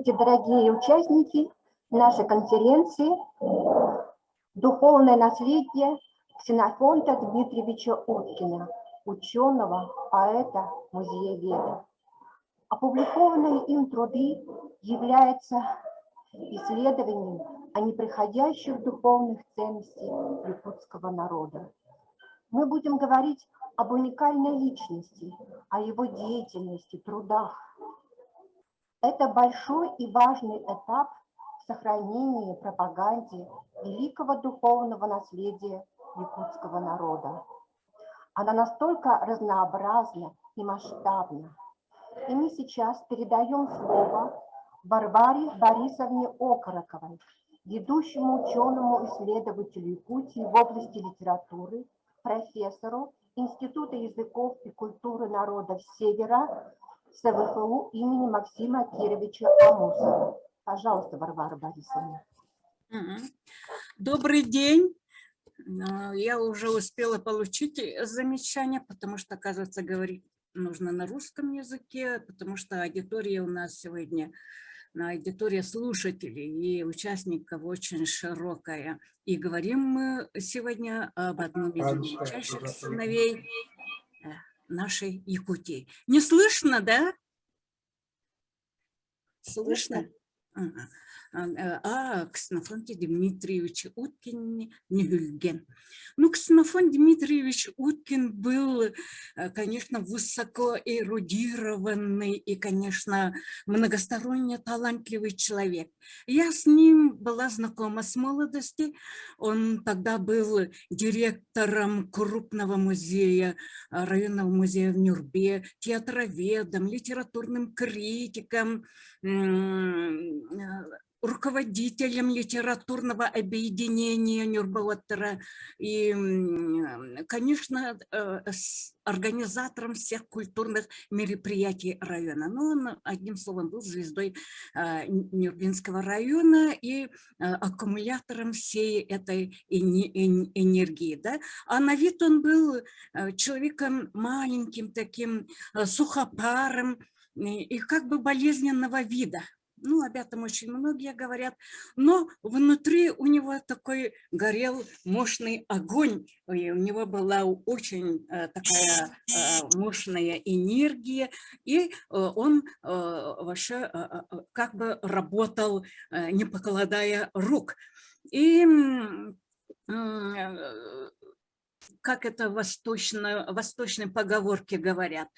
Здравствуйте, дорогие участники нашей конференции «Духовное наследие Ксенофонта Дмитриевича Уткина, ученого, поэта, музееведа». Опубликованные им труды являются исследованием о неприходящих духовных ценностях якутского народа. Мы будем говорить об уникальной личности, о его деятельности, трудах. Это большой и важный этап в сохранении и пропаганде великого духовного наследия якутского народа. Она настолько разнообразна и масштабна. И мы сейчас передаем слово Варваре Борисовне Окороковой, ведущему ученому-исследователю Якутии в области литературы, профессору Института языков и культуры народов Севера СВФУ имени Максима Кировича Амосова. Пожалуйста, Варвара Борисовна. Добрый день. Я уже успела получить замечание, потому что, оказывается, говорить нужно на русском языке, потому что аудитория у нас сегодня, аудитория слушателей и участников очень широкая. И говорим мы сегодня об одном из величайших сыновей нашей Якутии. Не слышно, да? Слышно? Ага. А Ксенофонте Дмитриевич Уткин Нигюльген. Ну, Ксенофонт Дмитриевич Уткин был, конечно, высоко эрудированный и, конечно, многосторонне талантливый человек. Я с ним была знакома с молодости. Он тогда был директором крупного музея, районного музея в Нюрбе, театроведом, литературным критиком, руководителем литературного объединения Ньурба уоттара и, конечно, с организатором всех культурных мероприятий района. Но он, одним словом, был звездой Нюрбинского района и аккумулятором всей этой энергии. Да? А на вид он был человеком маленьким таким, сухопарым и как бы болезненного вида. Ну, об этом очень многие говорят. Но внутри у него такой горел мощный огонь. И у него была очень такая мощная энергия. И он вообще как бы работал, не покладая рук. И как это восточной поговорке говорят,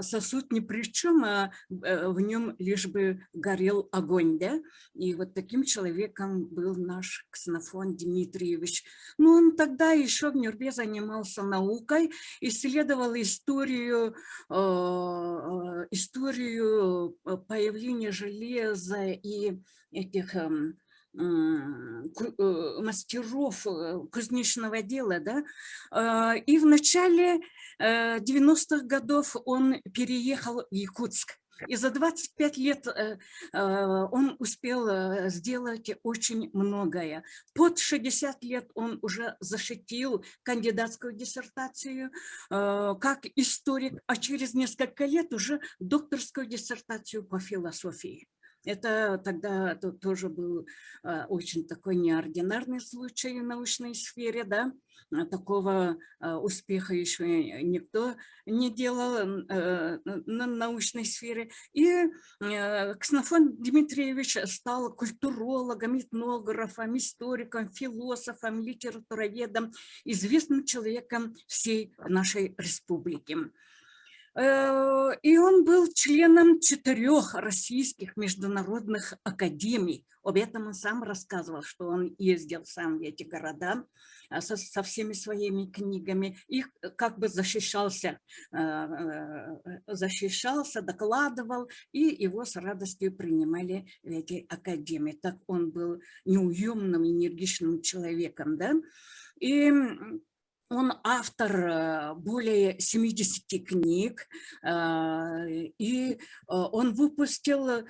сосуд ни при чем, а в нем лишь бы горел огонь, да? И вот таким человеком был наш Ксенофонт Дмитриевич. Ну, он тогда еще в Нюрбе занимался наукой, исследовал историю появления железа и этих мастеров кузнечного дела, да, и в начале 90-х годов он переехал в Якутск. И за 25 лет он успел сделать очень многое. Под 60 лет он уже защитил кандидатскую диссертацию как историк, а через несколько лет уже докторскую диссертацию по философии. Это тогда тоже был очень такой неординарный случай в научной сфере, да, такого успеха еще никто не делал на научной сфере. И Ксенофонт Дмитриевич стал культурологом, этнографом, историком, философом, литературоведом, известным человеком всей нашей республики. И он был членом четырех российских международных академий. Об этом он сам рассказывал, что он ездил сам в эти города со всеми своими книгами и как бы защищался, докладывал, и его с радостью принимали в эти академии. Так он был неуемным, энергичным человеком. Да? И он автор более 70 книг, и он выпустил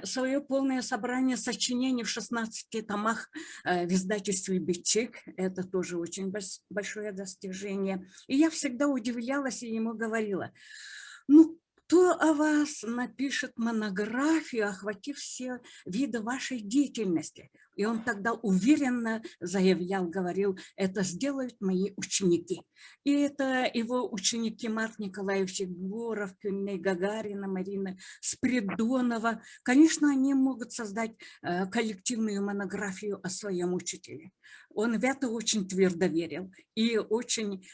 свое полное собрание сочинений в 16 томах в издательстве «Бичик». Это тоже очень большое достижение. И я всегда удивлялась и ему говорила, ну, Кто о вас напишет монографию, охватив все виды вашей деятельности? И он тогда уверенно заявлял, говорил, это сделают мои ученики. И это его ученики Марк Николаевич Егоров, Кюнней Гагарина, Марина Спиридонова. Конечно, они могут создать коллективную монографию о своем учителе. Он в это очень твердо верил и очень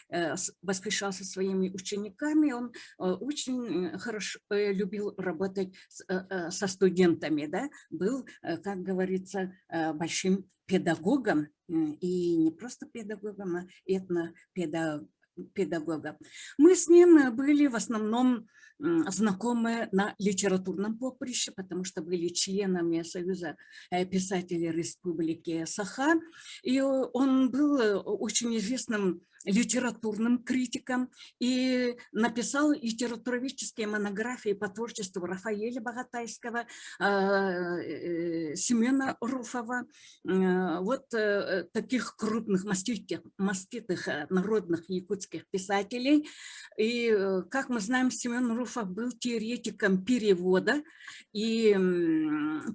восхищался своими учениками. Он очень хорошо любил работать со студентами, да? Был, как говорится, большим педагогом, и не просто педагогом, а этнопедагогом. Мы с ним были в основном знакомы на литературном поприще, потому что были членами Союза писателей Республики Саха. И он был очень известным литературным критиком и написал литературоведческие монографии по творчеству Рафаэля Богатайского, Семена Руфова, вот таких крупных маститых народных якутских писателей. И, как мы знаем, Семен Руфов был теоретиком перевода и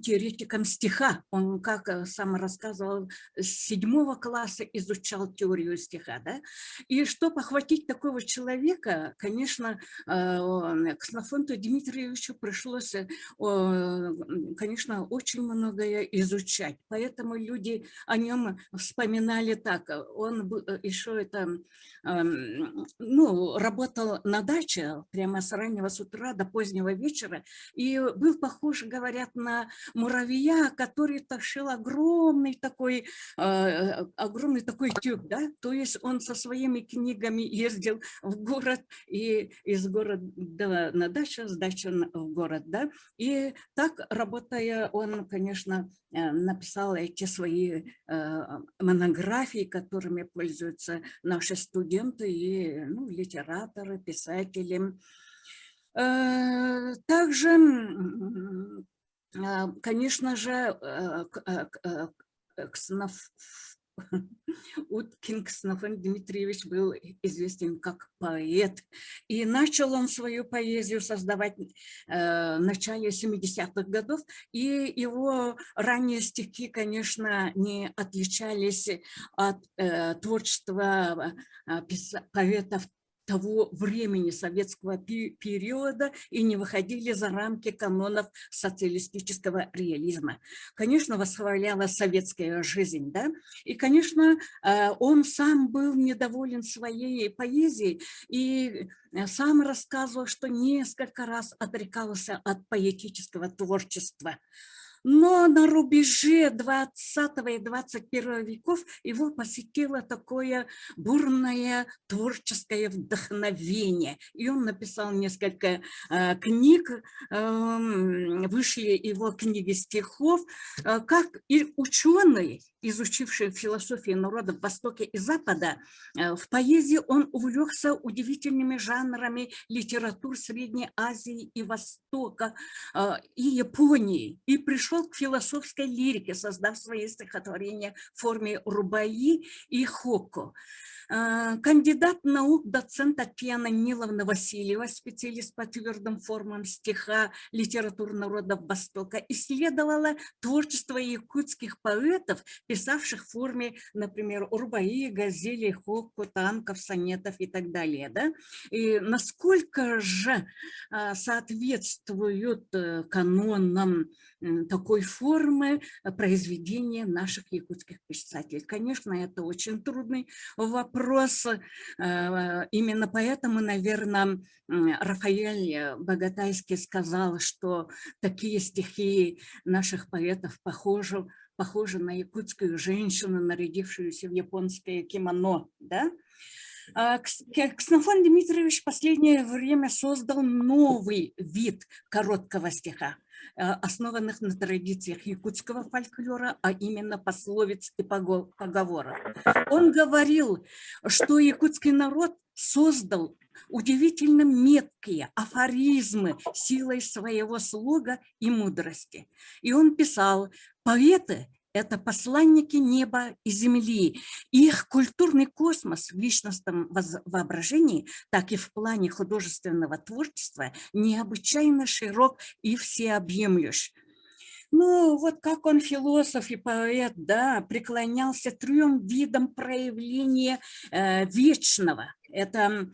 теоретиком стиха. Он, как сам рассказывал, с седьмого класса изучал теорию стиха. Да? И чтобы охватить такого человека, конечно, Ксенофонту Дмитриевичу пришлось, конечно, очень многое изучать. Поэтому люди о нем вспоминали так. Он еще это, ну, работал на даче прямо с раннего с утра до позднего вечера и был похож, говорят, на муравья, который тащил огромный такой тюк, да, то есть он со своими книгами ездил в город и из города на дачу, с дачи в город, да, и так, работая, он, конечно, написал эти свои монографии, которыми пользуются наши студенты и, ну, литераторы, писатели. Также, конечно же, Ксеноф... Уткин Ксенофонт Дмитриевич был известен как поэт. И начал он свою поэзию создавать в начале 70-х годов. И его ранние стихи, конечно, не отличались от творчества поэтов того времени, советского периода, и не выходили за рамки канонов социалистического реализма. Конечно, восхваляла советская жизнь, да, и, конечно, он сам был недоволен своей поэзией и сам рассказывал, что несколько раз отрекался от поэтического творчества. Но на рубеже 20 и 21 веков его посетило такое бурное творческое вдохновение. И он написал несколько книг, вышли его книги стихов. Как и ученый, изучивший философию народов Востока и Запада, в поэзии он увлекся удивительными жанрами литератур Средней Азии и Востока, и Японии, и пришел к философской лирике, создав свои стихотворения в форме рубаи и хокку. Кандидат наук, доцент Татьяна Ниловна Васильева, специалист по твердым формам стиха литературы народов Востока, исследовала творчество якутских поэтов, писавших в форме, например, рубаи, газели, хокку, танков, сонетов и так далее. Да? И насколько же соответствуют канонам такой формы произведения наших якутских писателей? Конечно, это очень трудный вопрос. Именно поэтому, наверное, Рафаэль Богатайский сказал, что такие стихи наших поэтов похожи на якутскую женщину, нарядившуюся в японское кимоно. Да? Ксенофонт Дмитриевич в последнее время создал новый вид короткого стиха, основанных на традициях якутского фольклора, а именно пословиц и поговорок. Он говорил, что якутский народ создал удивительно меткие афоризмы силой своего слога и мудрости. И он писал, поэты – Это посланники неба и земли. Их культурный космос в личностном воображении, так и в плане художественного творчества необычайно широк и всеобъемлющ. Ну, вот как он философ и поэт, да, преклонялся трем видам проявления вечного. Это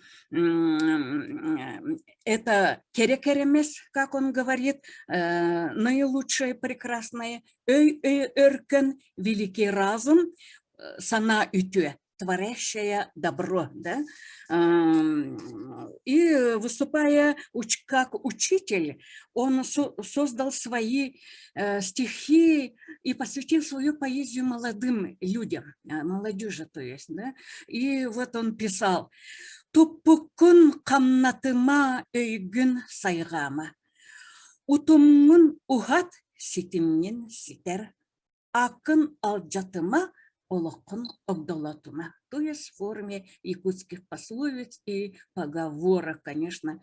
кэрэ кэрэмэс, как он говорит, наилучшее прекрасное, өй өй өркөн, великий разум, санаа үтүө, творящее добро. Да? И выступая как учитель, он создал свои стихи и посвятил свою поэзию молодым людям, молодежи, то есть. Да? И вот он писал: «Туппуккун хамнатыма, өйгүн сайҕаама. Утумҥун уһат, ситимҥин ситэр. Ааккын алдьатыма, олоххун огдолотума». То есть в форме якутских пословиц и поговорок, конечно,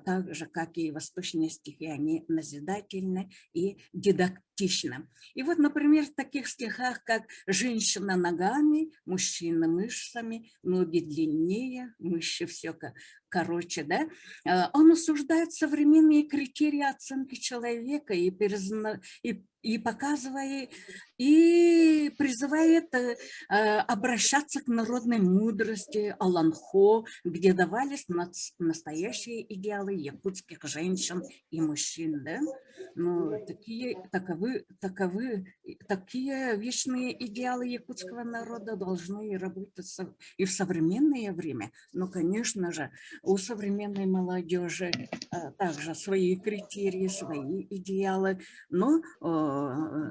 так же, как и восточные стихи, они назидательны и дидактичны. И вот, например, в таких стихах, как «Женщина ногами, мужчина мышцами, ноги длиннее, мышцы все короче», да, он осуждает современные критерии оценки человека и показывает, и призывает обращаться к народной мудрости олонхо, где давались настоящие идеалы якутских женщин и мужчин. Да? Ну, такие вечные идеалы якутского народа должны работать и в современное время. Но, конечно же, у современной молодежи также свои критерии, свои идеалы. Но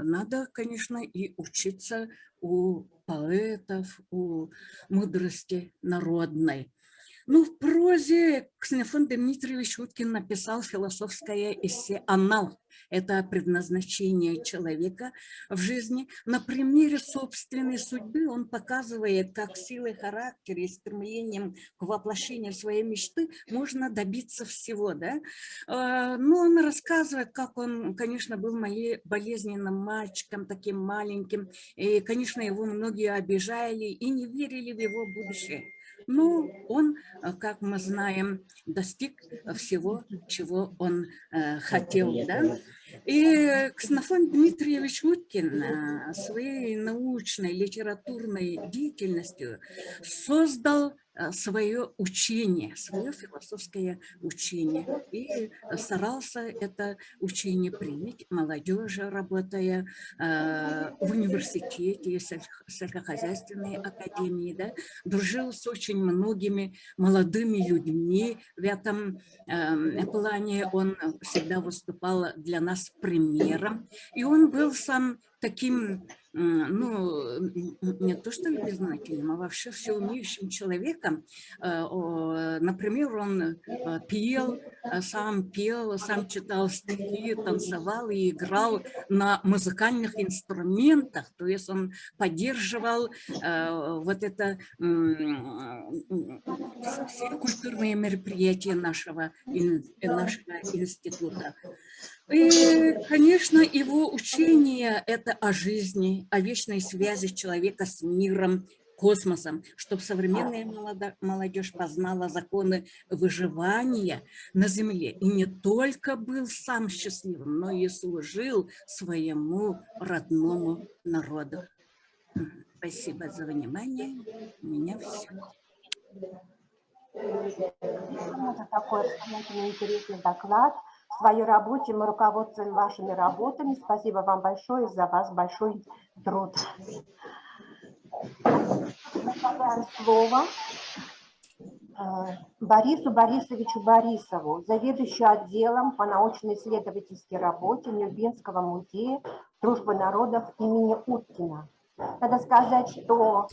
надо, конечно, и учиться у поэтов, у мудрости народной. Ну, в прозе Ксенофонт Дмитриевич Уткин написал философское эссе «Анал». Это предназначение человека в жизни. На примере собственной судьбы он показывает, как силой характера и стремлением к воплощению своей мечты можно добиться всего. Да? Ну, он рассказывает, как он, конечно, был болезненным мальчиком, таким маленьким. И, конечно, его многие обижали и не верили в его будущее. Но он, как мы знаем, достиг всего, чего он хотел. Да? И Ксенофонт Дмитриевич Уткин своей научной, литературной деятельностью создал свое учение, свое философское учение. И старался это учение привить молодежи, работая в университете, сельскохозяйственной академии. Да? Дружил с очень многими молодыми людьми. В этом плане он всегда выступал для нас примером. И он был сам таким, ну, не то что любознательным, а вообще все умеющим человеком. Например, он пел, сам пел, сам читал стихи, танцевал и играл на музыкальных инструментах. То есть он поддерживал вот это все культурные мероприятия нашего института. И, конечно, его учение – это о жизни, о вечной связи человека с миром, космосом, чтобы современная молодежь познала законы выживания на Земле и не только был сам счастливым, но и служил своему родному народу. Спасибо за внимание. У меня все. За такой обстоятельный интересный доклад. В своей работе мы руководствуем вашими работами. Спасибо вам большое за ваш большой труд. Предоставляем слово Борису Борисовичу Борисову, заведующему отделом по научно-исследовательской работе Нюрбинского музея дружбы народов имени Уткина. Надо сказать, что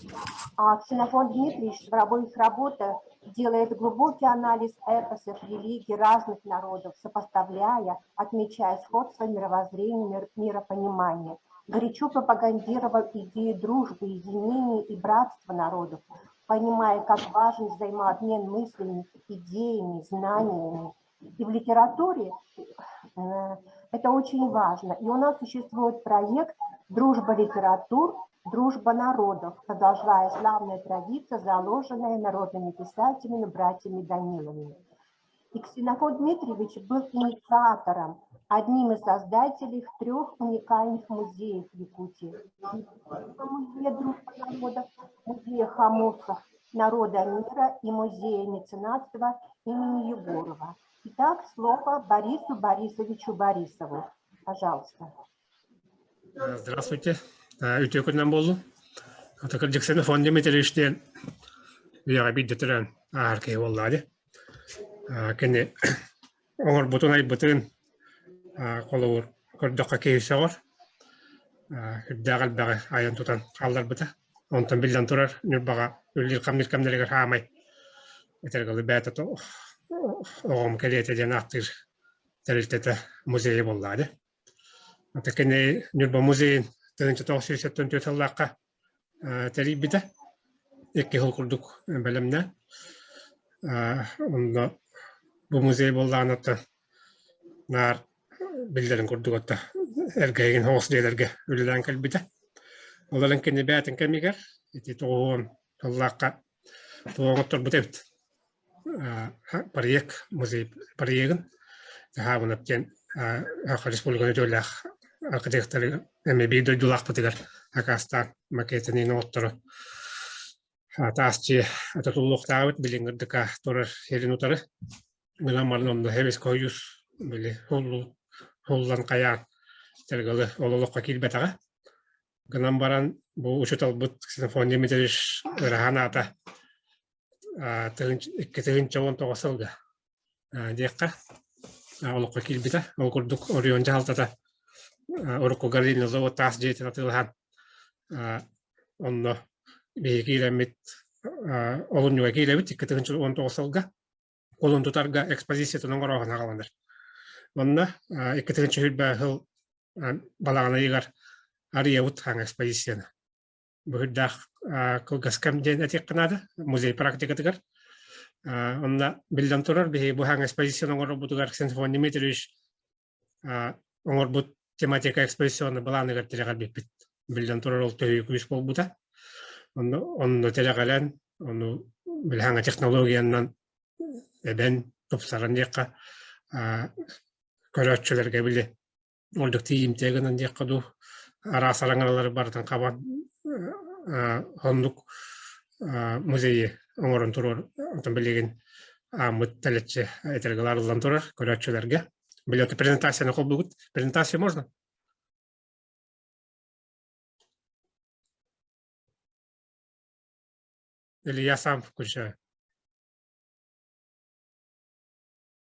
Ксенофонт Дмитриевич в обоих работах делает глубокий анализ эпосов, религий разных народов, сопоставляя, отмечая сходство мировоззрения, миропонимания. Горячо пропагандировал идею дружбы, единения и братства народов, понимая, как важен взаимообмен мыслями, идеями, знаниями. И в литературе это очень важно. И у нас существует проект «Дружба литератур, дружба народов», продолжая славная традиция, заложенная народными писателями братьями Даниловыми. И Ксенофонт Дмитриевич был инициатором, одним из создателей трех уникальных музеев Якутии. Музея дружбы народов, музея Хамусов, народа мира и музея меценатства имени Егорова. Итак, слово Борису Борисовичу Борисову. Пожалуйста. Здравствуйте. Үтүө күнүнэн буоллун. Ксенофонт Дмитриевич диэн үйэҕэ биирдэ төрөөн ааһар киһи буоллаҕа дии. Кини оҥорбутун айбытын холобур көрдөххө киһи сөҕөр. Үрдээх элбэҕи айан тутан хаалларбыта. Онтон биллэн турар Ньурбаҕа үлэлиир-хамныыр кэмнэригэр хаамай этэргэ дылы бэйэтэ оҕом кэлиэтэ диэн ааттыыр тэрилтэтэ музейа буоллаҕа дии. Ата кини Ньурба музейын 1974 сыллаахха тэрийбитэ. Икки сыл курдук бэлэмнээн. Онно бу музей буоллаҕына наар биллэрин курдук отто эргэйигин соҕус дьиэлэргэ үлэлээн кэлбитэ. Ол эрэн кини бэйэтин кэмигэр ити тоҕуһуон сыллаахха туох оҥотторбут эбит. Проект музей проегын таһаабынап диэн республиканы үтүөлээх архитекторы эмиэ биир дойдулаахпытыгар акаастаан макетын оҥотторо таас дьиэ тутуллуохтаабыт билиҥҥи ырдыка турар сирин утары гынан баран онно Советский Союз били хуллан хайаан сэргэлы ол олоххо киирбэтэҕэ гынан баран бу учууталбыт Ксенофонт Дмитриевич ырахан аата 2019 сылга диэххэ олоххо киирбитэ. Ол курдук оройуон дьаһалтата урукку Галина завод таас дьиэтин атыылаһан онно биһиги киирэммит олунньуга киирэбит 2019 сылга кулун тутарга экспозициятын оҥорооһун аҕаланар. Онно 2020 сыл балаҕан ыйыгар арыйабыт хаҥ экспозицияны. Быһырдаах кылгас кэм диэн этиэххэ наада музей практикатыгар. Онно биллэн турар, биһиги бу хаҥ экспозицияны оҥорорбутугар Ксенофонт Дмитриевич оҥорбут тематика экспозиционный былааныгар тирэҕирбиппит. Биллэн турар, ол төһүү күүс буолбута. Онно, онно тирэҕирэн, ону билһаҥа технологиянан эбэн, тупсаран диэххэ, көрөөччүлэргэ били ордук тиийимтиэ гынан диэххэ дуу, араас араҥалары барытын хабан оннук музейы оҥорон туруор онтон билигин ааммыт тэлэччи этэргэ арыллан турар көрөөччүлэргэ. Билет презентацияны холбугут. Презентацию можно? Или я сам включаю?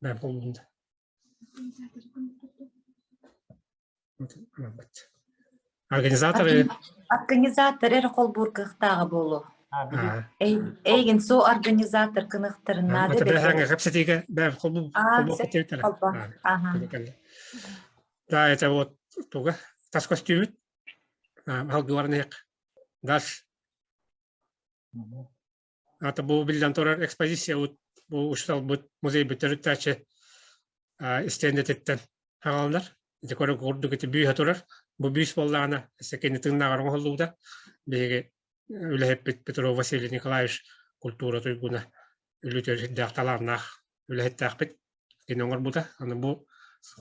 Да, холбунда. Организаторы Организатор эрэ холбуур кыахтааҕа буолуо. Эйигин соо организатор кыныхтарын наада бэт. Кэпсэтиигэ бэр холбуу холбуу Да, это вот туга тас көстүүбүт. Алгыларын Дальше. Ата бу биллэн турар экспозиция бу учууталбыт музейбыт төрүттээччи истиэндэтиттэн хааланар. Ити көрө курдук ити бүүһэ турар. Бу бүүс буоллаҕына кини тыыннааҕар оҥоһуллубута. Биһиги үлэһиппит Петров Василий Николаевич культура туйгуна үлүтүөрдээх талааннаах үлэһиттээхпит кини оҥорбута. Аны бу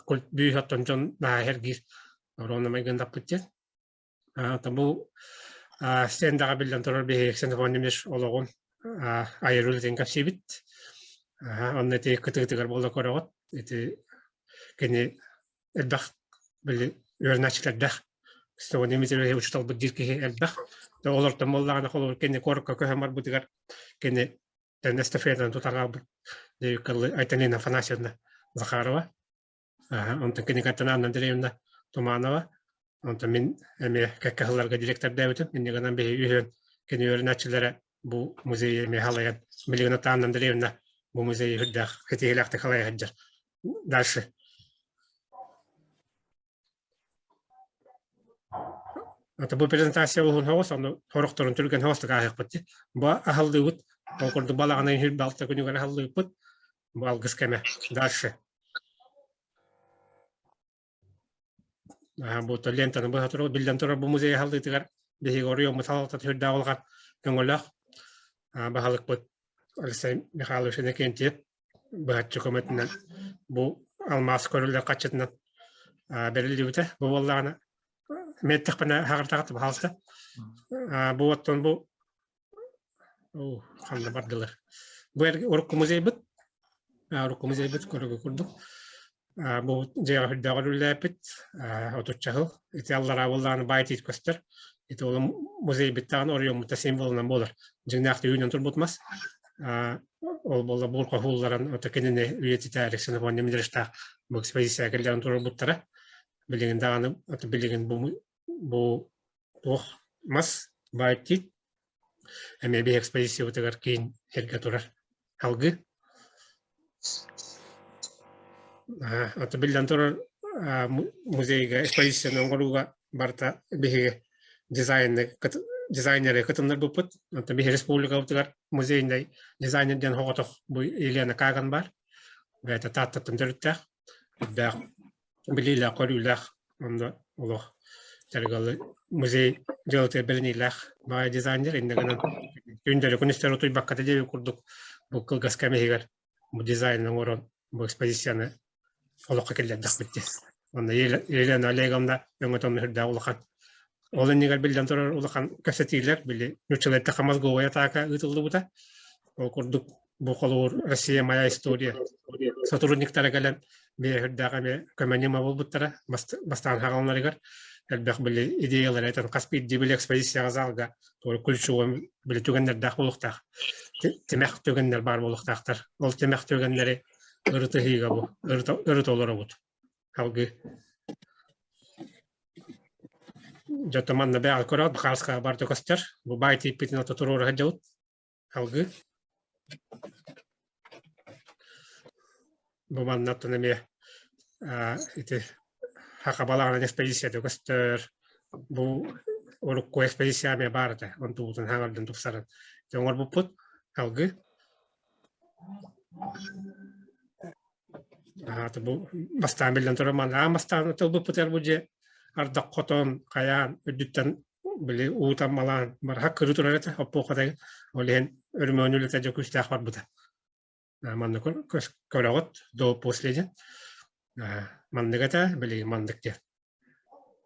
бүүс оттон дьон наһаа эргиир ровно майгындаппыт диэн. Бу стендаҕа биллэн турар биһиги Ксенофонт Дмитриевич олоҕун айар үлэтин кэпсиибит. Онно ити кытыытыгар буола көрөҕүт. Ити кини элбэх били үөрэнээччилэрдээх. Ксенофонт Дмитриевич учууталбыт диир киһи элбэх. Олортон буоллаҕына холобур кини куоракка көһөн барбытыгар кини эстафетаны тутан хаалбыт Айталина Афанасьевна Захарова. Онтон кинигаттан Анна Андреевна Туманова, онтон мин эмиэ кэккэ сылларга директордаабытым. Инньэ гынан биһиги үһүөн кини үөрэнээччилэрэ бу музейы эмиэ халайан, билигин Анна Андреевна бу музейы үрдээх ситиһиилээхтик халайа сылдьар. Дальше. Ата бу презентация уһун соҕус, ону сорохторун түргэн соҕустук ааһыахпыт дии. Бу аһыллыыбыт, ол курдук балаҕан ыйын балта күнүгэр аһыллыыппыт. Бу алгыс кэмэ. Дальше. Бу лентаны быһа турар, биллэн турар бу музей аһыллыытыгар биһиги оройуоммут салалтата сүрдээх улахан көҥөлөөх баһылыкпыт Алексей Михайлович Иннокентьев быһаччы көмөтүнэн бу алмаас көрүллэр хаччытынан бэриллибитэ. Бу буоллаҕына мэттэхпинэ хаҕыртаҕат баһаалыста. Бу оттон бу ханна бардылар. Бу урукку музейбыт урукку музейбыт көрөгө курдук. Бу дьиэҕэ үрдээҕэр үлэлээппит отучча сыл. Ити аллараа буоллаҕына баай тиит көстөр. Ити ол музейбит даҕаны оройуоммута символунан буолар. Дьиҥнээхтик үүнэн турбут мас. Ол буолла бур хоһуулларан ото кинини үйэтитээри Ксенофонт Дмитриевичтаах бу экспозиция кэллэрин турарбыттара. Билигин даҕаны ото билигин бу бу туох мас баай тиит эмиэ биһи экспозициябытыгар киин сиргэ турар. Алгы. Аты биллэн турар музейга экспозицияны оҥорууга барыта биһиги дизайны дизайнеры кытыннарбыппыт. Онтон биһи республикабытыгар музейнай дизайнер диэн хоҕотох бу Елена Каган бар. Бэйэтэ Тааттаттан төрүттээх. Үрдээх билиилээх, көрүүлээх онно олох дьарыгалы музей дьыалатыгар бэриниилээх баҕайы дизайнер иннэ гынан күндэри күнүстэри утуйбакка да диэбит курдук бу кылгас кэм иһигэр бу дизайн оҥорон бу экспозицияны олоххо киллэрдэхпит дии. Онно Елена Олеговна өҥөтө үрдээх улахан. Ол иннигэр биллэн турар улахан кэпсэтиилэр били нууччаларга мозговая атака ыытыллыбыта. Ол курдук бу холобур Россия моя история сотрудниктара кэлэн бэйэ эмиэ көмө ньыма буолбуттара бастаан хаҕалларыгар элбэх били идеялары этэн хас биирдии били экспозицияҕа залга ключевой били түгэннэрдээх буолуохтаах тимэх түгэннэр баар буолуохтаахтар ол тимэх түгэннэри ырытыһыыга бу ырыта олоробут алгыы дьото манна бэҕэ көрөөт бахааска барда көстөр бу баай тииппитин ото туруора сылдьабыт Алгыы. Бу маннаттан эмиэ ити хакабалаҕынан экспедицията көстөр. Бу урукку экспедиция эмиэ баар этэ. Онтубутун хаҥардын тупсаран. Оҥорбуппут. Алгыы. Аата бу бастаан биллэн турар манна аан бастаан тылбыппытыгар бу дьиэ ардах хотон хайаан үрдүттэн били уу таммалаан бараһа кырыы турар этэ оппуохатай ол иһин өрөмүөн үлэтэ дьэ күүстээх барбыта. Манна көрөҕүт до после диэн маннык этэ били маннык диэн.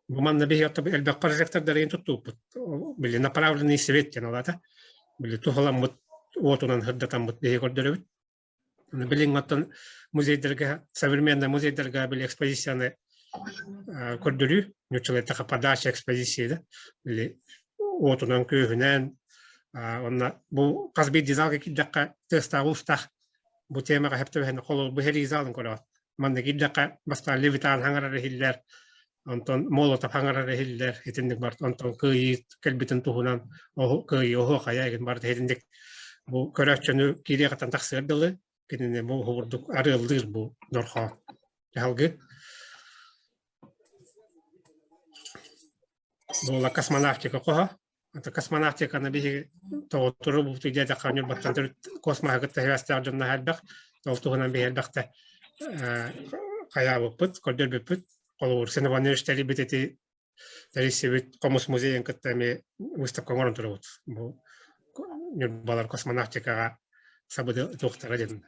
Бу манна биһи элбэх прожектордарын туттууппут. Били направленный свет диэн ол аата. Били туһаламмыт уотунан сырдатаммыт биһи көрдөрөбүт. Билиҥ оттон музейдарга, современный музейдарга били экспозицияны көрдөрүү, нууччалыы подача экспозиции да, били уотунан күөһүнэн, онно бу хас биирдии залга киирдэххэ тыастаах уустаах бу темаҕа сөп түбэһэн холобур бу сэрии залын көрөҕүт. Манна киирдэххэ бастаан Левитан хаҥарар иһиллэр, онтон Молотов хаҥарар иһиллэр, итинник барыта онтон кыайыы кэлбитин туһунан кыайыы оһуохайа игин барыта итинник бу көрөөччүнү киириэҕиттэн тахсыар дылы кинини бу уһугурдук арыаллыыр бу дорхоо дьаһалгы буола космонавтика хоһо Это космонавтиканы биһиги тоҕоттору бу диэтэххэ Ньурбаттан төрүт космоһы кытта сибээстээх дьонно элбэх. Ол туһунан биһи элбэхтэ хайаабыппыт, көрдөрбүппүт. Холобур, Ксенофонтович тэрийбит ити тэрийсибит хомус музейын кытта эмиэ выставка оҥорон турабыт. Бу Ньурбалар космонавтикаҕа сабыды туохтара диэн,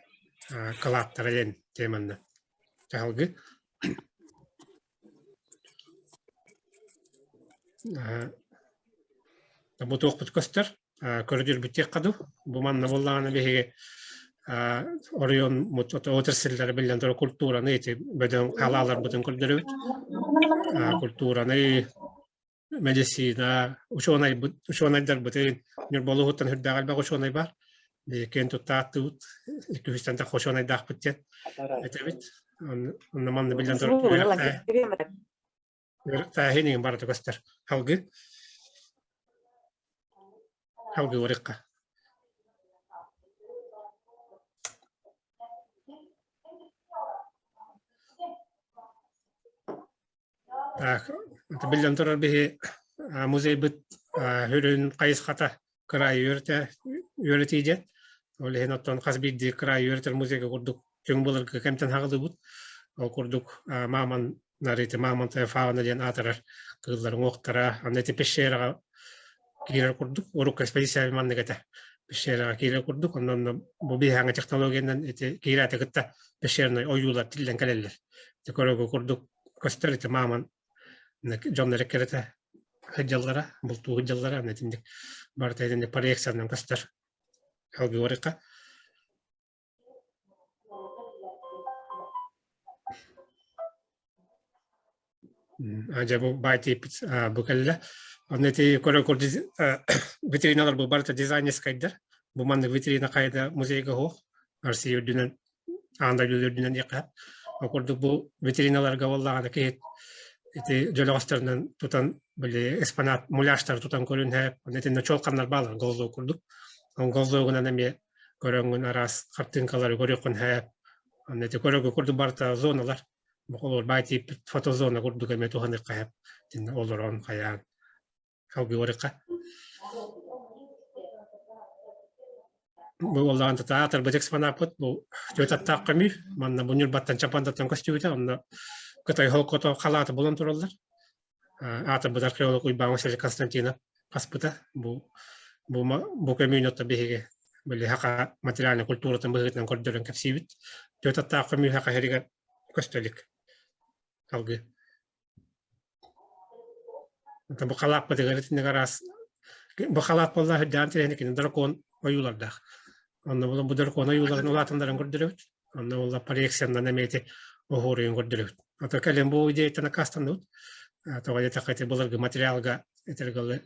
кылааттара диэн теманна. Чаһылгы. Бу туохпут көстөр, көрдүүрбүт диэххэ дуу. Бу манна буоллаҕына биһиги оройуоммут отрасльлара биллэн турар культураны ити бөдөҥ халааларбытын көрдөрөбүт. Культураны, медицина, учуонайбыт, учуонайдарбытын Ньурба улууһуттан үрдээх элбэх учуонай бар. Киэн туттааттыбыт, үһүстэн тахха учуонайдаахпыт диэн этэбит. Онно манна биллэн турар үөрэхтээһин иҥин барыта көстөр. Алгы. Алгы барыахха. Так, биллэн турар биһи музейбыт сүрүн хайысхата кыраайы үөрэтэ үөрэтии диэн. Ол иһин оттон хас биирдии кыраайы үөрэтэр музейга курдук түҥ былыргы кэмтэн хаҕылыыбыт. Ол курдук мааман Нарыты мамонтовая фауна диэн аатырар кыыллар уҥуохтара, аны ити пещераҕа киирэр курдук, урукку экспедиция маннык этэ. Пещераҕа киирэр курдук, онно бу биһээҥи технологиянан ити киирээтэ кытта пещерный ойуулар тиллэн кэлэллэр. Ити көрөгө курдук көстөр ити мааман дьоннор эккирэтэ сылдьаллара, бултуу сылдьаллара, аны итинник барыта итинник проекциянан көстөр. Алгоритка. Дьэ бу баай тиийбит бу кэллэ. Онно ити көрө витриналар бу барыта дизайнерскайдар. Бу маннык витрина хайда музейга суох. Россия үрдүнэн, аан дойду үрдүнэн диэххэ. Ол курдук бу витриналарга буоллаҕына киһи ити дьөлөҕөстөрүнэн тутан били экспонат муляжтары тутан көрүнһэ. Онно итиннэ чуолканнар баалар голлуу курдук. Ол голлуугунан эмиэ көрөҥҥүн араас хартыынкалары көрүөххүн һээп. Онно ити көрөгө курдук барыта зоналар. Олор баай тииппит фотозона курдук эмиэ туһаныахха һээп. Итиннэ олорон хайаан алгыарыкка. Бу оллаан театрбыт экспонаппыт бу түөрт аттаах көмүү. Манна бу Ньурбаттан Чапандаттан көстүбүтэ. Онно Кытай холкото халааты булан тураллар. Аатырбыт археолог Уйбаан Василий Константинов хаспыта. Бу бу бу көмүүнү отто биһиги били хака материальнай культуратын быһыытынан көрдөрөн кэпсиибит. Түөрт аттаах көмүү хака иһигэр көстө илик. Алгыы. Бу халааппытыгар итинник араас бу халаат буолла үрдээн тирэһини кини дракон ойуулардаах. Онно булан бу дракон ойууларын улаатыннаран көрдөрөбүт. Онно буолла проекциянан эмиэ ити оһуоруйун көрдөрөбүт. Ото кэлин бу идеяттан аккаастанныбыт. Тоҕо диэтэххэ ити былыргы материалга этэргэлы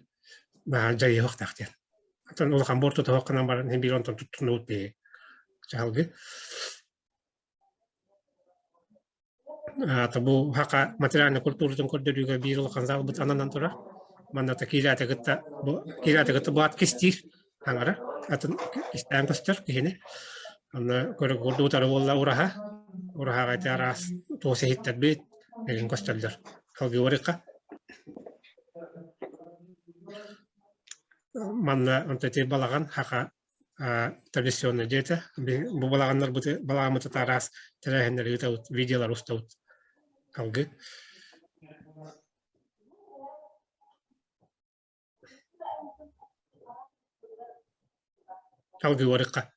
наһаа дьайыһыахтаах диэн. Оттон улахан буорту тоһоххунан баран иһин биир онтон туттунубут биһи чаһылгы. Аата бу хака материальнай культуратын көрдөрүүгэ биир улахан залбыт ананан турар. Манната киирээтэ кытта бу киирээтэ кытта баат кистиир аҥара атын кистээн көстөр киһини. Онно көрө курдук буолла ураһа. Ураһаҕа ити араас туос иһиттэрбит эгин көстөллөр. Салгыы Манна онто ити балаҕан хака традиционный диэтэ. Бу балаҕаннарбыты балаҕаммыты араас тэрээһиннэри ыытабыт, видеолар устабыт. Алгы. Алгы уарыкка.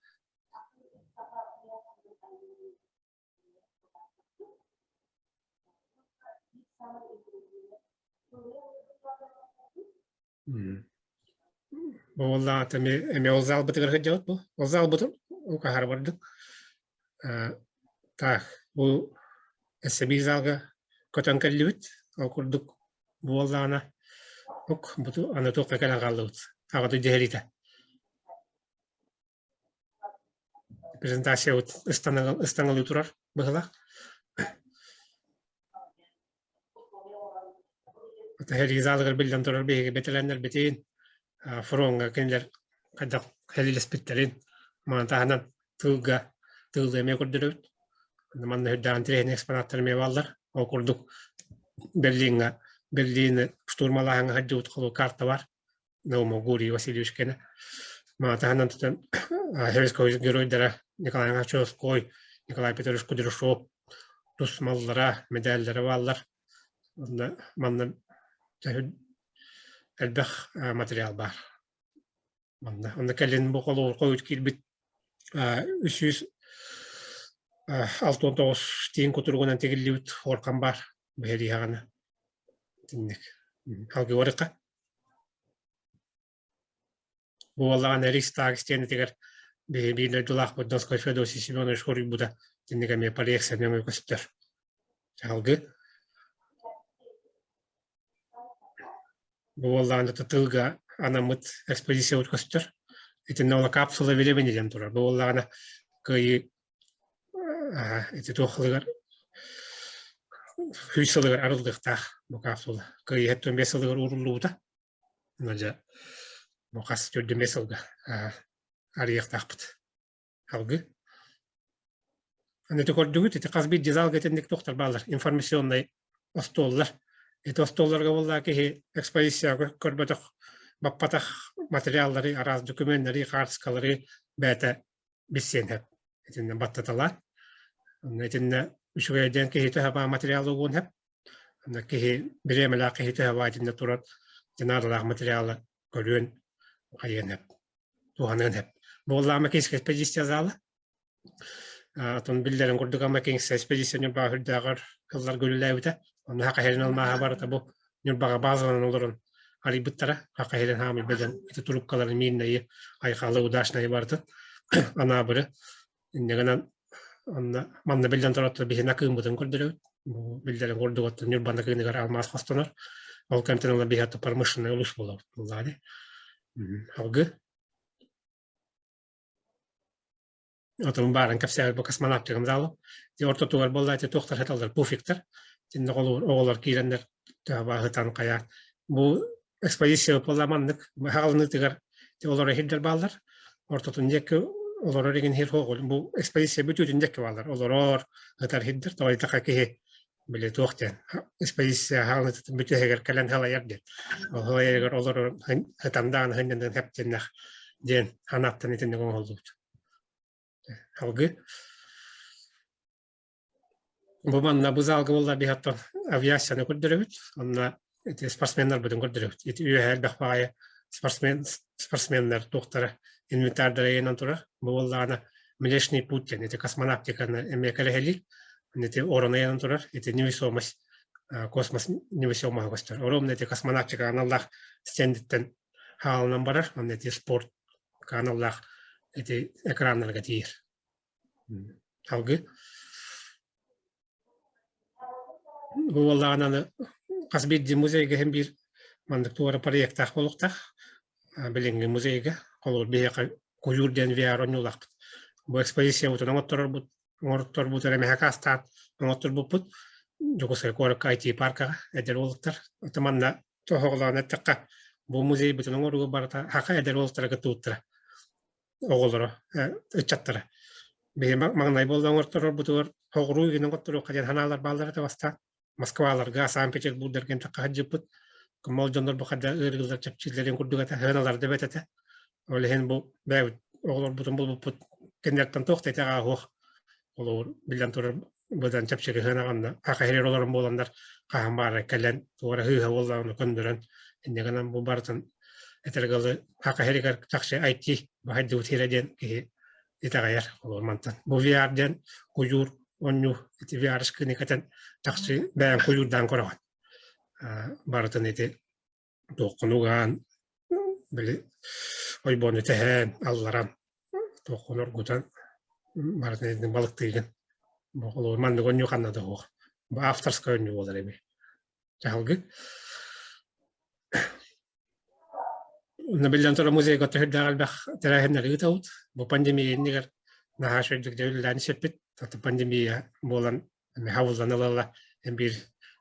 Бу буоллаҕа эмиэ эмиэ ол залбытыгар сылдьабыт бу. Ол залбытын укаһара бардык. Так, бу эсэбии залга көтөн кэллибит. Ол курдук буоллаҕына ук буту аны туохха кэлэн хааллыбыт. Аҕа дойду сэриитэ. Презентациябыт ыстаҥалыы турар быһыылаах. Сэрии залыгар биллэн турар биһиги бэтэлэннэрбитин, фроҥҥа кинилэр хайдах сэлиилэспиттэрин, маны таһынан тыылга тыылы эмиэ көрдөрөбүт. Манна үрдээн тирэһин экспонаттар эмиэ бааллар. Ол курдук Берлиҥҥа Берлини штурмалааһыҥҥа сылдьыбыт холуу карта бар. Наумов Гурий Васильевич кэнэ. Маны таһынан тутан Советского геройдара Николай Иванович Николай Петрович Кудряшов тус маллара, медаллара бааллар. Онно манна элбэх материал баар. Манна онно кэлин бу холобур хойут киирбит 369 тиин кутуругунан тигиллибит хуоркан баар бэһэлииһэҕинэ. Итинник. Алгыарыкка. Бу буоллаҕына Рейхстаг истиэнэтигэр биһи биир дойдулаахпыт Донской Феодосий Семенович хоруйбута итинник эмиэ проекция нөҥүө көстөр. Салгыы. Бу буоллаҕына тылга анаммыт экспозициябыт көстөр. Итиннэ ол капсула времени диэн турар. Бу буоллаҕына кыайыы ити туох сылыгар сүүс сылыгар арыллыахтаах бу капсула. Кыайыы 75 сылыгар ууруллубута. Дьэ, бу хас төрдүмэ сылга арыйыахтаахпыт. Алгы. Аны ити көрдүгүт, ити хас биирдии залга итинник туохтар бааллар, информационнай остуоллар. Ити остуолларга буоллаа киһи экспозицияга көрбөтөх, баппатах материаллары, араас докуменнары, хаартыскалары бэйэтэ билсиэн сөп. Итиннэ баттаталаан. Итиннэ үчүгэйдэн киһи төһө баа материалы угуон сөп. Онно киһи бириэмэлээх киһи төһө баайтынна турар наадалаах материалы көрүөн хайыан сөп, туһаныан сөп. Буоллаҕа Макинская экспедиция зала. Атын биллэрин курдук Макинская экспедиция Ньурбаҕа үрдээҕэр сылларга үлэлээбитэ. Онно Саха сирин алмааһа барыта бу Ньурбаҕа базаланан олорон арыйбыттара. Саха сирин хаамый бөдөҥ ити трубкаларын мииннэйи, айхалы, удачнайы барытын Анаабыры Инньэ гынан онно манна биллэн турар биһи накыыммытын көрдөрөбүт. Бу биллэрин курдук оттон Ньурба накыыныгар алмаас хостонор. Ол кэмтэн ыла биһи аты промышленный улус буолабыт буоллаҕа дии. Алгы. Отон баарын кэпсээбит бу космонавтикам залы. Ти ортотугар буолла ити туохтар хаталлар пуфиктар. Тинне оҕолор киирэннэр баһытан хайаан. Бу экспозиция буолла маннык хаалыныытыгар олоро иһирдэр бааллар. Ортотун диэки олорор игин иһир хоҕул. Бу экспозиция бүтүүтүн диэки бааллар. Олорор, ытар иһирдэр. Тоҕо киһи били туох диэн экспозиция хаалыныытын бүтүһэгэр кэлэн халайар диэн. Ол халайарыгар олорор ытандаан хынньанан хэптиннэх диэн ханааттан итинник оҥоһуллубут. Алгы. Бу манна бу залга буолла биһаттан авиацияны көрдөрөбүт. Онно ити спортсменнарбытын көрдөрөбүт. Ити үөһэ элбэх баҕайы спортсмен спортсменнар туохтара инвентардара ыйанан турар. Бу буоллаҕына Млечный путь диэн ити космонавтиканы эмиэ кэрэһэлиир. Ити орон ыйанан турар. Ити невесомость космос невесомоһа көстөр. Оромно ити космонавтика аналлаах стендиттэн хаалынан барар. Онно ити спорт аналлаах ити экраннарга тиийэр. Салгыы. Бу буоллаҕына аны хас биирдии музейга иһин биир маннык туора проектаах буолуохтаах. Билиҥҥи музейга холобур биһиэхэ куйуур диэн VR оонньуулаахпыт. Бу экспозициябытын оҥотторорбут оҥорторбут эрэ мэһэк оҥотторбуппут Дьокуускай куоракка IT-паркаҕа эдэр уолаттар. Аты манна тоһоҕолоон эттэххэ бу музейбытын оҥорууга барыта саха эдэр уолаттара кыттыбыттара. Оҕолоро, ыччаттара. Биһи маҥнай буолла оҥорторорбутугар соҕуруу игин оҥотторуохха диэн санаалар бааллар этэ бастаан. Москваларга, Санкт-Петербурдарга ынтахха сылдьыппыт. Мол дьоннор бу хадда ыарыылар чэпчииллэрин курдук этэ, сыаналар да бэт этэ. Ол иһин бу бэйэбит оҕолорбутун булбуппут кинилэртэн туох да итэҕэ суох. Холобур, биллэн турар, быдан чэпчэки сыанаҕанна аха иһэр олорон буоланнар хаһан баара кэлэн туора сыыһа буоллаҕына көннөрөн инньэ гынан бу барытын этэргэ дылы аха иһэригэр чахчы IT баһайдыбыт сирэ диэн киһи итэҕэйэр холобур мантан. Бу VR диэн куйуур оонньуу ити VR кэтэн чахчы бэйэҥ куйуурдаан көрөҕүн. Барытын ити туоххун угаан били ойбону тэһээн алларан туоххун оргутан барытын итини балыктыыгын. Бу холобур маннык оонньуу ханна да суох. Бу авторскай оонньуу буолар эбит. Дьаһалгы. Онно биллэн турар музейга төһүрдээх элбэх тэрээһиннэри ыытабыт. Бу пандемия иннигэр наһаа үчүгэйдик дьэ үлэлээн сиппит. Аты пандемия буолан эмиэ хабыллан ыла-ыла биир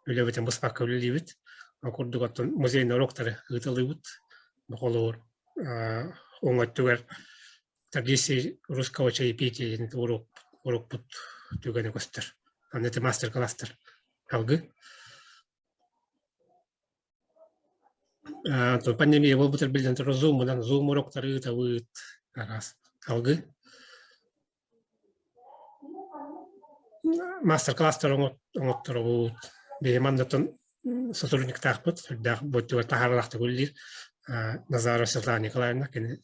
үлэбитин быспакка үлэлиибит. Ол курдук оттон музейный уроктары ыыталыыбыт. Бу холобур уҥа өттүгэр традиции русского чаепития диэн уруок урукпут түгэнэ көстөр. Аны ити мастер-класстар алгы. Пандемия буолбутар биллэн турар зумунан зум уроктары ыытабыт араас алгы. Мастер-класстар оҥотторобут. Биһи маннаттан сотрудниктаахпыт, сүрдээх бу таһааралаахтык үлэлиир Назарова Светлана Николаевна кини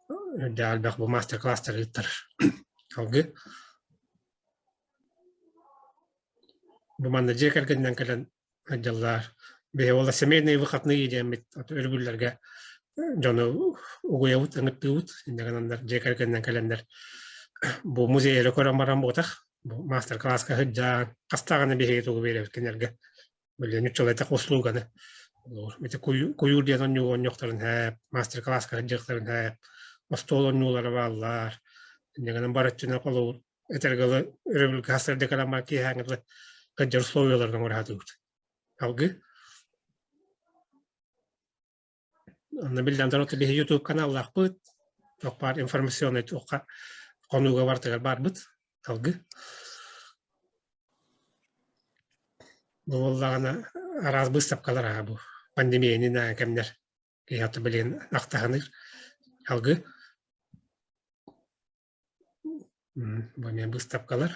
үрдээх элбэх бу мастер-класстары ыыттарар. Алгы. Бу манна дьиэ кэргэнинэн кэлэн сылдьаллар. Биһи уола семейные выходные диэммит өрөбүллэргэ дьону угуйабыт, ыҥыттыыбыт. Инньэ гынаннар дьиэ кэргэнинэн кэлэннэр бу музей эрэ көрөн баран буотах, бу мастер-класска сылдьан, хастааҕына биһиги тугу биэрэбит кинилэргэ. Билигин нуччалайтах услуганы. Ити куйуур диэн онньуу онньуохтарын һээп, мастер-класска сылдьыахтарын һээп, остуол онньуулара бааллар. Инньэ гынан бар өттүнэн холобур этэргэ дылы өрөбүлгэ сырдык кэлэн баран киэһээҥҥи дылы кырдьар условияларын оҥоро сатыыбыт. Алгыы. Онно биллэн турар биһи YouTube каналлаахпыт, туох баар информационнай туохха хонууга барытыгар баарбыт. Алгыы. Бу буоллаҕына араас быыстапкалар аһа бу пандемия иннинээҕи кэмнэр киһи аты билигин ахтаһыныыр. Алгыы. Бу эмиэ быыстапкалар.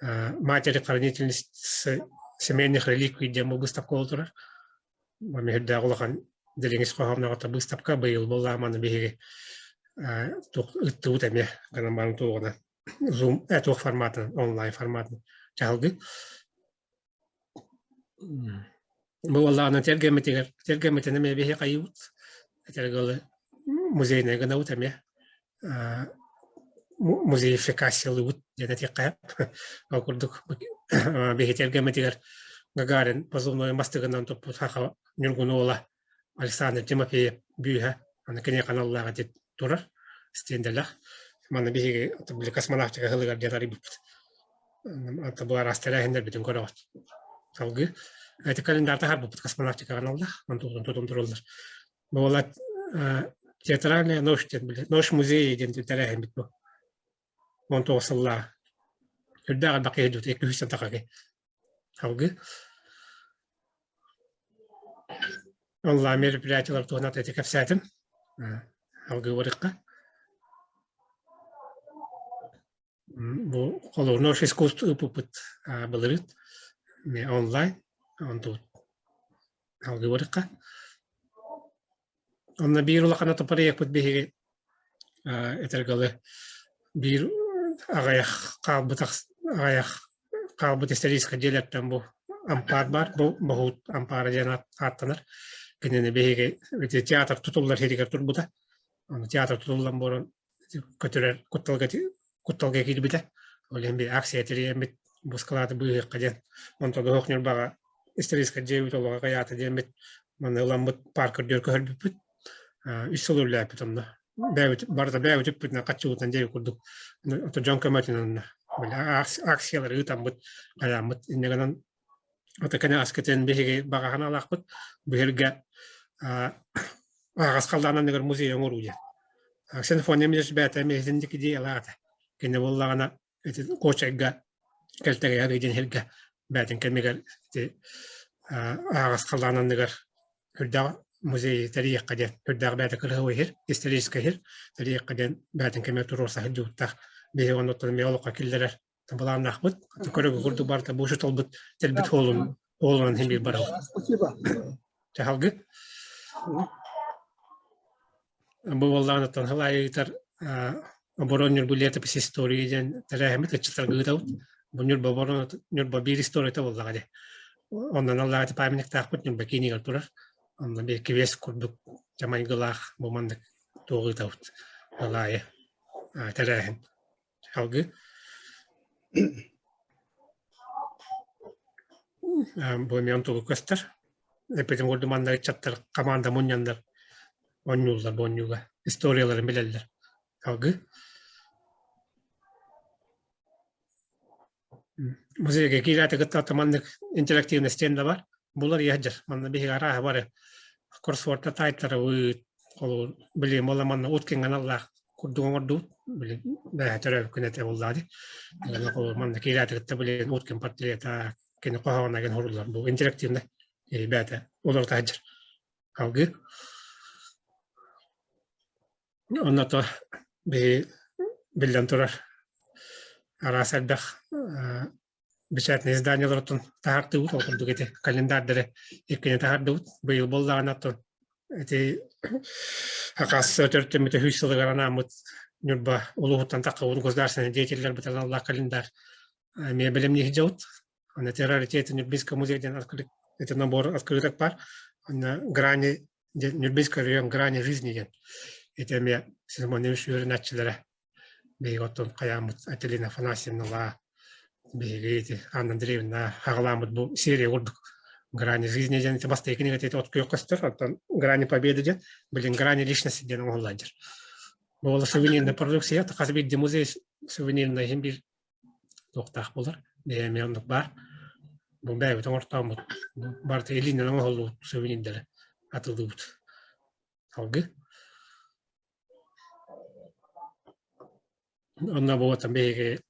Матери хранительницы. семейных реликвий диэн бу быыстапка буола турар. Мамиһирдээх улахан дириҥ ис хоһоонноох быыстапка быйыл буолла маны биһиги ыттыбыт эмиэ гынан баран туоҕунан Zoom туох форматын онлайн форматын чаһылгы Бу буоллаҕына тиэргэммитигэр тиэргэммитин эмиэ биһи хайыыбыт этэргэ музейнай гынабыт эмиэ музеификациялыыбыт диэн этиэххэ ол курдук биһи тиэргэммитигэр Гагарин позывной мастыгынан туппут саха ньургун уола Александр Тимофеев бүүһэ аны киниэхэ аналлаах ити турар стенделэх манна биһиги били космонавтика сылыгар диэн арыйбыппыт Ата бу араас тэрээһиннэрбитин көрөҕүт. Салгыы эти календарь таһаарбыппыт космонавтикаҕа аналлаах онтулун тутун тураллар. Буола театральная ночь диэн били ночь музея диэн тэрээһинбит бу. 19 сыллаах. Үрдээх элбэх киһи дьүт 200 тахаги. Салгыы. Онлайн мероприятиялар туһунан эти кэпсээтим. Алгыы барыахха. Бу холобурнуох искусство ыыппыппыт былырыын онлайн онтубут алгыы барыахха. Онно биир улахан проекпыт биһиги этэргэ биир аҕыйах хаалбыт аҕыйах хаалбыт историческай дьиэлэртэн бу ампаар баар, бу Боһуут ампаара диэн ааттанар. Кинини биһиги театр тутуллар сиригэр турбута. Аны театр тутуллан буолан көтүрэр кутталга кутталга киирбитэ. Ол иһин би акция тэрийэммит бу ыскалааты быыһыахха диэн. Онтон Оһох Ньурбаҕа историческай дьиэбит олоҕо хайаата диэммит манна ыламмыт парк үрдүгэр көһөрбүппүт. Үс сыл үлэлээппит онно. Бэйэбит барыта бэйэбит үппүтүнэн хаччыбытынан диэби курдук ото дьон көмөтүнэн онно акциялары ыытаммыт хайааммыт инньэ гынан Ата кэнэ аскытын биһиги баҕа санаалаахпыт. Бу сиргэ аһаҕас халлаан анныгар музей оҥоруу диэн. Ксенофония бэйэтэ эмиэ идеялаах этэ. Кини буоллаҕына ити Куочайга Кэлтэгэйэр диэн сиргэ бэйэтин кэмигэр ити аһаҕас халлаан анныгар үрдээх музей тэрийиэххэ диэн үрдээх бэйэтэ кырыһы иһир, историческай иһир тэрийиэххэ диэн бэйэтин кэмигэр туруорса сылдьыбыттаах. Биһиги оннуттан эмиэ олоххо киллэрэр былааннаахпыт. Көрөгө курдук барыта бу учууталбыт тэлбит уолун уолунан иһин биир барабыт. Спасибо. Чаһалгы. Бу буоллаҕына хылаайы ыытар оборон Ньурба летопись истории диэн тэрээһиммит ыччаттарга ыытабыт. Бу Ньурба оборон Ньурба биир историята буоллаҕа дии. Онон аллаҕа памятниктаахпыт Ньурба киинигэр турар. Онно биир квест курдук дьамайгылаах бу маннык туох ыытабыт. Алаайы тэрээһин. Салгыы. Бу эмиэ онтугу көстөр. Эппитим курдук манна ыччаттар команда мунньаннар оонньууллар бу оонньууга. Историяларын билэллэр. Салгыы. Музейга киирээти кытта маннык интерактивный стенда бар. Булар иһдьэр. Манна биһиги арааһы бары кроссвордта таайтарабыт. Холобур, билим буолла манна Уткиҥҥа аналлаах курдук оҥордубут. Били бэйэ төрөөбүт күнэ этэ буоллаа дии. Холобур, манна киирээти кытта билигин Уткин портрета кини хоһоона гэн хоруллар. Бу интерактивный бэйэтэ олорто сылдьар. Алгыы. Онно то биһи биллэн турар араас элбэх печатные изданияларыттан таһаартыыбыт, ол курдук ити календардары иккини таһаардыбыт. Быйыл буоллаҕына оттон ити хакас төртөммүтэ сүүс сылыгар анааммыт Ньурба улууһуттан таххыбыт государственный деятеллэрбит аналлаах календарь эмиэ бэлэмнии сылдьабыт. Аны эти раритеты Нюрбинского музея диэн открыт, это набор открыток бар. Аны грани Нюрбинский район грани жизни диэн. Это эмиэ Симонович үөрэнээччилэрэ биһиги оттон хайааммыт Ателина Афанасьевнала биһиги ити Анна Андреевна хаҕалааммыт бу серия курдук грани жизни диэн ити бастакы кинигэтэ ити от күөх көстөр оттон грани победы диэн билин грани личности диэн оҥоһуллан дьэр. Буола сувенирная продукция хас биирдии музей сувенирный иһин биир туохтаах буолар. Бэйэм оннук баар. Бу бэйэбит оҥортооммут барыта илиинэн оҥоһуллубут сувенирдэри атылыыбыт. Салгыы. Онно буолан биһиги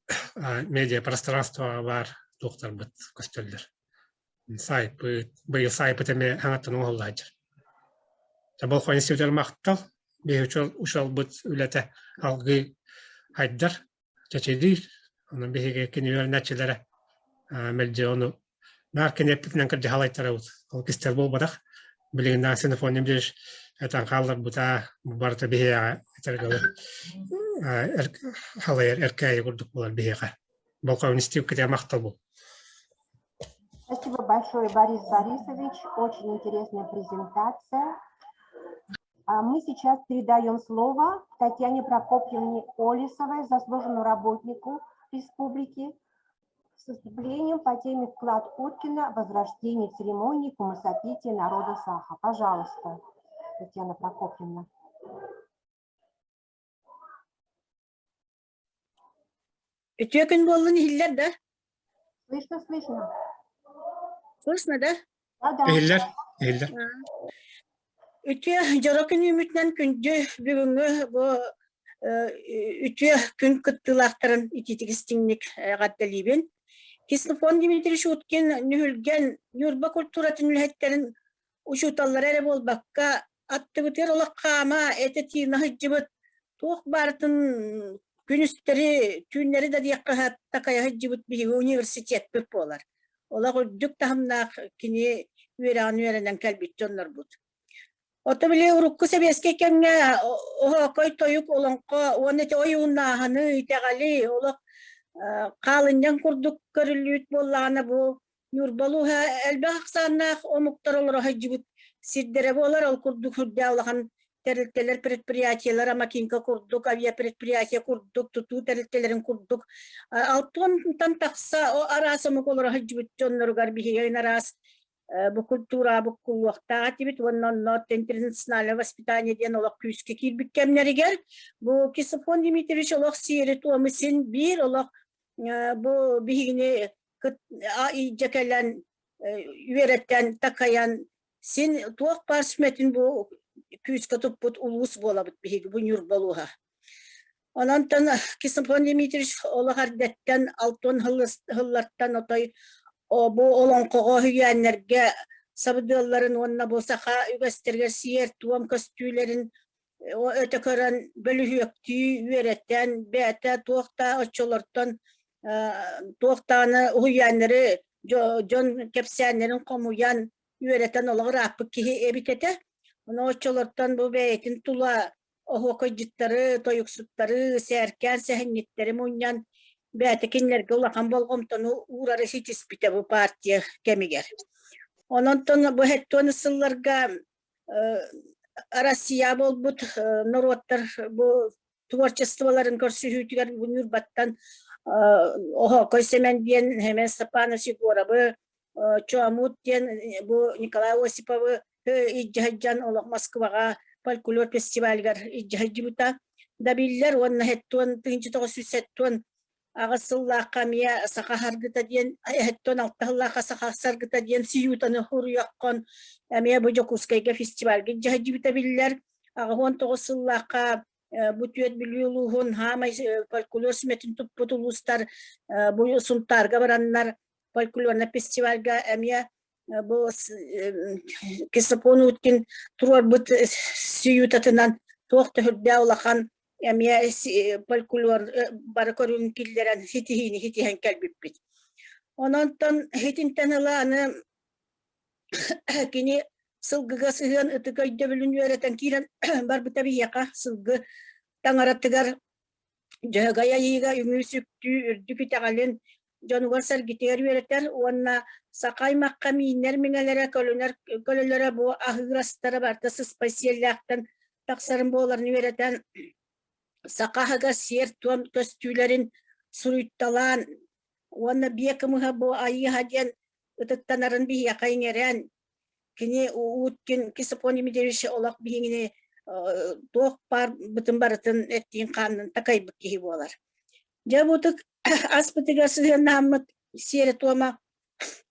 медиапространствоҕа баар туохтарбыт көстөллөр. Сайпыт, быйыл сайпыт эмиэ хаҥаттан оҥоһулла сылдьар. Болхон институтар махтал, биһиги учуолбут үлэтэ алгыы хайдар, чэчилиир. Онон биһиги кини үөрэнээччилэрэ мэлдьи ону Наар кини эппитинэн кырдьаһалайтарабыт. Ол кистэл буолбатах. Билигин наа Ксенофонт Дмитриевич этэн хаалларбыта барыта биһиэхэ этэргэ халайар эркээйи курдук буолар биһиэхэ. Болкоун истибиккитигэр махтал бул. Спасибо большое, Борис Борисович. Очень интересная презентация. А мы сейчас передаем слово Татьяне Прокопьевне Олесовой, заслуженному работнику республики, с выступлением по теме «Вклад Уткина. Возрождение церемонии кумысопития народа Саха». Пожалуйста, Татьяна Прокопьевна. Үтүө күн буоллун иһиллэр да? Слышно, слышно. Слышно, да? Да, да. Иһиллэр, иһиллэр. Үтүө дьоро күн үүммүтүнэн күндү бүгүҥҥү бу үтүө күн кыттыылаахтарын итиитик истиҥник эҕэрдэлиибин. Ксенофонт Дмитриевич Уткин Нүһүлгэн Ньурба культуратын үлэһиттэрин учууталлара эрэ буолбакка, аттыбытыгар олох хаама, этэ-тиинэ сылдьыбыт, туох барытын күнүстэри, түүннэри да диэххэ такайа сылдьыбыт биһиги университеппит буолар. Олох үрдүк таһымнаах кини үөрэҕин үөрэнэн кэлбит дьоннорбут. Ото били урукку сэбиэскэй кэмҥэ оһоокой тойук олоҥхо уонна ити ойууннааһыны, итэҕэли олох хаалынньаҥ курдук көрүллүбүт буоллаҕына бу Ньурба улууһа элбэх ахсааннаах омуктар олоро сылдьыбыт сирдэрэ буолар. Ол курдук сүрдээх улахан тэрилтэлэр, предприятиелар Амакинка курдук, авиапредприятие курдук, тутуу тэрилтэлэрин курдук алтыантан тахса араас омук олоро сылдьыбыт дьонноругар биһиги араас бу культура буккуллуохтаах этибит уонна онно интернациональное воспитание диэн олох күүскэ киирбит кэмнэригэр бу Ксенофонт Дмитриевич олох сиэри-туому син биир олох бу биһигини илдьэ кэлэн үөрэтэн, такайан син туох баар сүмэтин бу күүскэ туппут улуус буолабыт биһиги бу Ньурба улууһа. Онон Ксенофонт Дмитриевич олох эрдэттэн алтан сыллартан отой бу олоҥхоҕо үһүйээннэргэ сабыдыалларын уонна бу саха үгэстэригэр сиэр-туом көстүүлэрин өтө көрөн бөлүһүөктүү үөрэтэн бэйэтэ туох да оччолортон туох даҕаны уһуйааннары дьон кэпсээннэрин хомуйан үөрэтэн олох ырааппыт киһи эбит этэ. Ону оччолортон бу бэйэтин тула оһуокайдьыттары, тойуксуттары, сээркээн сэһэнньиттэри мунньан бэйэтэ кинилэргэ улахан болҕомтону уурары ситиспитэ бу партия кэмигэр. Онон бу хэттуон сылларга Россия буолбут норуоттар бу творчестволарын көрсүһүүтүгэр бу Ньурбаттан Оһоокой Сэмэн диэн Сэмэн Степанович Егоровы, Чоомут диэн бу Николай Осиповы илдьэ сылдьан олох Москваҕа фольклор фестивалыгар илдьэ сылдьыбыта да биллэр уонна хэттуон 1970 аҕыс сыллаахха эмиэ саха саргыта диэн эһэттэн алта сыллаахха саха саргыта диэн сиютаны суруйаххын эмиэ бу Дьокуускайга фестивальга дьаһайдыбыта биллэр. 89 сыллаахха бу түөрт Бүлүү улууһун хаамай фольклор сүмэтин туппут улуустар бу Сунтаарга бараннар фольклорнай фестивальга эмиэ бу Ксенофонт Уткин туруорбут сиютатынан туох да сүрдээх улахан эмиэ фольклор бары көрүҥүн киллэрэн ситиһиини ситиһэн кэлбиппит. Ононтон итинтэн ыла аны кини сылгыга сыһыан ытык өйдөбүлүн үөрэтэн киирэн барбыта биһиэхэ сылгы таҥаратыгар Дьөһөгөй Айыыга үҥүү-сүктүү үрдүк итэҕэлин дьонугар-сэргитигэр үөрэтэр уонна саха аймахха мииннэр миҥэлэрэ, көлүнэр көлөлөрө бу аһыыр астара барыта сыспай сиэллээхтэн тахсарын буоларын үөрэтэн саха аһыгар сиэр-туом көстүүлэрин суруйталаан уонна биэ кымыһа бу айыыһа диэн ытыктанарын биһиэхэ иҥэрэн кини Уткин Ксенофонт Дмитриевич олох биһигини туох баар бытын барытын эттиин-хааннын такайбыт киһи буолар. Дьэ бутук аспытыгар сыһыаннаһаммыт сиэрэ-туома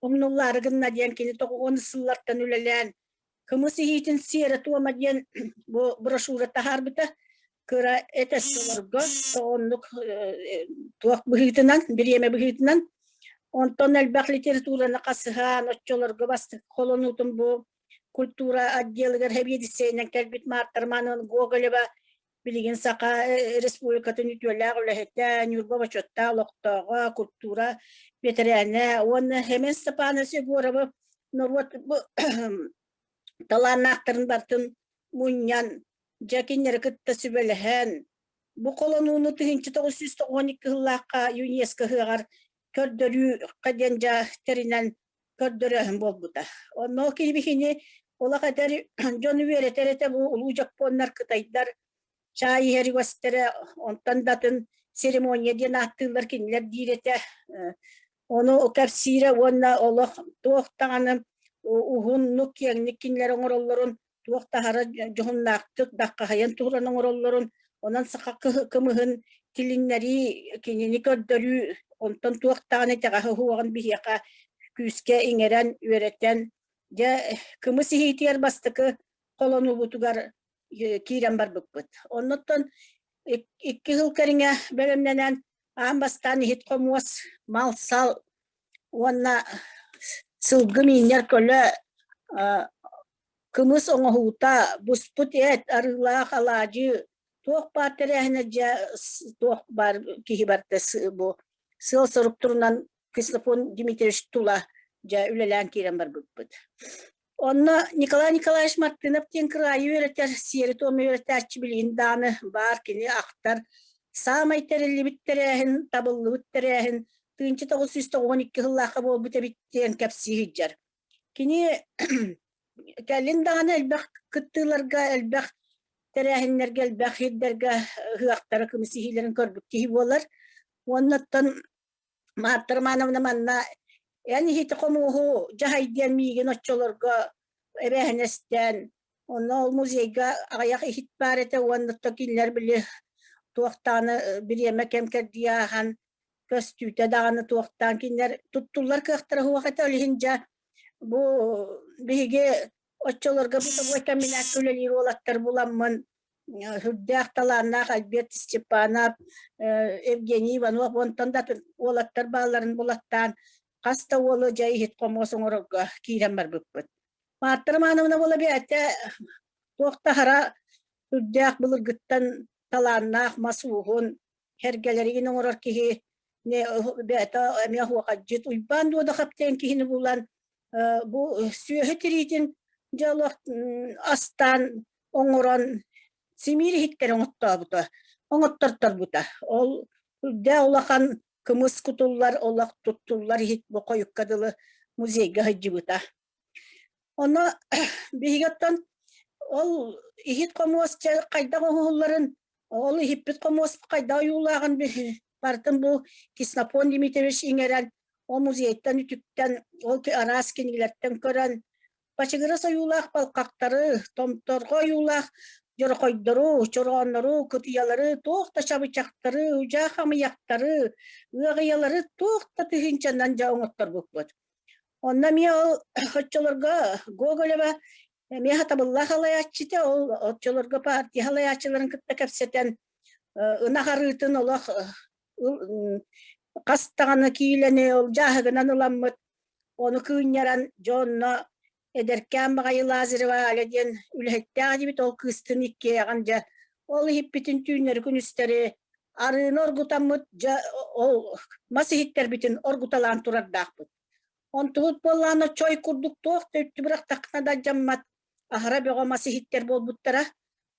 умнуллаары гынна диэн кини тоҕуон сыллартан үлэлээн кымыс иһиитин сиэрэ-туома диэн бу брошюра таһаарбыта кыра этэ олорго оннук туох быһыытынан бириэмэ быһыытынан онтон элбэх литератураны хасыһан оччолорго бастакы холонуутун бу культура отделыгар сэбиэдиссэйинэн кэлбит Марта Романовна Гоголева. Билигин Саха Республикатын үтүөлээх үлэһитэ, Ньурба бочуоттаах олохтооҕо, культура бэтэрээнэ уонна Хэмэн Степанович Егоровы норуот бу талааннаахтарын барытын мунньан, дьэ кинилэри кытта сүбэлэһэн, бу холонууну 1992 сыллаахха ЮНЕСКО ыһыаҕар көрдөрүүххэ диэн дьэ тэринэн көрдөрөөһүн буолбута. Онно кини бихини олох эдэр дьону үөрэтэр этэ бу улуу дьоппуоннар, кытайдар чаай иһэр үгэстэрэ, онтон да атын церемония диэн ааттыыллар кинилэр диир этэ. Ону кэпсиирэ уонна олох туох даҕаны уһуннук, киэҥник кинилэр оҥороллорун туох да аһара дьоһуннаахтык даххаһыйан туран оҥороллорун, онон саха кымыһын тилиннэрии, кинини көрдөрүү, онтон туох даҕаны итэҕэһэ уһуоҕун биһиэхэ күүскэ иҥэрэн, үөрэтэн, дьэ кымыс иһиитигэр бастакы холонуубутугар киирэн барбыппыт. Оннуттан икки сыл кэриҥэ бэлэмнэнэн аан бастаан иһит-хомуос, мал-сал уонна сылгы миинньэр көлө кымыс оҥоһуута, буспут эт, арыылаах алаадьы, туох баар тэрээһинэ дьэ туох баар киһи барыта бу сыал-сорук турунан Ксенофонт Дмитриевич тула дьэ үлэлээн киирэн барбыппыт. Онно Николай Николаевич Мартынов диэн кыраайы үөрэтэр, сиэри-туому үөрэтээччи билигин даҕаны баар кини ахтар. Саамай тэриллибит тэрээһин, табыллыбыт тэрээһин 1992 сыллаахха буолбут эбит диэн кэпсии сылдьар. Кини кэлин даҕаны элбэх кыттыыларга, элбэх тэрээһиннэргэ, элбэх сирдэргэ ыһыахтары, кымыс иһиилэрин көрбүт киһи буолар. Уоннаттан Марта Романовна манна эн иһити хомуоһу дьаһай диэн миигин оччолорго эбээһинэстээн, онно ол музейга аҕыйах иһит баар этэ уонна кинилэр били туохтааны бириэмэ кэм кэрдии ааһан көстүүтэ даҕаны туохтаан кинилэр туттуллар кыахтара суох этэ. Ол иһин дьэ бу биһиги оччолорго бытовой комбинатка үлэлиир уолаттар буламмын сүрдээх талааннаах Альберт Степанов, Евгений Иванов онтон да атын уолаттар баалларын булаттаан хас да уолу дьэ иһит хомуос оҥорорго киирэн барбыппыт. Марта Романовна буола бэйэтэ туох да хара сүрдээх былыргыттан талааннаах мас ууһун сэргэлэригин оҥорор киһи бэйэтэ эмиэ оһуохайдьыт Уйбаан Дуодахап диэн киһини булан бу сүөһү тириитин дьэ олох астаан оҥорон симиир иһиттэри оҥоттообута, оҥотторторбута. Ол үрдээх улахан кымыс кутуллар, олох туттуллар иһит бу хойукка дылы музейга сылдьыбыта. Ону биһиги оттон ол иһит-хомуос чэ хайдах оҥоһулларын, ол иһиппит-хомуос хайдах ойуулааҕын барытын бу Ксенофонт Дмитриевич иҥэрэн, ол музейтан үтүктэн, ол араас кинигэлэртэн көрөн, бачыгырас ойуулаах балхахтары, томторҕо ойуулаах дьорохойдору, чорооннору, кытыйалары, туох да чабычахтары, удьаах амыйахтары, ыаҕыйалары туох да тыһыынчанан дьэ оҥотторбуппут. Онно эмиэ ол оччолорго Гоголева эмиэ сатабыллаах салайааччыта, ол оччолорго партия салайааччыларын кытта кэпсэтэн ынах арыытын олох хас даҕаны киилэни ол дьааһыгынан ыламмыт, ону кыынньаран дьэ онно эдэркээн баҕайы Лазарева Аля диэн үлэһиттээх дибит, ол кыыстын иккиэйэҕин дьэ ол иһиппитин түүннэри-күнүстэри арыыны оргутаммыт дьэ ол мас иһиттэрбитин оргуталаан турардаахпыт. Онтубут буоллаҕына чой курдук туох да үттү бырахтаххына да алдьаммат, аһара бөҕө мас иһиттэр буолбуттара.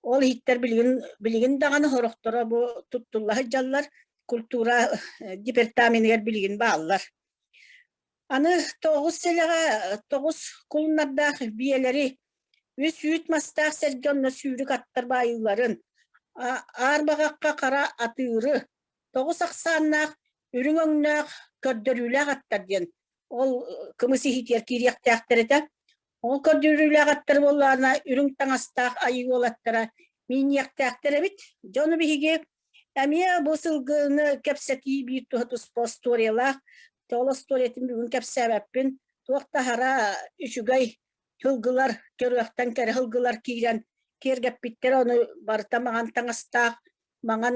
Ол иһиттэр билигин билигин даҕаны сорохторо бу туттулла сылдьаллар, культура департаменыгар билигин бааллар. Аны тоҕус сэлэҕэ тоҕус кулуннардаах биэлэри, үс үүт мастаах сэргэ онно сүүрүк аттар баайыыларын, аар баҕахха хара атыыры, тоҕус ахсааннаах үрүҥ өҥнөөх көрдөрүүлээх аттар диэн ол кымыс иһитигэр киириэхтээхтэр этэ. Ол көрдөрүүлээх аттар буоллаҕына үрүҥ таҥастаах айыы уолаттара миинниэхтээхтэр эбит. Дьону биһиги эмиэ бу сылгыны кэпсэтии биир туһа туспа остуоруйалаах. Ол остуоруйатын бүгүн кэпсээбэппин. Туох да аһара үчүгэй сылгылар, көрүөхтэн кэрэ сылгылар киирэн киэргэппиттэр ону барыта маҥан таҥастаах, маҥан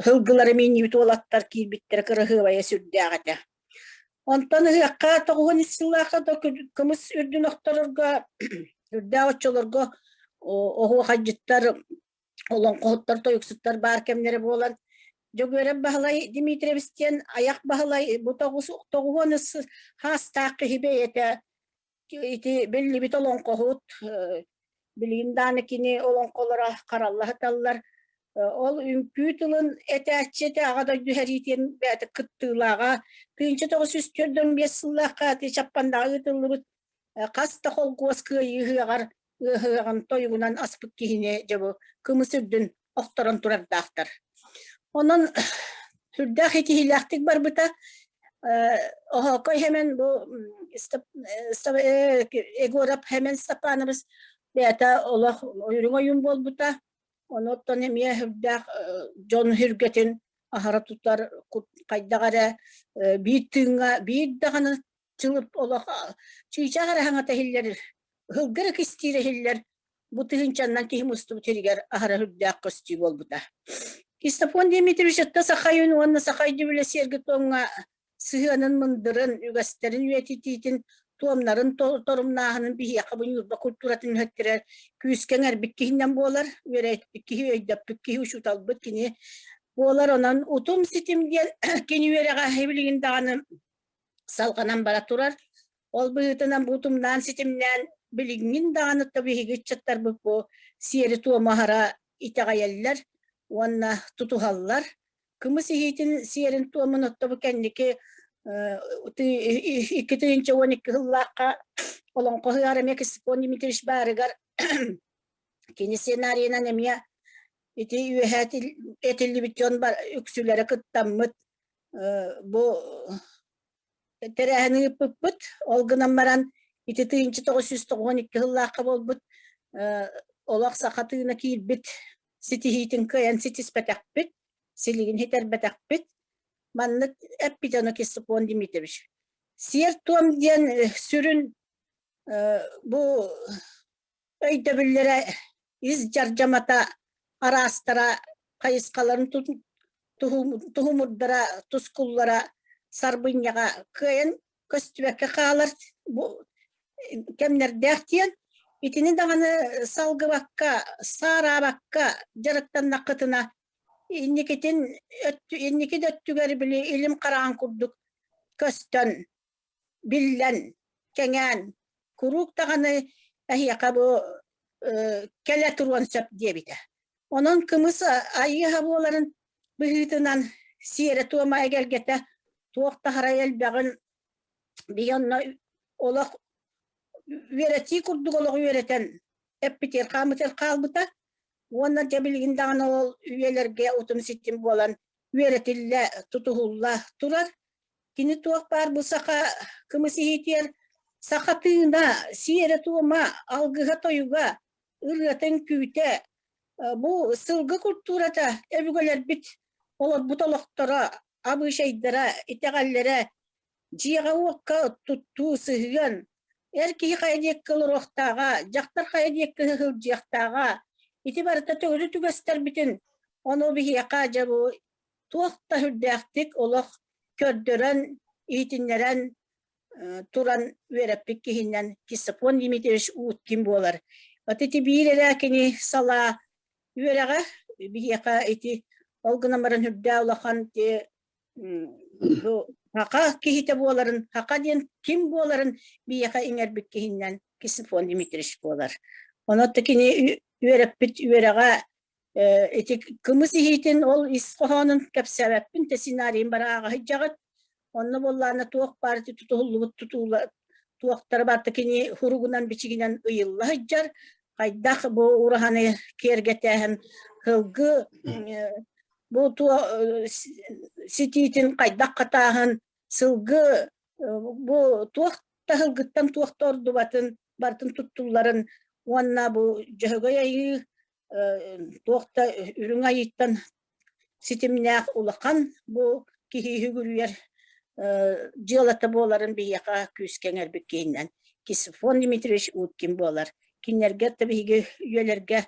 сылгылары миинньибит уолаттар киирбиттэрэ кыраһыабайа сүрдээх этэ. Онтон ыһыахха тоҕуһун үс сыллаахха да кымыс үрдүн охторорго үрдээх оччолорго оһуохайдьыттар Олоҥхоһуттар, тойуксуттар баар кэмнэрэ буолан, Дьөгүөрэп Баһылай Дмитриевич диэн Айах Баһылай бу тоҕуһуон хаастаах киһи бэйэтэ ити биллибит олоҥхоһут, билигин даҕаны кини олоҥхолоро харалла сыталлар. Ол үҥкүү тылын этээччи этэ Аҕа дойду сэриитин бэйэтэ кыттыылааҕа 1945 сыллаахха ити Чаппандаҕа ыытыллыбыт хас да холкуос кыайыы ыһыаҕар ыһыаҕын тойугунан аспыт киһини дьэ бу кымыс үрдүн охторон турардаахтар. Онон сүрдээх итиһиилээхтик барбыта. Оһоокой Хэмэн бу Егоров Хэмэн Степанович бэйэтэ олох үрүҥ ойуун буолбута. Онуоттан эмиэ сүрдээх дьон сүргэтин аһара тутар хайдах эрэ биир тыыҥҥа биир даҕаны чылып олох чыычаах эрэ хаҥата иһиллэр, ыһылга эрэ кистиирэ иһиллэр, бу тыһыынчаннан киһи мустубут сиригэр аһара үрдээх көстүү буолбута. Кистофон Дмитриевич ытта саха өйүн уонна саха өйдөбүлэ сиэргэ-туомҥа сыһыанын мындырын, үгэстэрин үйэтитиитин, туомнарын торумнааһынын биһиэхэ бу Ньурба культуратын үһэттэрэр күүскэ эҥэрбит киһинэн буолар, үөрэппит киһи, өйдөппүт киһи, учууталбыт кини буолар. Онон утум ситим диэн кини үөрэҕэ билигин даҕаны салҕанан бара турар. Ол быһыытынан бу утумнаан ситимнээн билиҥҥин даҕаны да биһиги ыччаттарбыт бу сиэри-туому аһара итэҕэйэллэр уонна тутуһаллар. Кымыс иһиитин сиэрин-туомун отто бу кэнники 2012 сыллаахха Олоҥхо ыһыаҕар эмиэ Ксенофонт Дмитриевич баарыгар кини сценарийынан эмиэ ити үөһэ этиллибит дьон үксүлэрэ кыттаммыт бу тэрээһини ыыппыппыт. Ол гынан баран ити 1992 сыллаахха буолбут олох саха тыына киирбит ситиһиитин кыайан ситиспэтэхпит, силигин ситэрбэтэхпит. Маннык эппит ону Кисипон Дмитриевич. Сиэр-туом диэн сүрүн бу өйдөбүллэрэ ис дьардьамата араастара хайысхаларын туһумурдара тускуллара сарбынньаҕа кыайан көстүбэккэ хаалар бу кэмнэрдээх диэн итини даҕаны салгыбакка саараабакка дьарыктаннаххытына инникитин инники да өттүгэр били илим хараан курдук көстөн биллэн, кэҥээн, куруук даҕаны эһиэхэ бу кэлэ туруон сөп диэбитэ. Онон кымыс айыыһа буоларын быһыытынан сиэрэ-туома эгэлгэтэ туох да харай элбэҕин биһи онно олох үөрэтии курдук олох үөрэтэн эппитигэр хааммытыгар хаалбыта уонна дьэ билигин даҕаны ол үйэлэргэ утум-ситим буолан үөрэтиллэ, тутуһулла турар. Кини туох баар бу саха кымыс иһитиэр саха тыына, сиэрэ-туома, алгыһа-тойуга, ырыата-үҥкүүтэ, бу сылгы культурата өбүгэлэрбит олорбут олохторо, абыычайдара, итэҕэллэрэ, дьиэҕэ-уокка туттуу, сыһыан, эр киһи хайа диэкки олоруохтааҕа, дьахтар хайа диэкки сылдьыахтааҕа, ити барыта төгүрү түгэстэрбитин ону биһиэхэ дьэ бу туох да сүрдээхтик олох көрдөрөн, иһитиннэрэн туран үөрэппит киһинэн Кисапон Дмитриевич Уткин буолар. Вот ити биир эрэ кини салаа үөрэҕэ биһиэхэ ити ол гынан баран үрдээх улахан бу саха киһитэ буоларын, саха диэн ким буоларын биһиэхэ иҥэрбит киһинэн Кисапон Дмитриевич буолар. Онон кини үөрэппит үөрэҕэ ити кымыс иһиитин ол ис хоһоонун кэпсээбэппин те сценарийын бары ааҕа сылдьаҕыт. Онно буоллаҕына туох баар ити тутуһуллубут тутуула туохтара барыта кини хуругунан-бичигинэн ыйылла сылдьар. Хайдах бу ураһаны киэргэтээһин сылгы бу туо ситиитин хайдах хатааһын сылгы бу туох таһылгыттан туох да ордубатын барытын туттулларын уонна бу Дьөһөгөй Айыы туох да үрүҥ айыыттан ситимнээх улахан бу киһи үгүрүйэр дьыалата буоларын биһиэхэ күүскэ эҥэрбит киһинэн Кисифон Дмитриевич Уткин буолар. Кинилэргэ да биһиги үйэлэргэ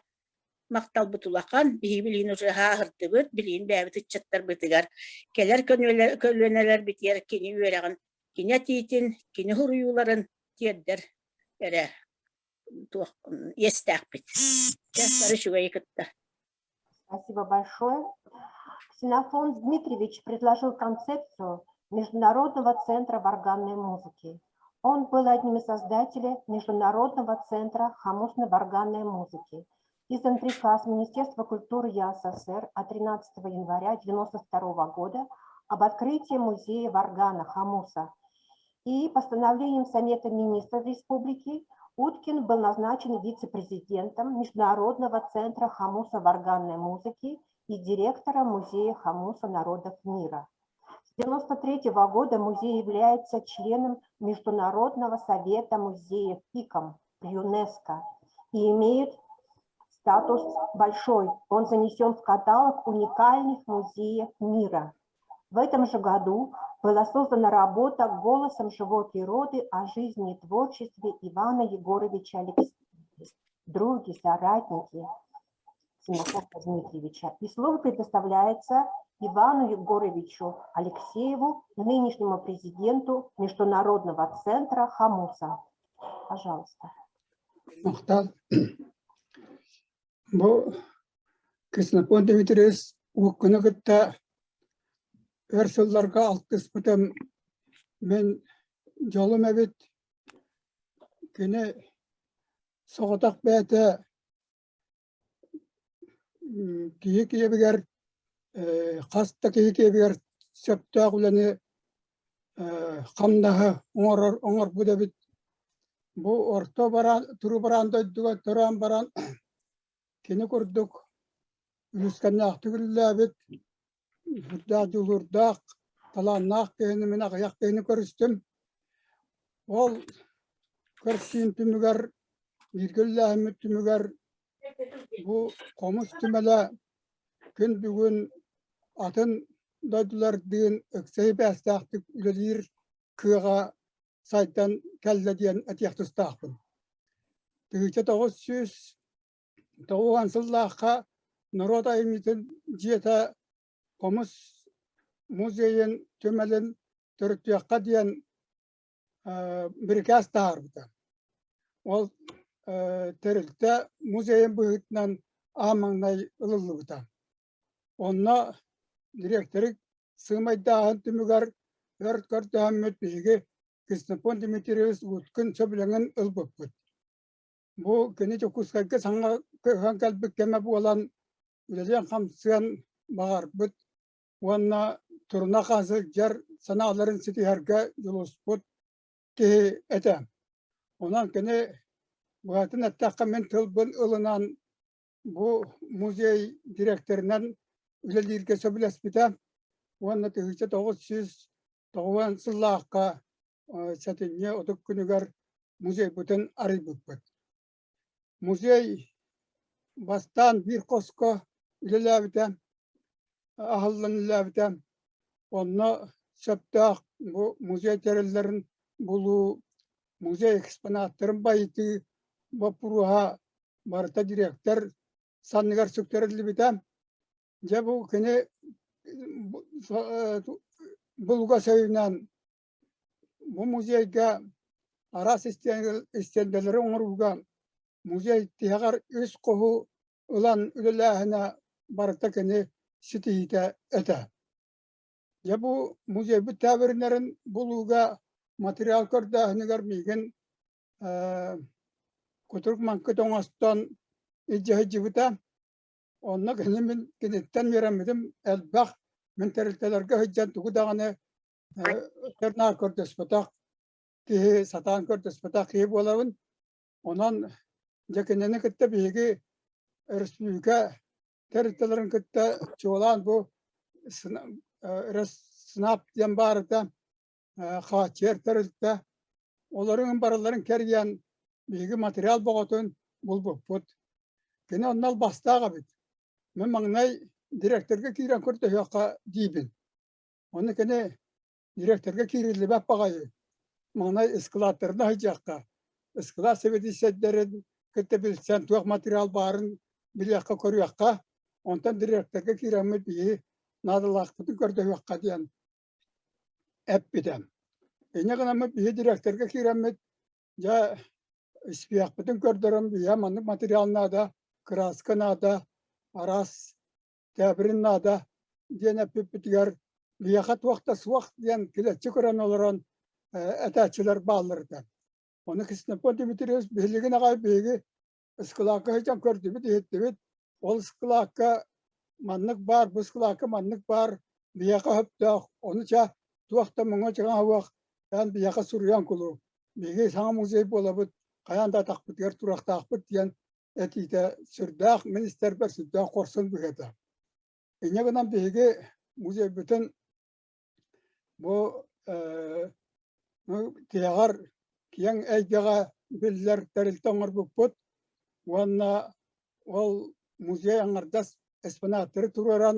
махталбыт улахан. Биһиги билигин уже ааһырдыбыт, билигин бэйэбит ыччаттарбытыгар кэлэр көлүөнэлэрбитигэр кини үөрэҕин, кини этиитин, кини суруйууларын тиэрдэр эрэ туох иэстээхпит. Бары үчүгэйи кытта. Спасибо большое. Ксенофонт Дмитриевич предложил концепцию Международного центра варганной музыки. Он был одним из создателей Международного центра хомусно-варганной музыки. Издан приказ Министерства культуры ЯССР от 13 января 1992 года об открытии музея варгана Хамуса. И постановлением Совета министров республики Уткин был назначен вице-президентом Международного центра хамуса варганной музыки и директором Музея хамуса народов мира. С 1993 года музей является членом Международного совета музеев ИКОМ при ЮНЕСКО и имеет статус большой. Он занесен в каталог уникальных музеев мира. В этом же году была создана работа «Голосом живой природы о жизни и творчестве Ивана Егоровича Алексеева, други, соратники Ксенофонта Дмитриевича. И слово предоставляется Ивану Егоровичу Алексееву, нынешнему президенту Международного центра Хамуса. Пожалуйста. Махтал. Бу Ксенофонт Дмитриевич Ууккуну кытта өр сылларга алтыспытым мин дьолум эбит. Кини соҕотох бэйэтэ киһи киэбигэр хас да киһи киэбигэр сөптөөх үлэни хамнаһы оҥорор оҥорбут эбит. Бу орто бараан туру бараан дойдуга төрөөн баран кини курдук үлүскэннээхтик үлэлээбит, сүрдээх дьулуурдаах, талааннаах киһини мин аҕыйах киһини көрүстүм. Ол көрсүүм түмүгэр, бииргэ үлэлээһиммит түмүгэр бу хомус түмэлэ күн бүгүн атын дойдулардыын ыкса сибээстээхтик үлэлиир кыаҕа сайдан кэллэ диэн этиэх тустаахпын. 1990 сыллаахха норуот айымньытын дьиэтэ хомус музейын түмэлин төрүттүөххэ диэн бирикээс таһаарбыта. Ол тэрилтэ музейын быһыытынан аан маҥнай ылыллыбыта. Онно дириэктэри сыымайдааһын түмүгэр өр көрдөһөммүт биһиги Ксенофонт Дмитриевич Уткин сөбүлэҥин ылбыппыт. Бу кини Дьокуускайга саҥа көһөн кэлбит кэмэ буолан үлэлиэн-хамсыан баҕарбыт уонна туруна сылдьар санааларын ситиһэргэ дьулуспут киһи этэ. Онон кини быһатын эттэххэ мин тылбын ылынан бу музей дириэктэринэн үлэлииргэ сөбүлэспитэ уонна 1990 сыллаахха сэтинньи 30 күнүгэр музейбытын арыйбыппыт. Музей бастаан биир хоско үлэлээбитэ, аһыллан үлэлээбитэ. Онно сөптөөх бу музей тэриллэрин булуу, музей экспонаттарын байытыы боппуруоһа барыта дириэктэр санныгар сүктэриллибитэ. Дьэ бу кини булугас өйүнэн бу музейга араас истиэндэлэри оҥорууга музей тиһэҕэр үс хоһу ылан үлэлээһинэ барыта кини ситиһиитэ этэ. Дьэ бу музейбыт тээбириннэрин булууга материал көрдөөһүнүгэр миигин кутурук маҥкыт оҥостон илдьэ сылдьыбыта. Онно кини мин киниттэн үөрэммитим элбэх. Мин тэрилтэлэргэ сылдьан тугу даҕаны наар көрдөспөтөх киһи, сатаан көрдөспөтөх киһи буолабын. Онон дьэ кинини кытта биһиги өрөспүүбүлүкэ тэрилтэлэрин кытта чуолаан бу СНАП диэн баарыта хааччыйар тэрилтэ олорун барыларын кэрийэн биһиги материал боҕотун булбуппут. Кини онно албастаах эбит. Мин маҥнай директорга киирэн көрдөһүөххэ диибин. Ону кини директорга киириллибэт баҕайы. Маҥнай ыскылааттарына сылдьыахха. Ыскылаат сэбиэдиссэйдэрин кытта билсэн туох материал баарын билиэххэ көрүөххэ. Онтон директорга киирэммит биһи наадалаахпытын көрдөһүөххэ диэн эппитэ. Инньэ гынаммыт биһи директорга киирэммит дьэ испиэхпитин көрдөрөн биһиэхэ маннык материал наада, кырааска наада, араас. тээбирин наада диэн эппиппитигэр биһиэхэ туох да суох диэн килэччи көрөн олорон этээччилэр бааллар этэ. Ону Ксенофонт Дмитриевич биһилигин аҕай биһиги ыскылаакка сылдьан көрдүбүт, иһиттибит. Ол ыскылаакка маннык баар, бу ыскылаакка маннык баар, биһиэхэ сөптөөх, ону ча туох да муҥа-чаҥа суох, эн биһиэхэ суруйан кулу. Биһиги саҥа музей буолабыт, хайаан да атахпытыгар туруохтаахпыт диэн этиитэ сүрдээх, мин истэрбэр сүрдээх хорсун быһыыта. Инньэ гынан биһиги музейбытын бу тиһэҕэр киэҥ эйгэҕэ биллэр тэрилтэ оҥорбуппут уонна ол музей аҥардас экспонаттары туруоран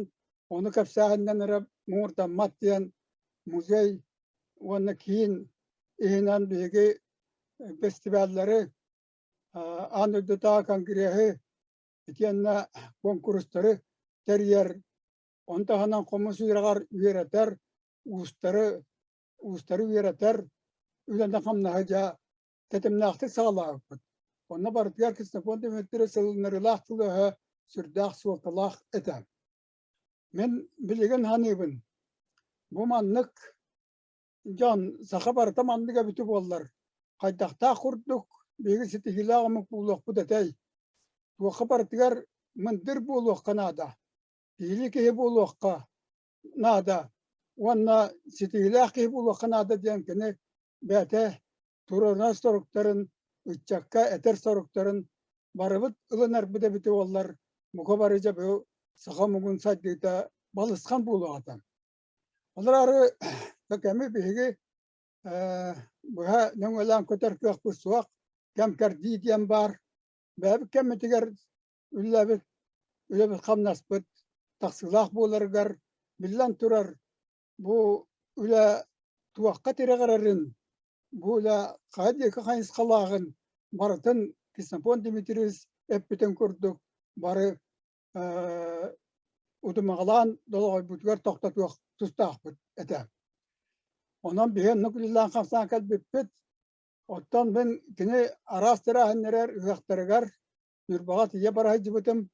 ону кэпсээһиннэн эрэ муҥурдаммат диэн музей уонна киин иһинэн биһиги фестиваллары аан дойдутааҕы конгреһы итиэннэ куонкурустары тэрийэр, ону таһынан хомус үөрэҕэр үөрэтэр, уустары уустары үөрэтэр үлэни-хамнаһы дьэ тэтимнээхтик саҕалаабыппыт. Онно барытыгар Ксенофонт Дмитриевич ылыннарыылаах тыл-өһө сүрдээх суолталаах этэ. Мин билигин саныыбын, бу маннык дьон саха барыта маннык эбитэ буоллар, хайдахтаах курдук биһиги ситиһиилээх омук буолуохпут этэй? Туохха барытыгар мындыр буолуохха наада, киһилии киһи буолуохха наада уонна ситиһиилээх киһи буолуохха наада диэн кини бэйэтэ туруорунар соруктарын, ыччакка этэр соруктарын барыбыт ылынарбыт эбитэ буоллар, бука бары дьэ бу саха омугун сайдыыта балысхан буолуох этэ. Ол эрээри кэми биһиги быһа нөҥүөлээн көтөр кыахпыт суох, кэм кэрдии диэн баар. Бэйэбит кэммитигэр үлэлээбит үлэбит-хамнаспыт тахсыылаах буоларыгар, биллэн турар, бу үлэ туохха тирэҕирэрин, бу үлэ хайа диэки хайысхалааҕын барытын Ксенофонт Дмитриевич эппитин курдук бары утумаҕалаан долоҕойбутугар тохтотуох тустаахпыт этэ. Онон биһи оннук үлэлээн хамсаан кэлбиппит. Оттон мин кини араас тэрээһиннэрэр ыһыахтарыгар Ньурбаҕа тиийэ бара сылдьыбытым.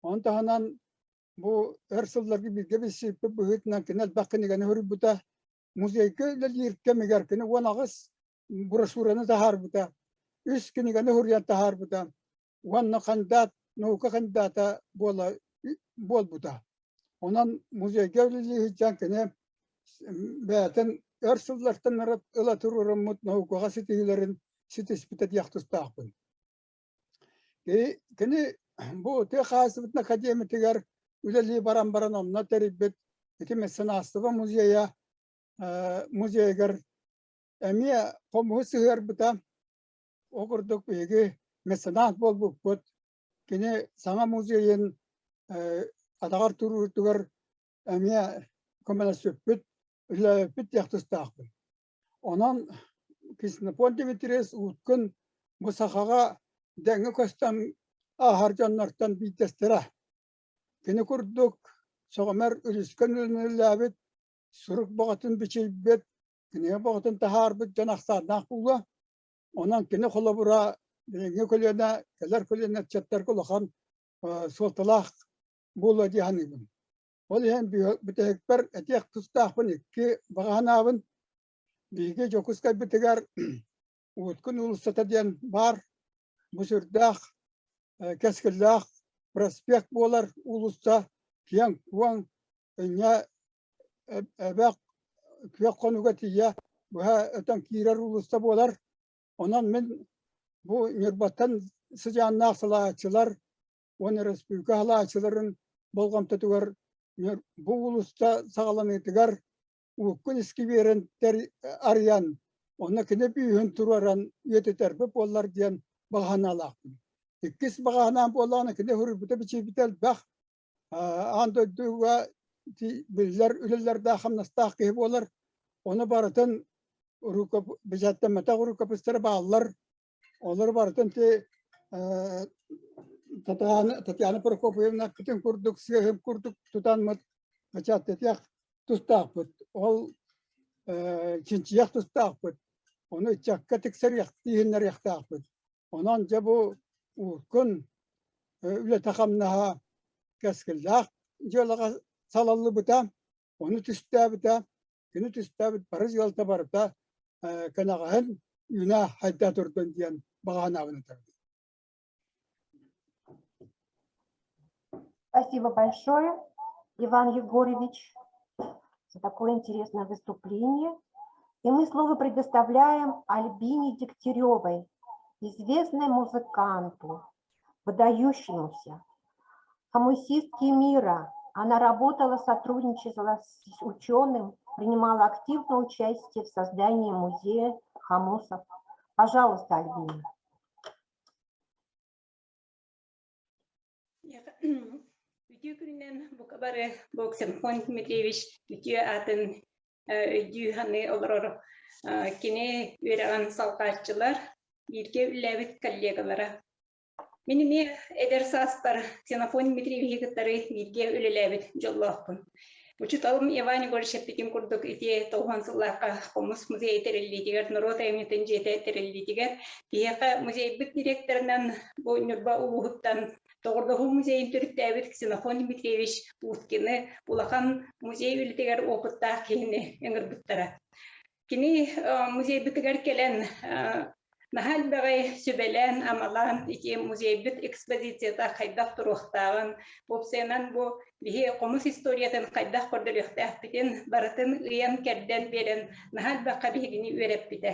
Ону таһынан бу өр сылларга бииргэ билсибиппит быһыытынан кини элбэх кинигэни суруйбута. Музейга үлэлиир кэмигэр кини 18 брошюраны таһаарбыта, үс кинигэни суруйан таһаарбыта уонна кандидат, наука кандидата буола буолбута. Онон музейга үлэлии сылдьан кини бэйэтин өр сыллартан ыла туруоруммут наукаҕа ситиһиилэрин ситиспитэ диэх тустаахпын. Кини бу тыа хаһаайыстыбатын академиятыгар үлэлии баран баран онно тэрийбит ити меценатство музейа музейыгар эмиэ хомуһу сыһыарбыта. Ол курдук биһиги меценат буолбуппут. Кини саҥа музейын атаҕар туруурутугар эмиэ көмөлөспүппүт, үлэлээбиппит диэх тустаахпын. Онон Ксенофонт Дмитриевич Уткин бу сахаҕа дэҥҥэ көстөн ааһар дьоннортон биирдэстэрэ. Кини курдук сөҕүмэр үлүскэн үлэлээбит, сурук бөҕөтүн бичийбит, кинигэ бөҕөтүн таһаарбыт дьон ахсааннаах буолуо. Онон кини холобура билиҥҥи көлүөнэ, кэлэр көлүөнэ ыччаттарга улахан суолталаах буолуо дии саныыбын. Ол иһин бүтэһикпэр этиэх тустаахпын икки баҕа санаабын. Биһиги Дьокуускайбытыгар Уткун уулуссата диэн баар. Бу сүрдээх кэскиллээх проспект буолар уулусса киэҥ-куоҥ, инньэ эбэх күөх хонууга тиийэ быһа өтөн киирэр уулусса буолар. Онон мин бу Ньурбаттан сыдьааннаах салааччылар уонна республика салааччыларын болҕомтотугар бу уулусса саҕаланыытыгар Ууккун искибиэрин арыйан, онно кини бүүһүн туруоран үйэтитэрбит буоллар диэн баҕа санаалаахпын. Иккис баҕа санаам буоллаҕына кини суруйбута-бичийбитэ элбэх. Аан дойдуга биллэр үлэлэрдээх хамнастаах киһи буолар. Ону барытын бэчээттэммэтэх рукопистара бааллар. Олору барытын ти Татьяна Прокопьевна эппитин курдук, сыаһым курдук тутаммыт бэчээттэтиэх тустаахпыт. Ол чинчийэх тустаахпыт. Ону ыччакка тиксэриэх, тииһиннэриэхтаахпыт. Онон дьэ бу ууккун үлэтэ-хамнаһа кэскиллээх. дьыалаҕа салаллыбыта, ону түстээбитэ, кини түстээбит бары дьыалата барыта кэнэҕэһин үүнэ хайда турдун диэн баҕа санаабын этэбин. Спасибо большое, Иван Егорович, за такое интересное выступление. И мы слово предоставляем Альбине Дегтяревой, известной музыканту, выдающемуся, хомусистке мира. Она работала, сотрудничала с ученым, принимала активное участие в создании музея хомусов. Пожалуйста, Альбина. Үтүө күнүнэн бука бары бу Ксенофонт Дмитриевич үтүө аатын өйдүү саныы олорор кини үөрэҕин салҕааччылар, бииргэ үлэлээбит коллегалара. Мин эмиэ эдэр сааспар Ксенофонт Дмитриевиһи кытары бииргэ үлэлээбит дьоллоохпун. Учууталым Иван Егорович эппитин курдук ити тоҕуһан сыллаахха Хомус музейа тэриллиитигэр, норуот айымньытын дьиэтэ тэриллиитигэр биһиэхэ музейбыт директорынан бу Ньурба улууһуттан Доҕордоһуу музейын төрүттээбит Ксенофонт Дмитриевич Уткины улахан музей үлэтигэр опыттаах киһини ыҥырбыттара. Кини музейбытыгар кэлэн наһаа элбэҕи сүбэлээн-амалаан ити музейбыт экспозицията хайдах туруохтааҕын, уопсайынан бу биһи хомус историятын хайдах көрдөрүөхтээхпитин барытын ыйан-кэрдэн биэрэн наһаа элбэххэ биһигини үөрэппитэ.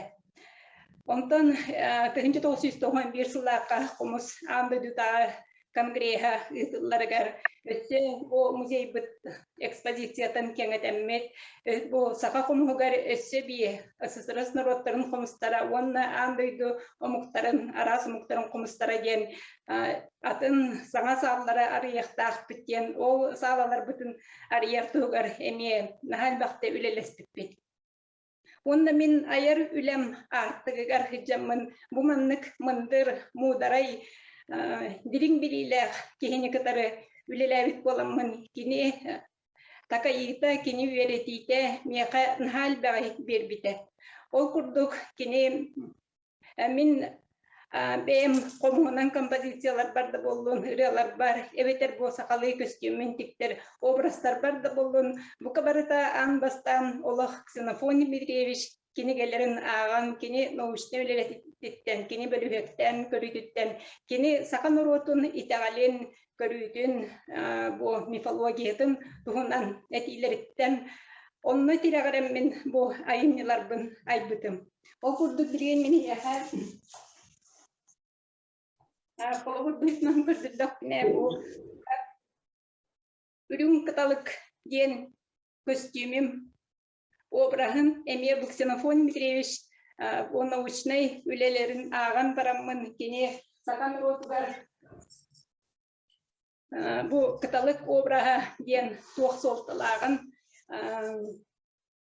Онтон 1991 сыллаахха хомус аан дойдутааҕы конгреһа ыытылларыгар өссө бу музейбыт экспозициятын кэҥэтэммит, бу саха хомуһугар өссө бии СССР норуоттарын хомустара уонна аан дойду омуктарын, араас омуктарын хомустара диэн атын саҥа сааллары арыйыахтаахпыт диэн ол саалаларбытын арыйар туһугар эмиэ наһаа элбэхтэ үлэлэспиппит. Уонна мин айар үлэм аартыгыгар сылдьаммын бу маннык мындыр, муударай, дириҥ билиилээх киһини кытары үлэлээбит буоламмын кини такайыыта, кини үөрэтиитэ миэхэ наһаа элбэҕи биэрбитэ. Ол курдук кини Мин бэйэм хомуһунан композицияларбар да буоллун, ырыаларбар, эбэтэр бу сахалыы көстүүммүн тиктэр образтарбар да буоллун, бука барыта аан бастаан олох Ксенофонт Дмитриевич кинигэлэрин ааҕан, кини научнай үлэлэтиттэн, кини бөлүһүөктээн көрүүтүттэн, кини саха норуотун итэҕэлин, көрүүтүн, бу мифологиятын туһунан этиилэриттэн онно тирэҕирэммин бу айымньыларбын айбытым. Ол курдук билигин мин эһиэхэ холобур быһыытынан көрдөрдөхпүнэ бу үрүҥ кыталык диэн көстүүмүм обраһын эмиэ бу Ксенофонт Дмитриевич бу научнай үлэлэрин ааҕан бараммын кини саха норуотугар бу кыталык обраһа диэн туох суолталааҕын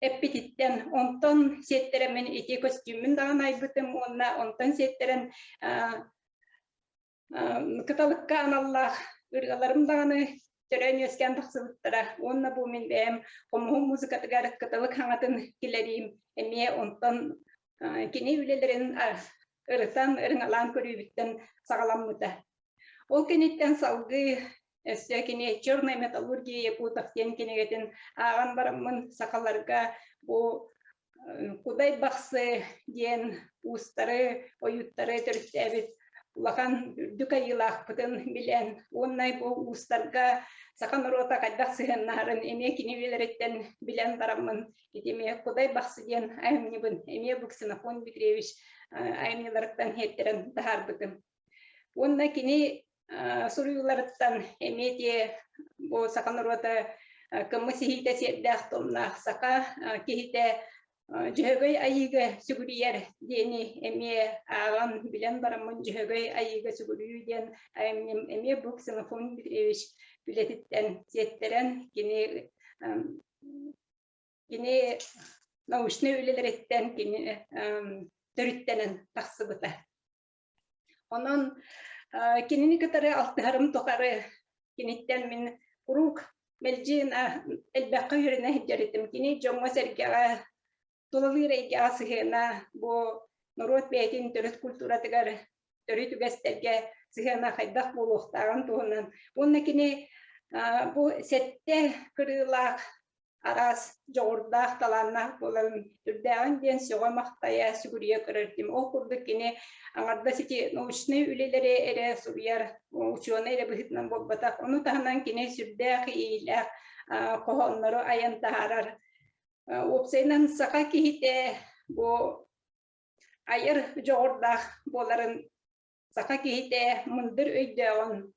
эппититтэн онтон сиэттэрэммин ити көстүүммүн даҕаны айбытым уонна онтон сиэттэрэн кыталыкка аналлаах ырыаларым даҕаны төрөөн үөскээн тахсыбыттара уонна бу мин бэйэм хомуһум музыкатыгар кыталык хаҥатын киллэриим эмиэ онтон кини үлэлэрин ырытан ырыҥалаан көрүүбүттэн саҕаламмыта. Ол кэнниттэн салгыы өссө кини «Черная металлургия якутов» диэн кинигэтин ааҕан бараммын сахаларга бу Кудай Бахсы диэн уустары, ойууттары төрүттээбит улахан үрдүк айыылаахпытын билэн уонна бу уустарга саха норуота хайдах сыһыаннаһарын эмиэ кини үлэлэриттэн билэн бараммын ити эмиэ Кудай Бахсы диэн айымньыбын эмиэ бу Ксенофонт Дмитриевич айымньыларыттан иһиттэрэн таһаарбытым. Уонна кини суруйууларыттан эмиэ ити бу саха норуота кымыс иһиитэ сиэрдээх томнаах саха киһитэ Дьөһөгөй Айыыга сүгүрүйэр диэни эмиэ ааҕан билэн бараммын Дьөһөгөй Айыыга сүгүрүйүү диэн айымньым эмиэ бу Ксенофонт Дмитриевич үлэтиттэн сиэттэрэн кини кини научнай үлэлэриттэн кини төрүттэнэн тахсыбыта. Онон кинини кытары алтыһарым тухары киниттэн мин куруук мэлдьи элбэххэ үөрэнэ сылдьар этим. Кини дьоҥҥо-сэргэҕэ, тулалыыр эйгэҕэ сыһыана бу норуот бэйэтин төрүт культуратыгар, төрүт үгэстэргэ сыһыана хайдах буолуохтааҕын туһунан. Уонна кини Бу сэттэ кырыылаах араас дьоҕурдаах, талааннаах буоларын үрдээҕин диэн сөҕө-махтайа, сүгүрүйэ көрөр этим. Ол курдук кини аҥардас ити научнай үлэлэри эрэ суруйар учуонай эрэ быһыытынан буолбатах. Ону таһынан кини сүрдээх иэйиилээх хоһооннору айан таһаарар. Уопсайынан саха киһитэ бу айар дьоҕурдаах буоларын саха киһитэ мындыр өйдөөҕүн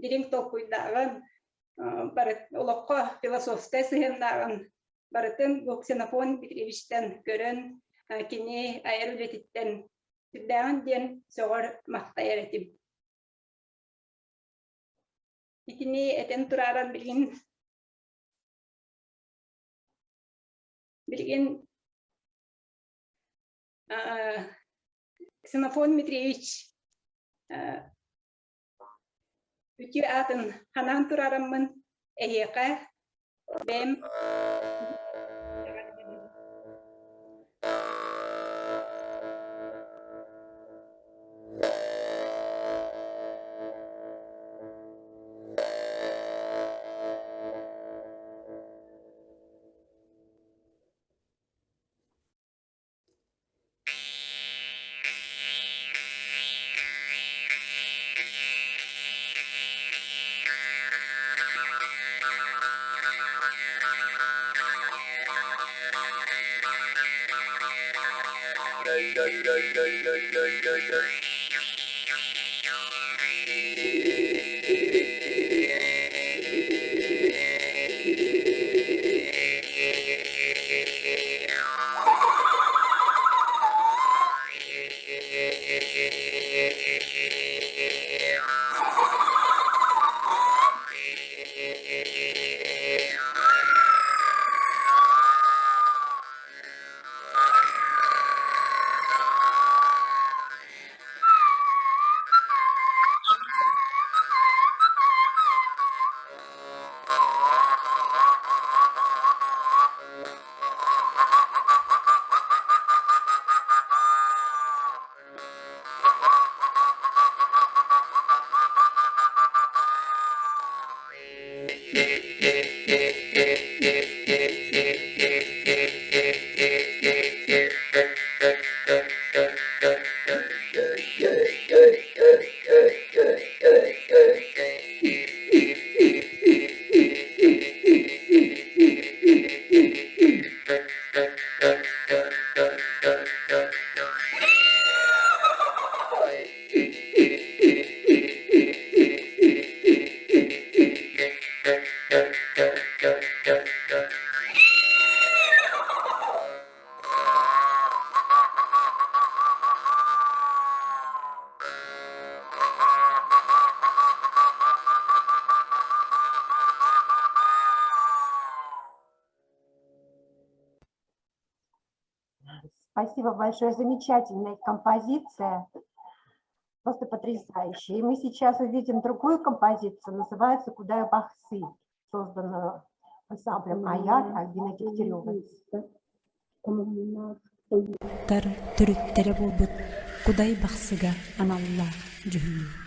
дириҥ толкуйдааҕын, олоххо философскай сыһыаннааҕын барытын бу Ксенофонт Дмитриевичтэн көрөн, кини айар үлэтиттэн сүрдээҕин диэн сөҕөр махтайар этим. Итини этэн турааран билигин билигин Ксенофонт Дмитриевич Үтүө аатын ханаан турараммын эһиэхэ бэйэм Спасибо большое. Замечательная композиция. Просто потрясающая. И мы сейчас увидим другую композицию. Называется «Куда бахсы», созданную ансамблем «Аят» Альбины Дегтяревой. Тар төрүттэрэ буолбут Кудай Бахсыга аналлаах дьүһүйүү.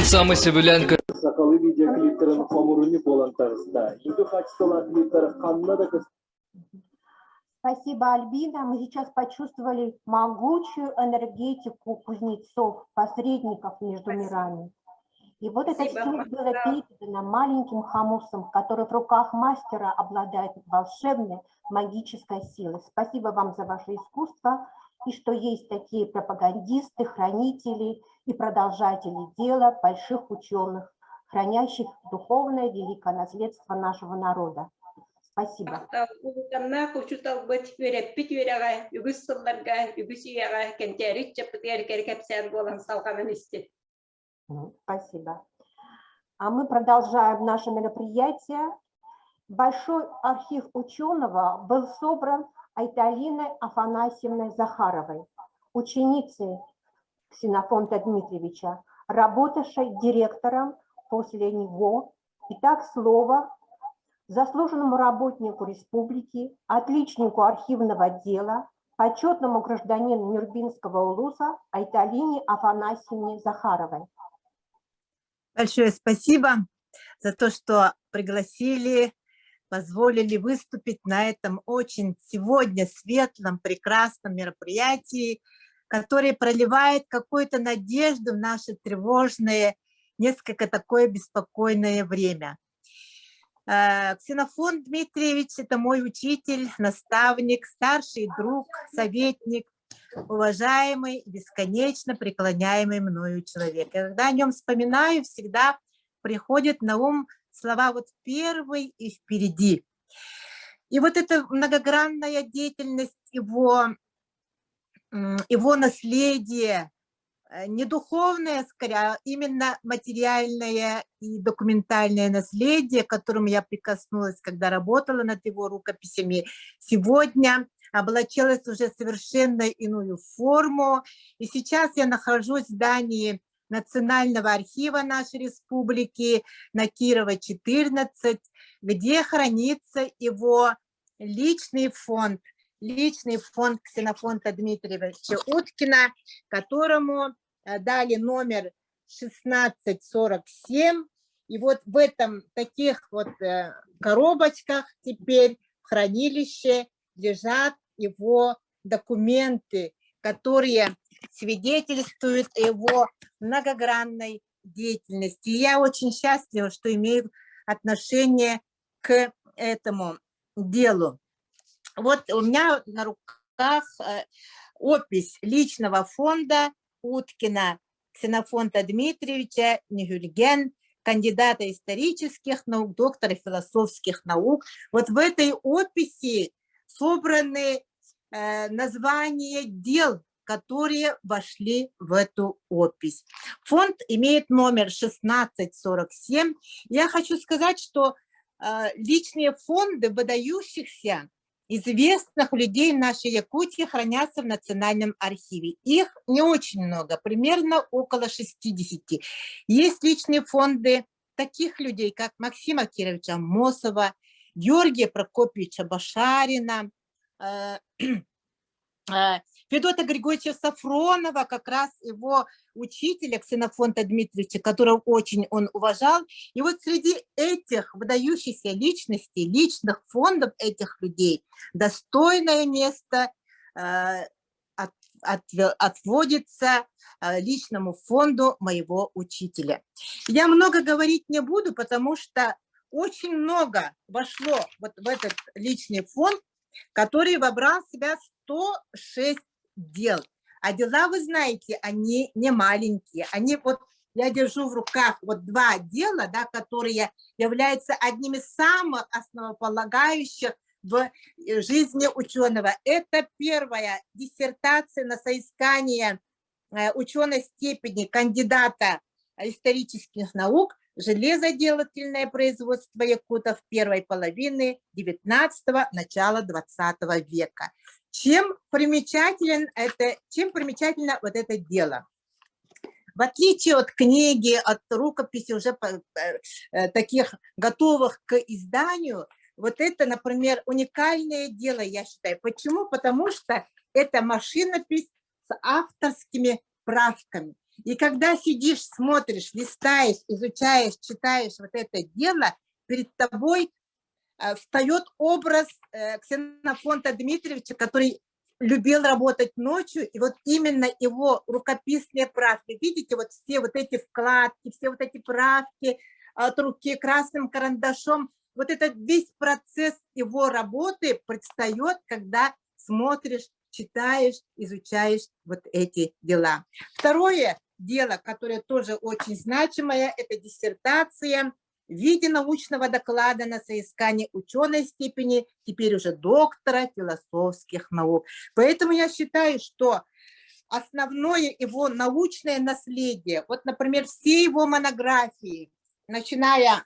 Эн саамай сөбүлээн Сахалыы видеоклиптарын хомуруни буолан таҕыста. Үрдүк хаачыстыбалаах клиптар ханна да Спасибо, Альбина. Мы сейчас почувствовали могучую энергетику кузнецов, посредников между мирами. И вот это все было передано маленьким хомусом, который в руках мастера обладает волшебной магической силой. Спасибо вам за ваше искусство и что есть такие пропагандисты, хранители и продолжатели дела больших ученых, хранящих духовное великое наследство нашего народа. Спасибо. Улуканнаах учууталбыт үөрэппит үөрэҕэ үгүс сылларга, үгүс үйэҕэ кэнчээри ыччаппытыгар кэрэ кэпсээн буолан салҕанан истин. Спасибо. А мы продолжаем наше мероприятие. Большой архив ученого был собран Айталиной Афанасьевной Захаровой, ученицей Ксенофонта Дмитриевича, работавшей директором после него. Итак, слово заслуженному работнику республики, отличнику архивного дела, почетному гражданину Нюрбинского улуса Айталине Афанасьевне Захаровой. Большое спасибо за то, что пригласили, позволили выступить на этом очень сегодня светлом, прекрасном мероприятии, которое проливает какую-то надежду в наше тревожное, несколько такое беспокойное время. Ксенофонт Дмитриевич – это мой учитель, наставник, старший друг, советник, уважаемый, бесконечно преклоняемый мною человек. И когда о нем вспоминаю, всегда приходит на ум слова вот «первый» и «впереди». И вот эта многогранная деятельность его, его наследие, не духовное, скорее, а именно материальное и документальное наследие, к которому я прикоснулась, когда работала над его рукописями, сегодня облачилось уже совершенно иную форму. И сейчас я нахожусь в здании Национального архива нашей республики на Кирова, 14, где хранится его личный фонд, личный фонд Ксенофонта Дмитриевича Уткина, которому дали номер 1647. И вот в этом таких вот э, коробочках теперь в хранилище лежат его документы, которые свидетельствуют о его многогранной деятельности. И я очень счастлива, что имею отношение к этому делу. Вот у меня на руках э, опись личного фонда Уткина Ксенофонта Дмитриевича Нюхюльген, кандидата исторических наук, доктора философских наук. Вот в этой описи собраны э, названия дел, которые вошли в эту опись. Фонд имеет номер 1647. Я хочу сказать, что э, личные фонды выдающихся известных людей нашей Якутии хранятся в Национальном архиве. Их не очень много, примерно около 60. Есть личные фонды таких людей, как Максима Кировича Аммосова, Георгия Прокопьевича Башарина, э, э, Федота Григорьевича Сафронова, как раз его учителя Ксенофонта Дмитриевича, которого очень он уважал. И вот среди этих выдающихся личностей, личных фондов этих людей достойное место э, от, от, отводится э, личному фонду моего учителя. Я много говорить не буду, потому что очень много вошло вот в этот личный фонд, который вобрал в себя 106 дел. А дела, вы знаете, они не маленькие. Они вот, я держу в руках вот два дела, да, которые являются одними из самых основополагающих в э, жизни ученого. Это первая диссертация на соискание э, ученой степени кандидата исторических наук «Железоделательное производство якутов первой половины XIX – начала XX века». Чем примечателен это, чем примечательно вот это дело? В отличие от книги, от рукописи уже э, э, таких готовых к изданию, вот это, например, уникальное дело, я считаю. Почему? Потому что это машинопись с авторскими правками. И когда сидишь, смотришь, листаешь, изучаешь, читаешь вот это дело, перед тобой э, встает образ э, Ксенофонта Дмитриевича, который любил работать ночью, и вот именно его рукописные правки, видите, вот все вот эти вкладки, все вот эти правки от руки красным карандашом, вот этот весь процесс его работы предстает, когда смотришь, читаешь, изучаешь вот эти дела. Второе дело, которое тоже очень значимое, это диссертация в виде научного доклада на соискание ученой степени, теперь уже доктора философских наук. Поэтому я считаю, что основное его научное наследие, вот, например, все его монографии, начиная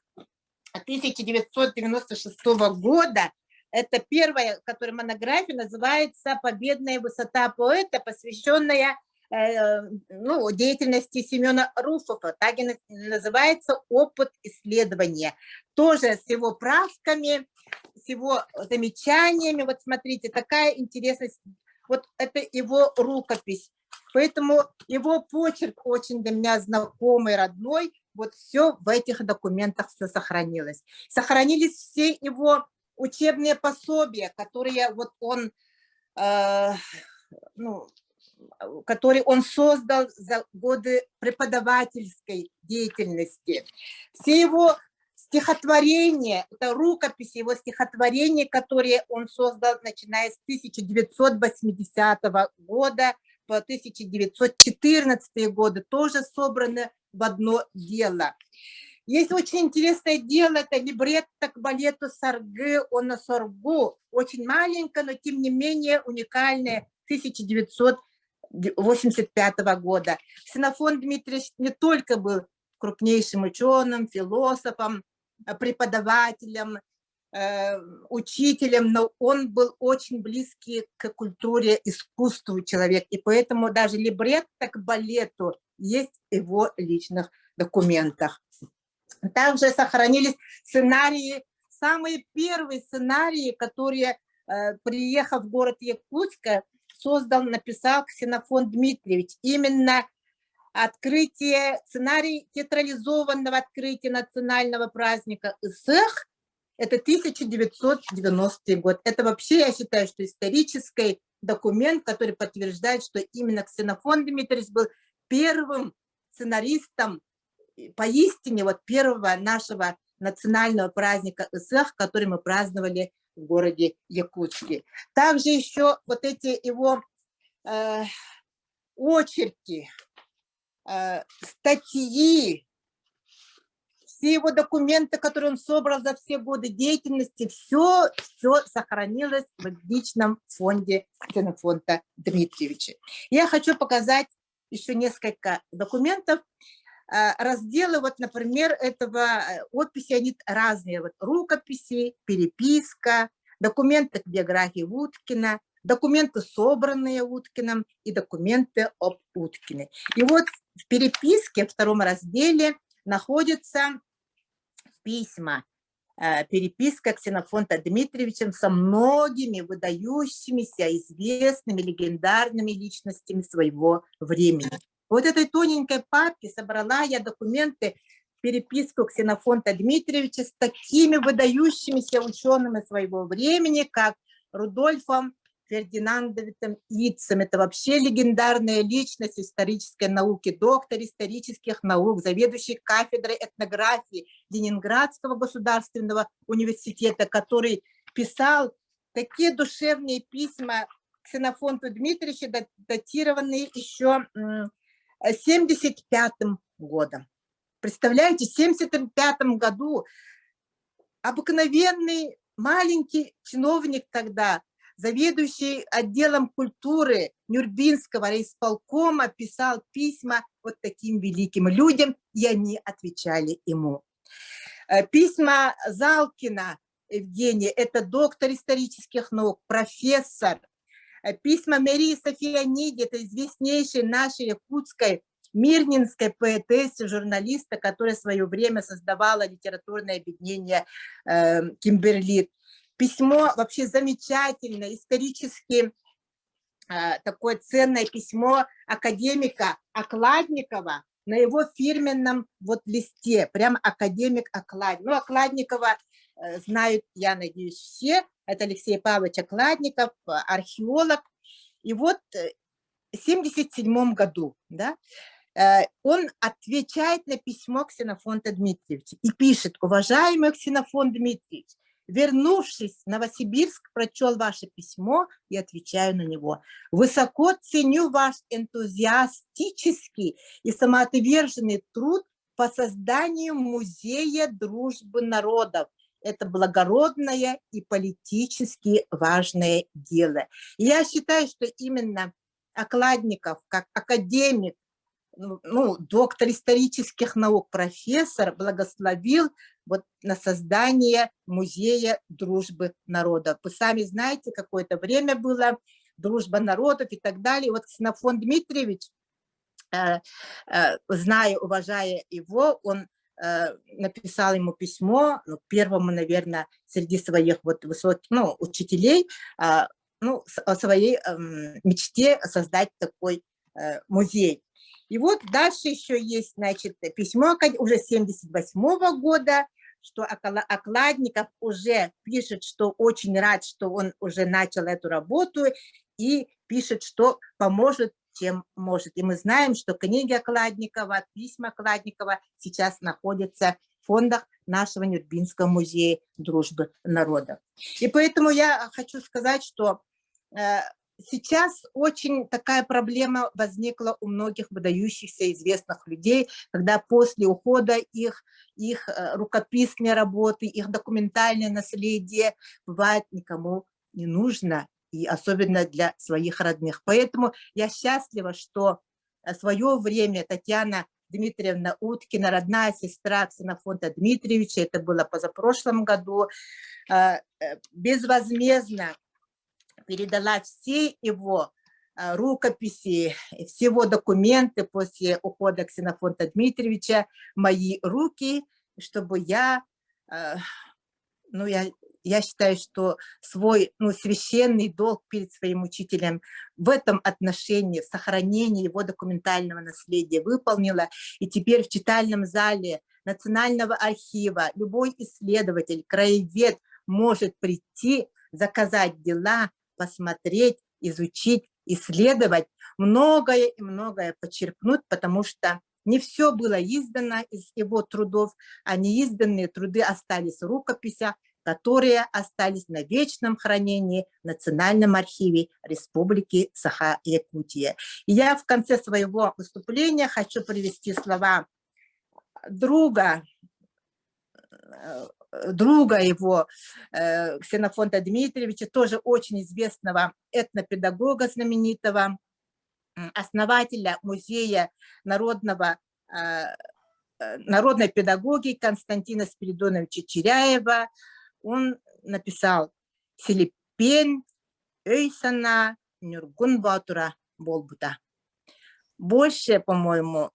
1996 года, это первая, которая монография называется «Победная высота поэта», посвященная э, ну, деятельности Семена Руфова. Так и называется «Опыт исследования». Тоже с его правками, с его замечаниями. Вот смотрите, такая интересность. Вот это его рукопись. Поэтому его почерк очень для меня знакомый, родной. Вот все в этих документах все сохранилось. Сохранились все его учебные пособия, которые вот он, э, ну, которые он создал за годы преподавательской деятельности. Все его стихотворения, это рукописи его стихотворений, которые он создал, начиная с 1980 года по 1914 годы, тоже собраны в одно дело. Есть очень интересное дело, это либретто к балету Саргы уонна Соргу. Очень маленькое, но тем не менее уникальное, 1985 года. Ксенофонт Дмитриевич не только был крупнейшим ученым, философом, преподавателем, э, учителем, но он был очень близкий к культуре, искусству человек. И поэтому даже либретто к балету есть в его личных документах. Также сохранились сценарии, самые первые сценарии, которые, э, приехав в город Якутск, создал, написал Ксенофонт Дмитриевич. Именно Открытие, сценарий театрализованного открытия национального праздника Ысых это 1990 год. Это вообще, я считаю, что исторический документ, который подтверждает, что именно Ксенофонт Дмитриевич был первым сценаристом поистине вот первого нашего национального праздника Ысых, который мы праздновали в городе Якутске. Также еще вот эти его э, очерки, э, статьи, все его документы, которые он собрал за все годы деятельности, все, все сохранилось в личном фонде Ксенофонта Дмитриевича. Я хочу показать еще несколько документов. Э, разделы, вот, например, этого э, описи, они разные. Вот, рукописи, переписка, документы к биографии Уткина, документы, собранные Уткиным, и документы об Уткине. И вот в переписке, в втором разделе, находятся письма, э, переписка Ксенофонта Дмитриевичем со многими выдающимися, известными, легендарными личностями своего времени. Вот этой тоненькой папке собрала я документы, переписку Ксенофонта Дмитриевича с такими выдающимися учеными своего времени, как Рудольфом Фердинандовичем Ицем. Это вообще легендарная личность исторической науки, доктор исторических наук, заведующий кафедрой этнографии Ленинградского государственного университета, который писал такие душевные письма Ксенофонту Дмитриевичу, датированные еще 1975 годом. Представляете, в 1975 году обыкновенный маленький чиновник тогда, заведующий отделом культуры Нюрбинского райисполкома, писал письма вот таким великим людям, и они отвечали ему. Э, письма Залкина Евгения, это доктор исторических наук, профессор. Э, письма Марии Софианиди, это известнейшей нашей якутской мирнинской поэтессы, журналиста, которая в свое время создавала литературное объединение э, «Кимберлит». Письмо вообще замечательное, исторически э, такое ценное письмо академика Окладникова на его фирменном вот листе, прям академик Окладников. Ну, Окладникова э, знают, я надеюсь, все. Это Алексей Павлович Окладников, археолог. И вот в 1977 году да, э, он отвечает на письмо Ксенофонта Дмитриевича и пишет, уважаемый Ксенофонт Дмитриевич, вернувшись в Новосибирск, прочел ваше письмо и отвечаю на него. Высоко ценю ваш энтузиастический и самоотверженный труд по созданию Музея дружбы народов. Это благородное и политически важное дело. И я считаю, что именно Окладников, как академик, ну, ну, доктор исторических наук, профессор, благословил вот на создание Музея дружбы народов. Вы сами знаете, какое-то время было, дружба народов и так далее. Вот Ксенофонт Дмитриевич, э, э, зная, уважая его, он э, написал ему письмо, ну, первому, наверное, среди своих вот высоких, ну, учителей, а, ну, о своей эм, мечте создать такой музей. И вот дальше еще есть, значит, письмо уже 78 года, что Окладников уже пишет, что очень рад, что он уже начал эту работу, и пишет, что поможет, чем может. И мы знаем, что книги Окладникова, письма Окладникова сейчас находятся в фондах нашего Нюрбинского музея дружбы народов. И поэтому я хочу сказать, что э, сейчас очень такая проблема возникла у многих выдающихся известных людей, когда после ухода их, их э, рукописные работы, их документальное наследие бывает никому не нужно, и особенно для своих родных. Поэтому я счастлива, что в свое время Татьяна Дмитриевна Уткина, родная сестра Ксенофонта Дмитриевича, это было позапрошлом году, э, безвозмездно передала все его э, рукописи, все его документы после ухода Ксенофонта Дмитриевича в мои руки, чтобы я, э, ну, я, Я считаю, что свой ну, священный долг перед своим учителем в этом отношении, в сохранении его документального наследия выполнила. И теперь в читальном зале Национального архива любой исследователь, краевед может прийти, заказать дела, посмотреть, изучить, исследовать, многое и многое почерпнуть, потому что не все было издано из его трудов, а неизданные труды остались в рукописях, которые остались на вечном хранении в Национальном архиве Республики Саха-Якутия. И я в конце своего выступления хочу привести слова друга, друга его, Ксенофонта Дмитриевича, тоже очень известного этнопедагога знаменитого, основателя музея народного, народной педагогики Константина Спиридоновича Чиряева. Он написал «Силиппен өй-санаа Ньургун Боотура буолбута». Больше, по-моему,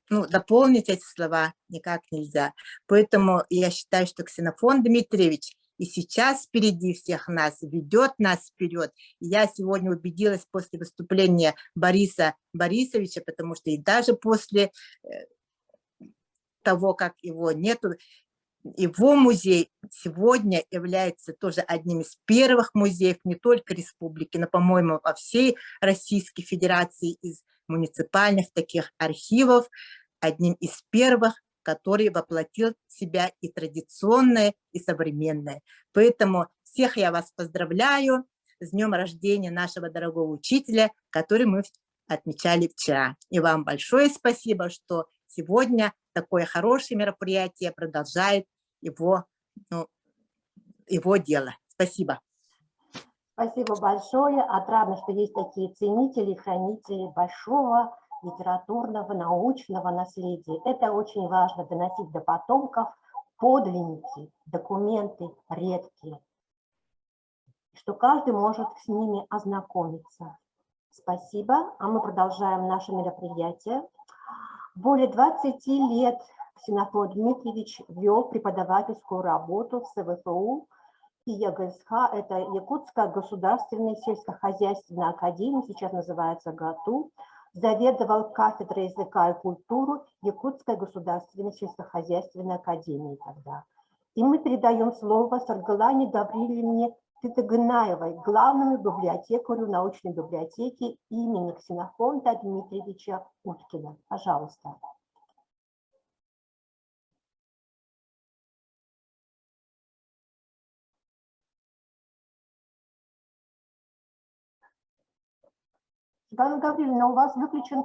ну, дополнить эти слова никак нельзя. Поэтому я считаю, что Ксенофонт Дмитриевич и сейчас впереди всех нас, ведет нас вперед. И я сегодня убедилась после выступления Бориса Борисовича, потому что и даже после того, как его нету, его музей сегодня является тоже одним из первых музеев не только республики, но, по-моему, во всей Российской Федерации из муниципальных таких архивов, одним из первых, который воплотил в себя и традиционное, и современное. Поэтому всех я вас поздравляю с днем рождения нашего дорогого учителя, который мы отмечали вчера. И вам большое спасибо, что сегодня такое хорошее мероприятие продолжает его, ну, его дело. Спасибо. Спасибо большое. Отрадно, что есть такие ценители, хранители большого литературного, научного наследия. Это очень важно доносить до потомков подлинники, документы редкие, что каждый может с ними ознакомиться. Спасибо. А мы продолжаем наше мероприятие. Более 20 лет Ксенофонт Дмитриевич вел преподавательскую работу в СВФУ и ЯГСХ, это Якутская государственная сельскохозяйственная академия, сейчас называется ГАТУ, заведовал кафедрой языка и культуры Якутской государственной сельскохозяйственной академии тогда. И мы передаем слово Саргалане Гавриловне Тытыгынаевой, главному библиотекарю научной библиотеки имени Ксенофонта Дмитриевича Уткина. Пожалуйста. Светлана Гавриловна, у вас выключен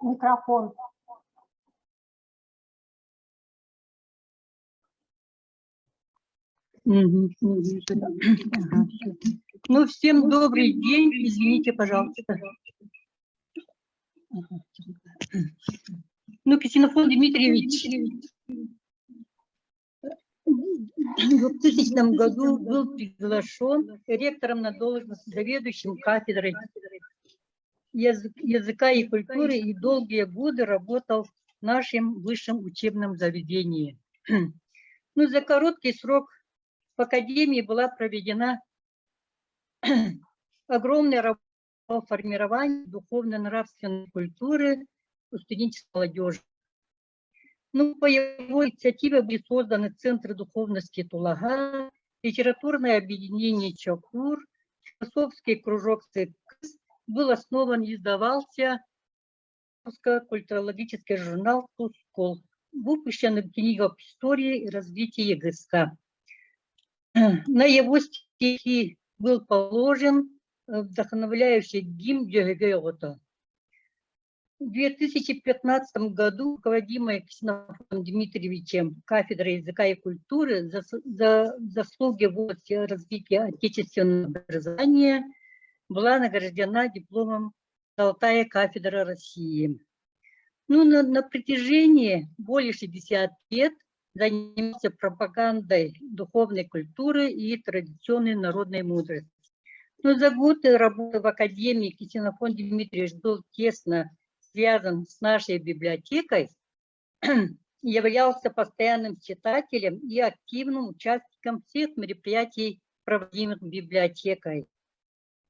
микрофон. Ну, всем добрый день. Извините, пожалуйста. Ну, Ксенофонт Дмитриевич в 2000 году был приглашен ректором на должность заведующим кафедрой языка и культуры и долгие годы работал в нашем высшем учебном заведении. Ну, за короткий срок в академии была проведена огромная работа по формированию духовно-нравственной культуры у студенческой молодежи. Ну, по его инициативе были созданы Центры духовности Тулага, литературное объединение Чокур, философский кружок ЦКС, был основан и издавался культурологический журнал «Тускул», выпущена книга об истории и развитии ЕГСК. На его стихи был положен вдохновляющий гимн Дьөһөгөй оҕото. В 2015 году руководимая Ксенофонтом Дмитриевичем кафедра языка и культуры за заслуги в области развития отечественного образования была награждена дипломом «Золотая кафедра России». Ну, на протяжении более 60 лет занимался пропагандой духовной культуры и традиционной народной мудрости. Но за годы работы в Академии Ксенофонт Дмитриевич был тесно связан с нашей библиотекой. Являлся постоянным читателем и активным участником всех мероприятий, проводимых библиотекой.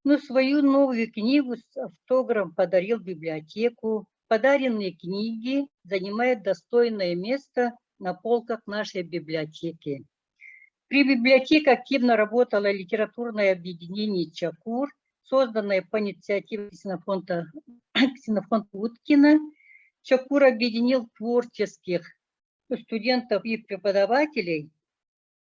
Но свою новую книгу с автографом подарил библиотеку. Подаренные книги занимают достойное место на полках нашей библиотеки. При библиотеке активно работало литературное объединение «Чокур», созданное по инициативе Ксенофонта Уткина. Чокур объединил творческих студентов и преподавателей.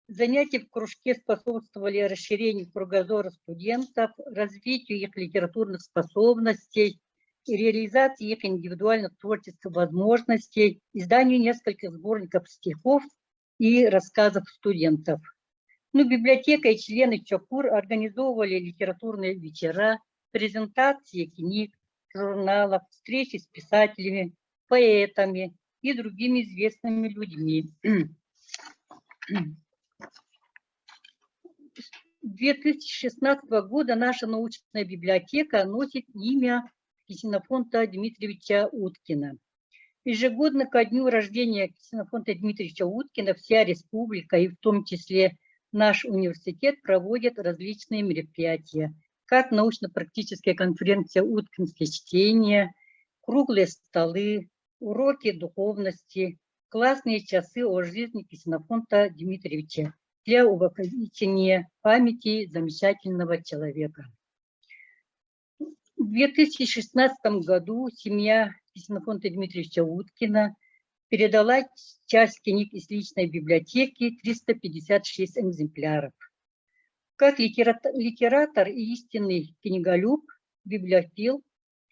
Занятия в кружке способствовали расширению кругозора студентов, развитию их литературных способностей, реализации их индивидуальных творческих возможностей, изданию нескольких сборников стихов и рассказов студентов. Ну, библиотека и члены Чокур организовывали литературные вечера, презентации книг, журналов, встречи с писателями, поэтами и другими известными людьми. С 2016 года наша научная библиотека носит имя Ксенофонта Дмитриевича Уткина. Ежегодно ко дню рождения Ксенофонта Дмитриевича Уткина вся республика, и в том числе наш университет, проводит различные мероприятия, как научно-практическая конференция «Уткинские чтения», круглые столы, уроки духовности, классные часы о жизни Ксенофонта Дмитриевича для увековечения памяти замечательного человека. В 2016 году семья Ксенофонта Дмитриевича Уткина передала часть книг из личной библиотеки, 356 экземпляров. Как литератор и истинный книголюб, библиофил,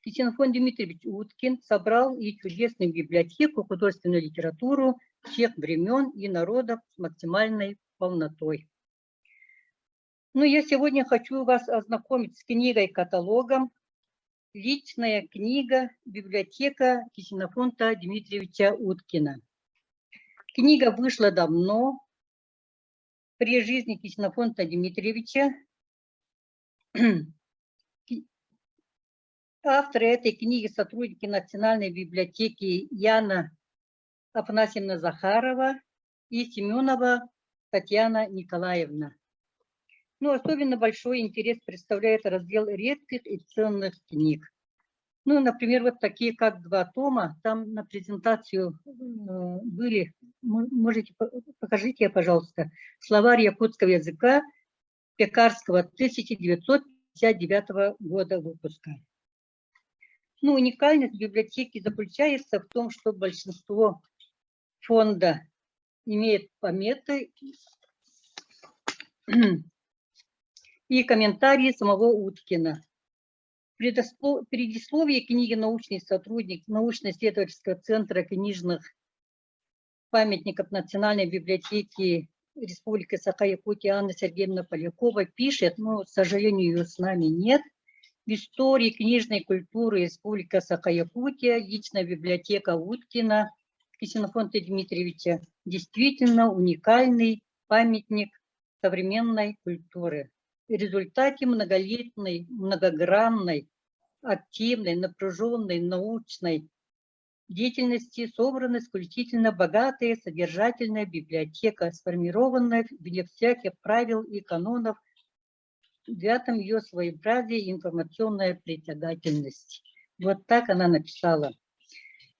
Ксенофонт Дмитриевич Уткин собрал и чудесную библиотеку, художественную литературу всех времен и народов с максимальной полнотой. Ну, я сегодня хочу вас ознакомить с книгой-каталогом «Личная книга. Библиотека Ксенофонта Дмитриевича Уткина». Книга вышла давно, при жизни Ксенофонта Дмитриевича. Авторы этой книги – сотрудники Национальной библиотеки Яна Афанасьевна Захарова и Семенова Татьяна Николаевна. Но особенно большой интерес представляет раздел редких и ценных книг. Ну, например, вот такие, как два тома, там на презентацию были, можете, покажите, пожалуйста, словарь якутского языка Пекарского 1959 года выпуска. Ну, уникальность библиотеки заключается в том, что большинство фонда имеет пометы и комментарии самого Уткина. Предисловие книги научный сотрудник научно-исследовательского центра книжных памятников Национальной библиотеки Республики Саха-Якутия Анна Сергеевна Полякова пишет, но, к сожалению, ее с нами нет. В истории книжной культуры Республики Саха-Якутия личная библиотека Уткина Ксенофонта Дмитриевича действительно уникальный памятник современной культуры. В результате многолетней, многогранной, активной, напряженной научной деятельности собрана исключительно богатая содержательная библиотека, сформированная вне всяких правил и канонов, в этом ее своеобразие и информационная притягательность. Вот так она написала.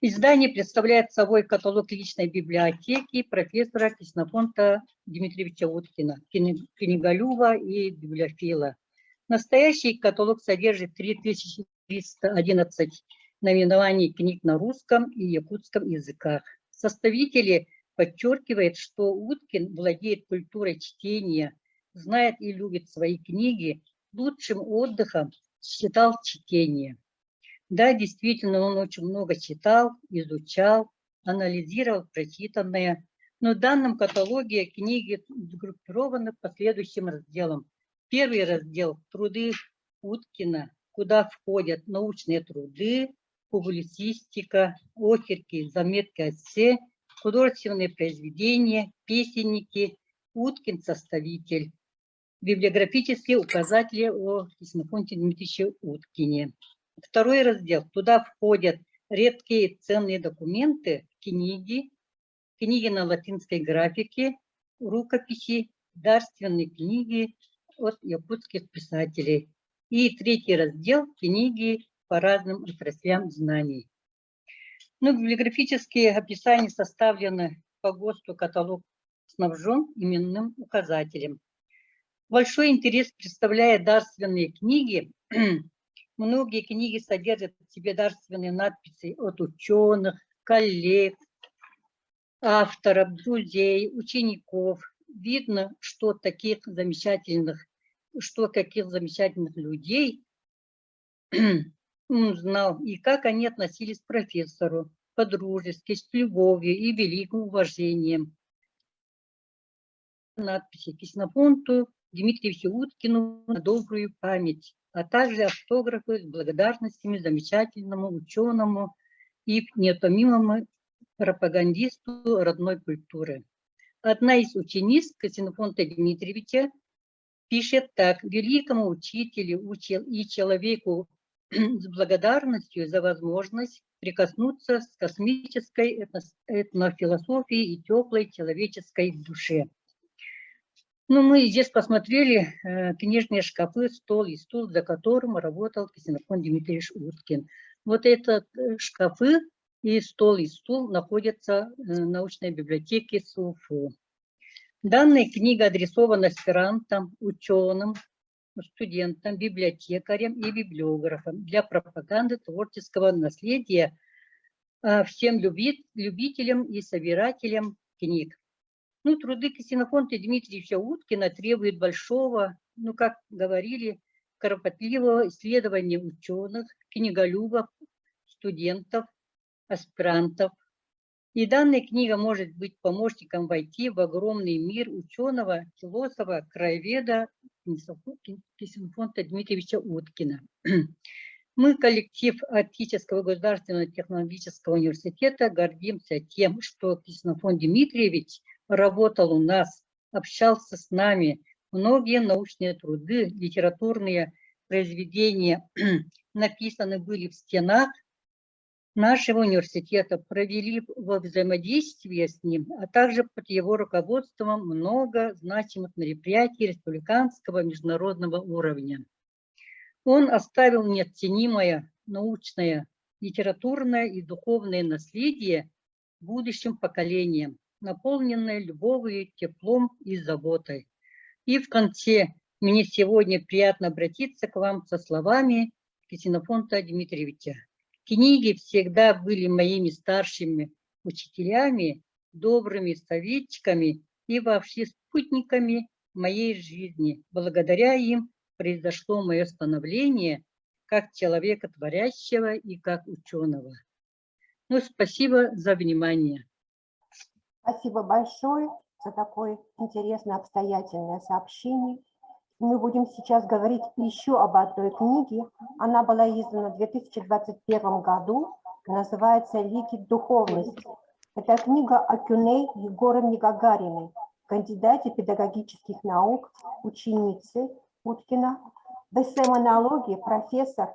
Издание представляет собой каталог личной библиотеки профессора Ксенофонта Дмитриевича Уткина, книголюба и библиофила. Настоящий каталог содержит 3311 наименований книг на русском и якутском языках. Составители подчеркивают, что Уткин владеет культурой чтения, знает и любит свои книги, лучшим отдыхом считал чтение. Да, действительно, он очень много читал, изучал, анализировал прочитанное, но в данном каталоге книги сгруппированы по следующим разделам. Первый раздел – труды Уткина, куда входят научные труды, публицистика, очерки, заметки эссе, художественные произведения, песенники, Уткин составитель, библиографические указатели о Ксенофонте Дмитриевиче Уткине. Второй раздел. Туда входят редкие ценные документы, книги. Книги на латинской графике, рукописи, дарственные книги от якутских писателей. И третий раздел – книги по разным отраслям знаний. Ну, библиографические описания составлены по ГОСТу, каталог снабжен именным указателем. Большой интерес представляют дарственные книги. Многие книги содержат в себе дарственные надписи от ученых, коллег, авторов, друзей, учеников. Видно, что таких замечательных, что каких замечательных людей он знал и как они относились к профессору, по-дружески, с любовью и великим уважением. Надписи Ксенофонту Дмитриевичу Уткину на добрую память, а также автографы с благодарностями замечательному ученому и неутомимому пропагандисту родной культуры. Одна из учениц Ксенофонта Дмитриевича пишет так: «Великому учителю и человеку с благодарностью за возможность прикоснуться с космической этнофилософией и теплой человеческой душе». Ну, мы здесь посмотрели книжные шкафы, стол и стул, за которым работал Ксенофонт Дмитриевич Уткин. Вот этот шкафы и стол и стул находятся в научной библиотеке СУФУ. Данная книга адресована аспирантам, ученым, студентам, библиотекарям и библиографам для пропаганды творческого наследия всем любителям и собирателям книг. Ну, труды Ксенофонта Дмитриевича Уткина требуют большого, ну, как говорили, кропотливого исследования ученых, книголюбов, студентов, аспирантов. И данная книга может быть помощником войти в огромный мир ученого, философа, краеведа Ксенофонта Дмитриевича Уткина. Мы, коллектив Арктического государственного технологического университета, гордимся тем, что Ксенофонт Дмитриевич работал у нас, общался с нами. Многие научные труды, литературные произведения написаны были в стенах нашего университета, провели во взаимодействии с ним, а также под его руководством много значимых мероприятий республиканского международного уровня. Он оставил неоценимое научное, литературное и духовное наследие будущим поколениям, наполненное любовью, теплом и заботой. И в конце мне сегодня приятно обратиться к вам со словами Ксенофонта Дмитриевича. Книги всегда были моими старшими учителями, добрыми советчиками и вообще спутниками моей жизни. Благодаря им произошло мое становление как человека творящего и как ученого. Ну, спасибо за внимание. Спасибо большое за такое интересное обстоятельное сообщение. Мы будем сейчас говорить еще об одной книге. Она была издана в 2021 году. Называется «Лики духовности». Это книга о Кюней Егоровне Гагариной, кандидате педагогических наук, ученице Уткина. В эссе-монологе профессор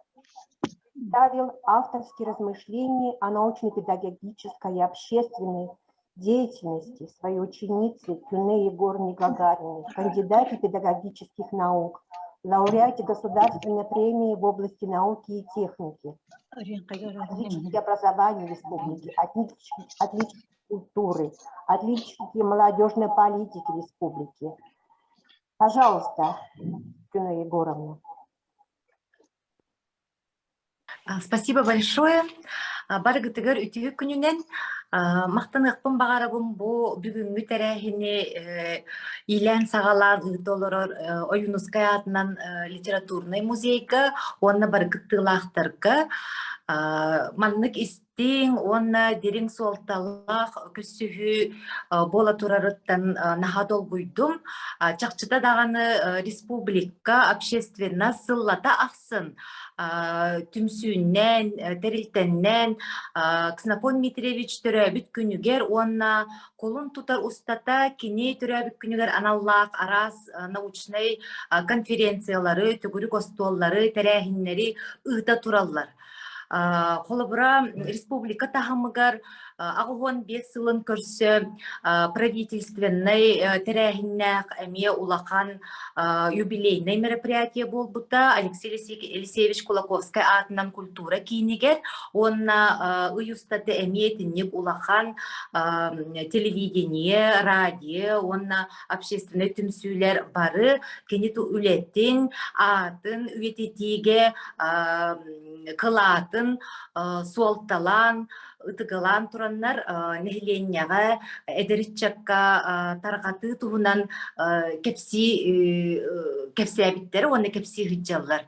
ставил авторские размышления о научно-педагогической и общественной деятельности своей ученицы Кюне Егоровне Гагариной, кандидате педагогических наук, лауреате государственной премии в области науки и техники, отличники образования республики, отличники культуры, отличники молодежной политики республики. Пожалуйста, Кюне Егоровна. Спасибо большое. Барыгытыгар үтүө күнүнэн махтаныахпын баҕарабын бу бүгүҥҥү тэрээһини иилээн-саҕалаан ыыта олорор Ойуунускай аатынан литературнай музейга уонна бары кыттыылаахтарга маннык истиҥ уонна дириҥ суолталаах көрсүһүү буола турарыттан наһаа долгуйдум. Чахчыта даҕаны республика общественность сыллата ахсын түмсүүннэн, тэрилтэннэн Ксенофонт Дмитриевич төрөөбүт күнүгэр уонна кулун тутар устата кини төрөөбүт күнүгэр аналлаах араас научнай конференциялары, төгүрүк остуоллары, тэрээһиннэри ыыта тураллар. Холобура, республика таһымыгар 85 сылын көрсө правительственнай тэрээһиннээх эмиэ улахан юбилейнай мероприятие буолбута Алексей Елисеевич Кулаковскай аатынан культура киинигэр уонна ый устата эмиэ итинник улахан телевидение, радио уонна общественнай түмсүүлэр бары кини үлэтин, аатын үйэтитиигэ кылаатын суолталаан ытыгылаан тураннар нэһилиэнньэҕэ эдэр ыччакка тарҕатыы туһунан кэпсии кэпсээбиттэрэ уонна кэпсии сылдьаллар.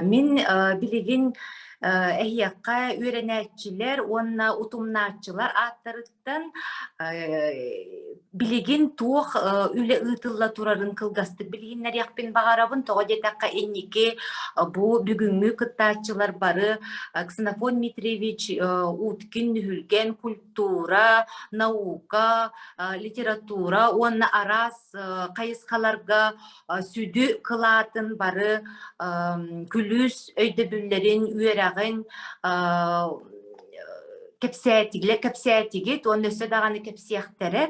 Мин билигин эһиэхэ үөрэнээччилэр уонна утумнааччылар ааттарыттан билигин туох үлэ ыытылла турарын кылгастык билиһиннэриэхпин баҕарабын. Тоҕо диэтэххэ, инники бу бүгүҥҥү кыттааччылар бары Ксенофонт Дмитриевич Уткин Нүһүлгэн культура, наука, литература уонна араас хайысхаларга сүдү кылаатын бары күлүүс өйдөбүллэрин, үөрэҕин кэпсээтиглэ кэпсээтигит уонна өссө даҕаны кэпсиэхтэрэ.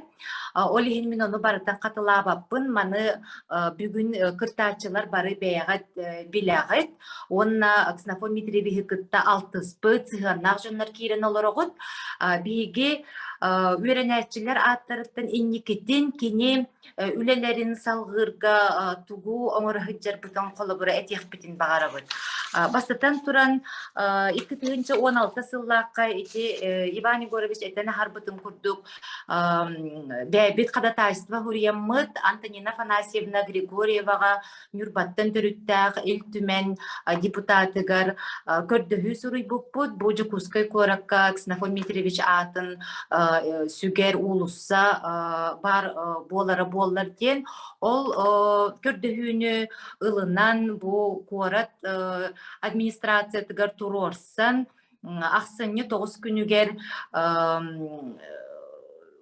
Ол иһин мин ону барытын хатылаабаппын. Маны бүгүн кыттааччылар бары бэйэҕит билэҕит уонна Ксенофонт Дмитриевиһи кытта алтыспыт, сыһыаннаах дьоннор киирэн олороҕут. Биһиги үөрэнээччилэр ааттарыттан инникитин кини үлэлэрин салҕыырга тугу оҥоро сылдьарбытын холобура этиэхпитин баҕарабыт. Бастатан туран, 2016 сыллаахха ити Иван Егорович этэн аһарбытын курдук бэйэбит ходатайство суруйаммыт Антонина Афанасьевна Григорьеваҕа Ньурбаттан төрүттээх Ил Түмэн депутатыгар көрдөһүү суруйбуппут. Бу Дьокуускай куоракка Ксенофонт Дмитриевич аатын сүгэр уулусса баар буолара буоллар диэн ол көрдөһүүнү ылынан бу куорат администрациятыгар туруорсан ахсынньы 9 күнүгэр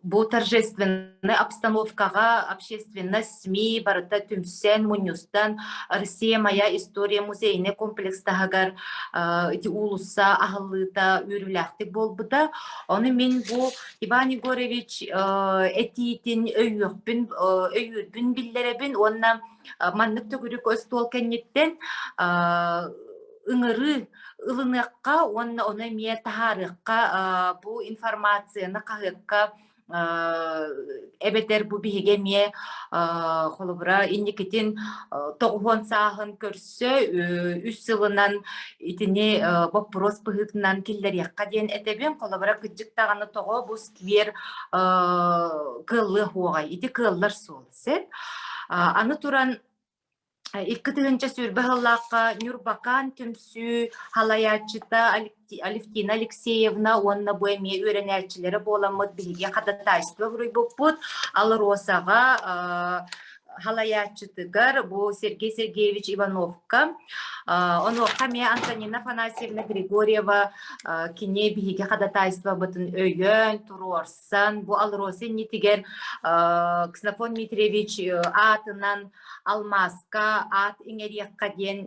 бу торжественнай обстановкаҕа общественность СМИ барыта түмсэн, мунньустан Россия моя история музейный комплекс таһыгар ити уулусса аһыллыыта үөрүүлээхтик буолбута. Ону мин бу Иван Егорович этиитин өйүөхпүн өйүүрбүн биллэрэбин уонна маннык төгүрүк остуол кэнниттэн ыҥырыы ылыныахха уонна ону эмиэ таһаарыахха бу информацияны хаһыакка эбэтэр бу биһиги эмиэ холобура инникитин тоҕуһуон сааһын көрсө үс сылынан итини боппуруос быһыытынан киллэриэххэ диэн этэбин. Холобура кырдьык даҕаны тоҕо бу сквер кыаллыа суоҕай ити кыаллар суол сөп. Аны туран 2020 сыллаахха Ньурбакаан түмсүү салайааччыта Алевтина Алексеевна уонна бу эмиэ үөрэнээччилэрэ буоламмыт биһиги ходатайство суруйбуппут. Алросаҕа салайааччытыгар бу Сергей Сергеевич Ивановка, онуоха эмиэ Антонина Афанасьевна Григорьева кини биһиги ходатайствобытын өйөөн, туруорсан, бу Алроса иннитигэр Ксенофонт Дмитриевич аатынан алмааска аат иҥэриэххэ диэн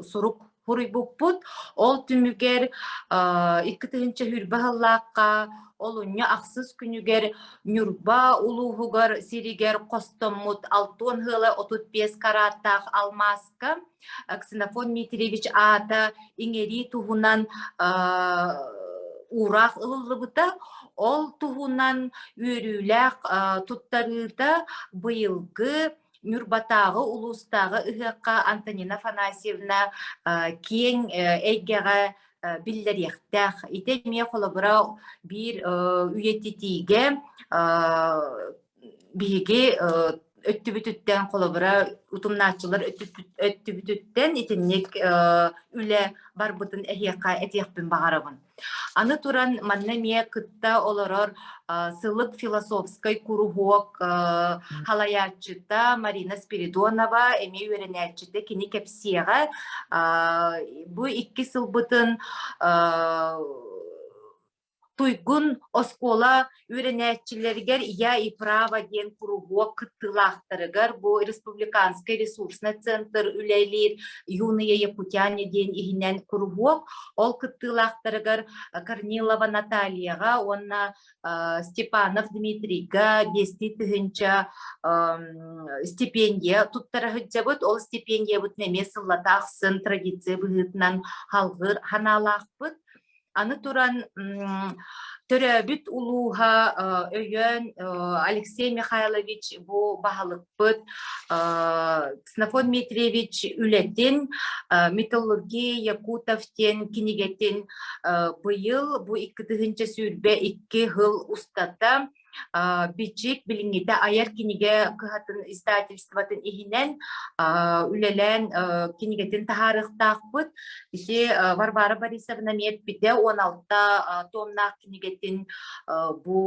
сурук суруйбуппут. Ол түмүгэр 2020 сыллаахха олунньу ахсыс күнүгэр Ньурба улууһугар сиригэр хостоммут алтуон ыала 35 карааттаах алмааска Ксенофонт Дмитриевич аата иҥэрии туһунан уураах ылыллыбыта. Ол туһунан үөрүүлээх туттарыыта быйылгы Ньурбатааҕы улуустааҕы ыһыахха Антонина Афанасьевна киэҥ эйгэҕэ биллэриэхтээх. Ити эмиэ холобура биир үйэтитиигэ биһиги өттүбүтүттэн холобура утумнааччылар өттүбүтүттэн итинник үлэ барбытын эһиэхэ этиэхпин баҕарабын. Аны туран манна эмиэ кытта олорор Сылык философскай куруһуок халайааччыта Марина Спиридонова эмиэ үөрэнээччитэ кини кэпсиэҕэ бу икки сылбытын. Туйгун оскуола үөрэнээччилэригэр «Я и право» диэн куруһуок кыттыылаахтарыгар бу республиканскай ресурсный центр үлэлиир «Юные якутяне» диэн иһинэн куруһуок. Ол кыттыылаахтарыгар Корнилова Натальяҕа уонна Степанов Дмитрийга биэстии тыһыынча стипендия туттара сылдьабыт. Ол стипендиябытын эмиэ сыллата ахсын традиция быһыытынан халҕыыр санаалаахпыт. Аны туран төрөөбүт улууһа өйөөн Алексей Михайлович бу баһылыкпыт Ксенофонт Дмитриевич үлэтин «Металлургия Якутов» диэн кинигэтин быйыл бу 2022 сыл устата Бичик билиҥҥитэ айар кинигэ кыһатын издательствотын иһинэн үлэлээн кинигэтин таһаарыахтаахпыт. Ити Варвара Борисовна эмиэ эппитэ 16 томнаах кинигэтин бу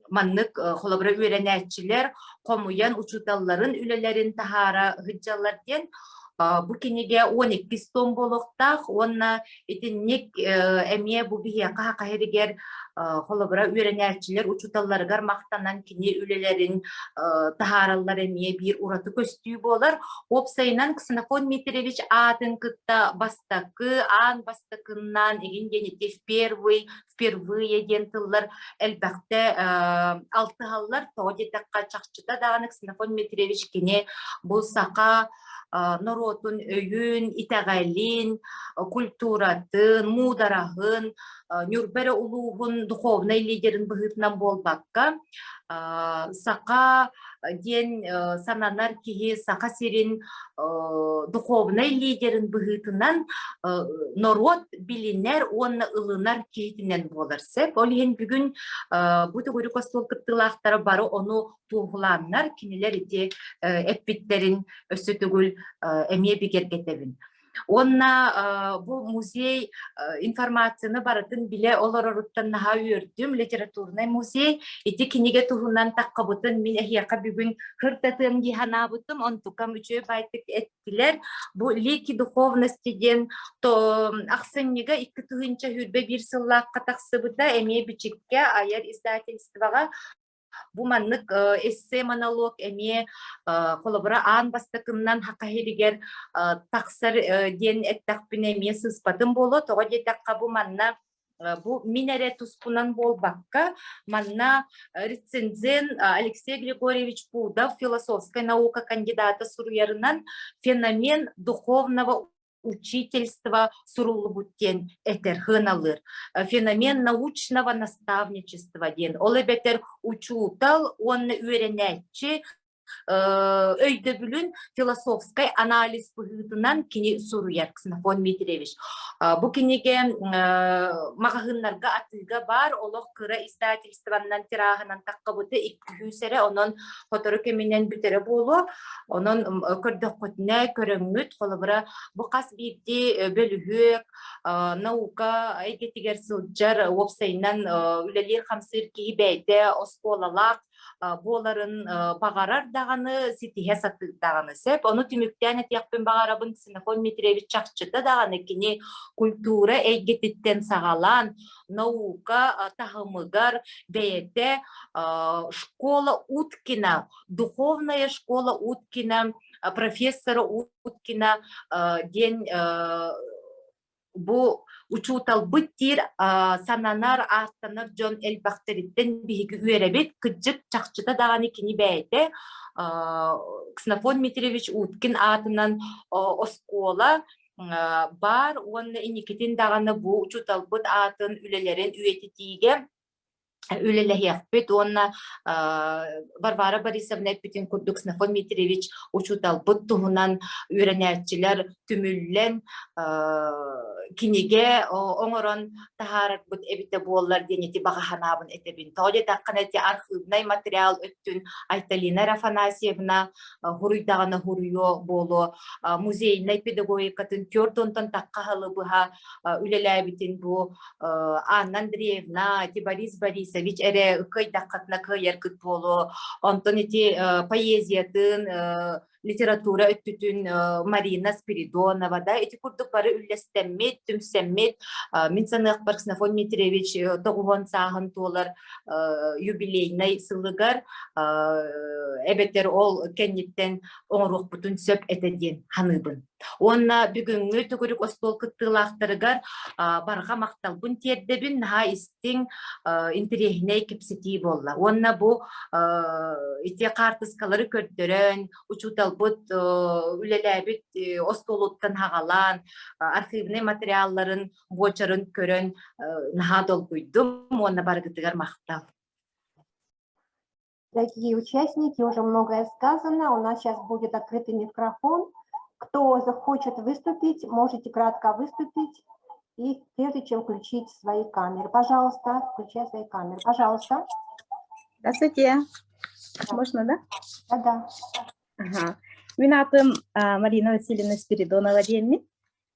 маннык холобура үөрэнээччилэр хомуйан учууталларын үлэлэрин таһаара сылдьаллар диэн бу кинигэ 12 том буолуохтаах уонна итинник эмиэ бу биһиэхэ Саха сиригэр холобура үөрэнээччилэр учууталларыгар махтанан кини үлэлэрин таһаараллар эмиэ биир ураты көстүү буолар. Уопсайынан Ксенофонт Дмитриевич аатын кытта бастакы, аан бастакыннан игин диэн ити впервый, впервые диэн тыллар элбэхтэ алтыһаллар. Тоҕо диэтэххэ, чахчыта даҕаны Ксенофонт Дмитриевич кини бу саха норуотун өйүн, итэҕэлин, культуратын, муудараһын, Ньурба эрэ улууһун духовнай лидерин быһыытынан буолбакка, саха диэн сананар киһи Саха сирин духовнай лидерин быһыытынан норуот билинэр уонна ылынар киһитинэн буолар сөп. Ол иһин бүгүн бу төгүрүк остуол кыттыылаахтара бары ону туоһулааннар кинилэр ити эппиттэрин өссө төгүл эмиэ бигэргэтэбин. Уонна бу музей информацияны барытын билэ олороруттан наһаа үөрдүм. Литературнай музей ити кинигэ туһунан таххабытын мин эһиэхэ бүгүн хыртатыам дии санаабытым. Онтукам үчүгэй байтык эттилэр. Бу Лики духовности диэн то ахсынньыга 2021 сыллаахха тахсыбыта эмиэ бичиккэ айар издательствоҕа Бу маннык эссе-монолог эмиэ холобура аан бастакыннан Саха сиригэр тахсар диэн эттэхпинэ эмиэ сыыспатым буолуо. Тоҕо диэтэххэ бу манна бу мин эрэ туспунан буолбакка, манна рецензент Алексей Григорьевич Пудов философскай наука кандидата суруйарынан феномен духовного учительство суруллубут диэн этэр, сыаналыыр. Феномен научного наставничества диэн. Ол эбэтэр учуутал уонна үөрэнээччи өйдөбүлүн философскай анализ быһыытынан кини суруйар Ксенофонт Дмитриевич. Бу кинигэ маҕаһыыннарга атыыга баар, олох кыра издательствонан тираһынан таххабыты 200 эрэ, онон сотору кэминэн бүтэрэ буолуо. Онон көрдөххүтүнэ, көрөҥҥүт, холобура, бу хас биирдии бөлүһүөк, наука эйгэтигэр сылдьар, уопсайынан үлэлиир-хамсыыр киһи бэйэтэ оскуолалаах буоларын баҕарар даҕаны, ситиһэ сатыыр даҕаны сөп. Ону түмүктээн этиэхпин баҕарабын, Ксенофонт Дмитриевич чахчыта даҕаны кини культура эйгэтиттэн саҕалаан, наука таһымыгар бэйэтэ школа Уткина Духовная школа Уткина, профессора Уткина диэн бу учууталбыт диир сананар, ааттанар дьон элбэхтэриттэн биһиги үөрэбит. Кырдьык, чахчыта даҕаны кини бэйэтэ Ксенофонт Дмитриевич Уткин аатынан оскуола баар уонна инникитин даҕаны бу учууталбыт аатын үлэлэрин үйэтитиигэ үлэлэһиэхпит уонна Варвара Борисовна эппитин курдук Ксенофонт Дмитриевич учууталбыт туһунан үөрэнээччилэр түмүллэн кинигэ оҥорон таһаарарбыт эбитэ буоллар диэн ити баҕа санаабын этэбин. Тоҕо диэтэххинэ ити архивнай материал өттүн Айталина Афанасьевна хуруйдаҕына хуруйуо буолуо музейнай педагогикатын түөрт уонтан тахха сылы быһа үлэлээбитин бу Анна Андреевна, ити Борис Борисович эрэ кыайдаххытына кыайаргыт буолуо. Онтон ити поэзиятын, литература өттүтүн Марина Спиридонова да ити курдук бары үллэстэммит, түмсэммит мин саныахпар Ксенофонт Дмитриевич тоҕуһун сааһын туолар юбилейнай сылыгар эбэтэр ол кэнниттэн оҥоруохпутун сөп этэ диэн саныыбын. Уонна бүгүҥҥү төгүрүк остуол кыттыылаахтарыгар барҕа махталбын тиэрдэбин, наһаа истиҥ, интэриэһинэй кэпсэтии буолла. Уонна бу ити хаартыскалары көрдөрөн, учууталбыт үлэлээбит остуолуттан хаҕалаан, архивнай материалларын, буочарын көрөн наһаа долгуйдум уонна барыгытыгар махтал. Дорогие участники, уже многое сказано. У нас сейчас будет открытый микрофон. Кто захочет выступить, можете кратко выступить. И прежде чем включить свои камеры. Пожалуйста, включай свои камеры. Пожалуйста. Здравствуйте. Можно, да? Да, да. Ага. Мин аатым Марина Васильевна Спиридонова диэммин.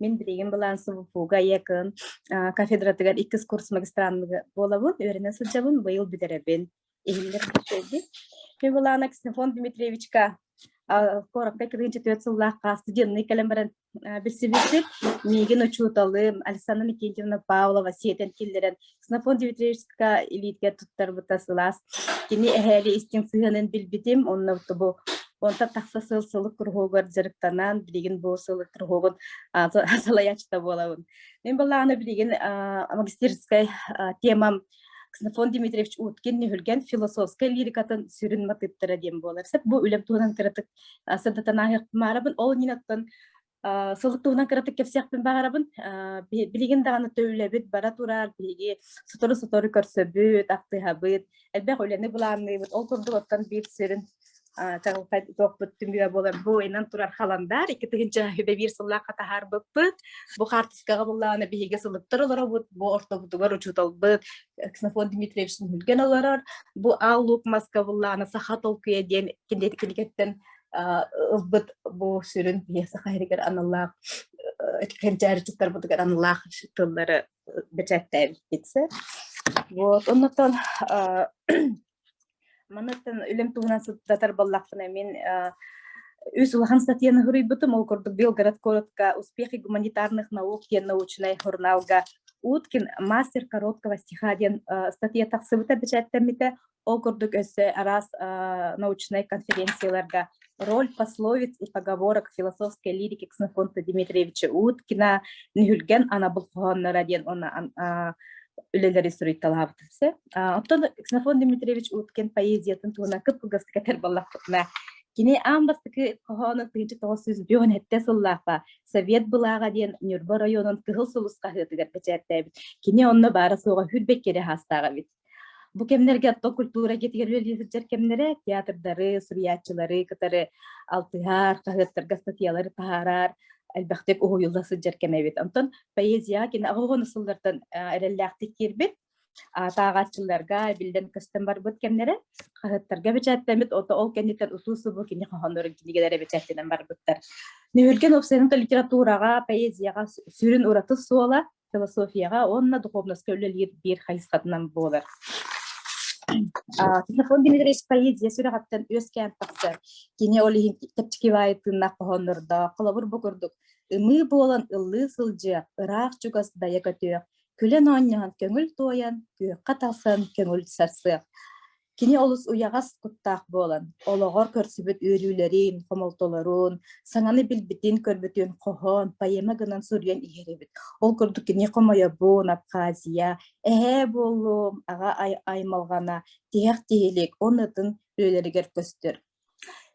Мин билигин былаан СВФУга якын кафедратыгар иккис курс магистранныгы буолабын, үөрэнэ сылдьабын, быйыл бүтэрэбин. Иһиллэр үчүгэйдик. Мин былаана Ксенофонт Дмитриевичка куоракка 2004 сыллаахха студенный кэлэн баран билсибиппит. Миигин учууталым Александра Никитьевна Павлова сиэтэн киллэрэн Ксенофонт Дмитриевичка илиитигэр туттарбыта сылаас. Кини эһээли истиҥ сыһыанын билбитим. Онно бу онтон тахса сыл сылык куруһуогар дьарыктанан, билигин бу сылык куруһуогун салайааччыта буолабын. Мин былаана билигин магистерскай темам Ксенофонт Дмитриевич Уткин Нүһүлгэн философскай лирикатын сүрүн матыыптара диэн буолар. Сөп бу үлэм туһунан кыратык сырдатан ааһыахпын баарабын. Ол иннинэ сылык туһунан кыратык кэпсиэхпин баҕарабын. Билигин даҕаны үлэбит бара турар, биһиги сотору-сотору көрсөбүт, ахтыһабыт, элбэх үлэни былаанныыбыт. Ол курдук оттон биир сүрүн чаҕылхай туохпут түмүгэ буолар бу инан турар халандар 2001 сыллаахха таһаарбыппыт. Бу хаартыскаҕа буллаҕына биһиги сылыктар олоробут, бу ортобутугар учууталбыт Ксенофонт Дмитриевич Нүһүлгэн олорор. Бу Аал Луук маска буллаҕына саха толкуйа диэн кинигеттен ылбыт бу сүрүн биһиги саха сиригэр аналлаах кэнчээриччиттарбытыгар аналлаах тыллары бэчээттээбиппит. Вот, оннотон Манныттан үлэм туһунан сырдатар буоллахпына, мин үс улахан статьяны суруйбутум. Ол курдук Белгород куоратка «Успехи гуманитарных наук» диэн научнай журналга Уткин «Мастер короткого стиха» диэн статья тахсыбыта бэчээттэммитэ. Ол курдук өссө араас научнай конференцияларга «Роль пословиц и поговорок философской лирики Ксенофонта Дмитриевича Уткина», «Нүһүлгэн анабыл хоһоонноро» диэн уонна үлэлэри суруйталаабытым. Оттон Ксенофонт Дмитриевич Уткин поэзиятын туһунан кып-кылгастык этэр буоллахпытына, кини аан бастакы хоһоону 1957 сыллаахха Совет былааҕа диэн Ньурба оройуонун Кыһыл сулус хаһыатыгар бэчээттээбит. Кини онно баара-суоҕа хүрбэккэ эрэ саастаах эбит. Бу кэмнэргэ оттон культура эйгэтигэр үлэлии сылдьар кэмнэрэ театрдары, суруйааччылары кытары алтыһар, хаһыаттарга статьялары таһаарар, элбэхтик уһуйулла сылдьар кэм эбит. Онтон поэзияҕа кини аҕыс сыллартан эрэллээхтик киирбит. Тааҕааччыларга биллэн-көстөн барбыт кэмнэрэ хаһыаттарга бэчээттэммит, ото ол кэнниттэн утуу-субуу кини хоһооннорун кинигэлэрэ бэчээттэнэн барбыттар. Нүһүлгэн уопсайынан литератураҕа, поэзияҕа сүрүн ураты суола философияҕа уонна духовноска үлэлиир биир хайысхатынан буолар. Ксенофонт Дмитриевич поэзия сүрэҕиттэн үөскээн тахсар. Кини ол иһин чэпчэки баайы тыыннаах хоһооннордоох, холобур бу курдук ымыы буолан ыллыы сылдьыах, ыраах-чугас дайа көтүөх, күлэн оонньоон көҥүл туойан, күөххэ тахсан көҥүл сарсыах. Кини олус уйаҕас куттаах буолан, олоҕор көрсүбүт үөрүүлэрин, хомолтолорун, саҥаны билбитин-көрбүтүн хоһоон, поэма гынан суруйан иһэр эбит. Ол курдук кини хомойобун, Абхазия, эһээ буоллум, аҕа аймалҕана, тиһэх тиһилик, оннытын үлэлэригэр көстөр.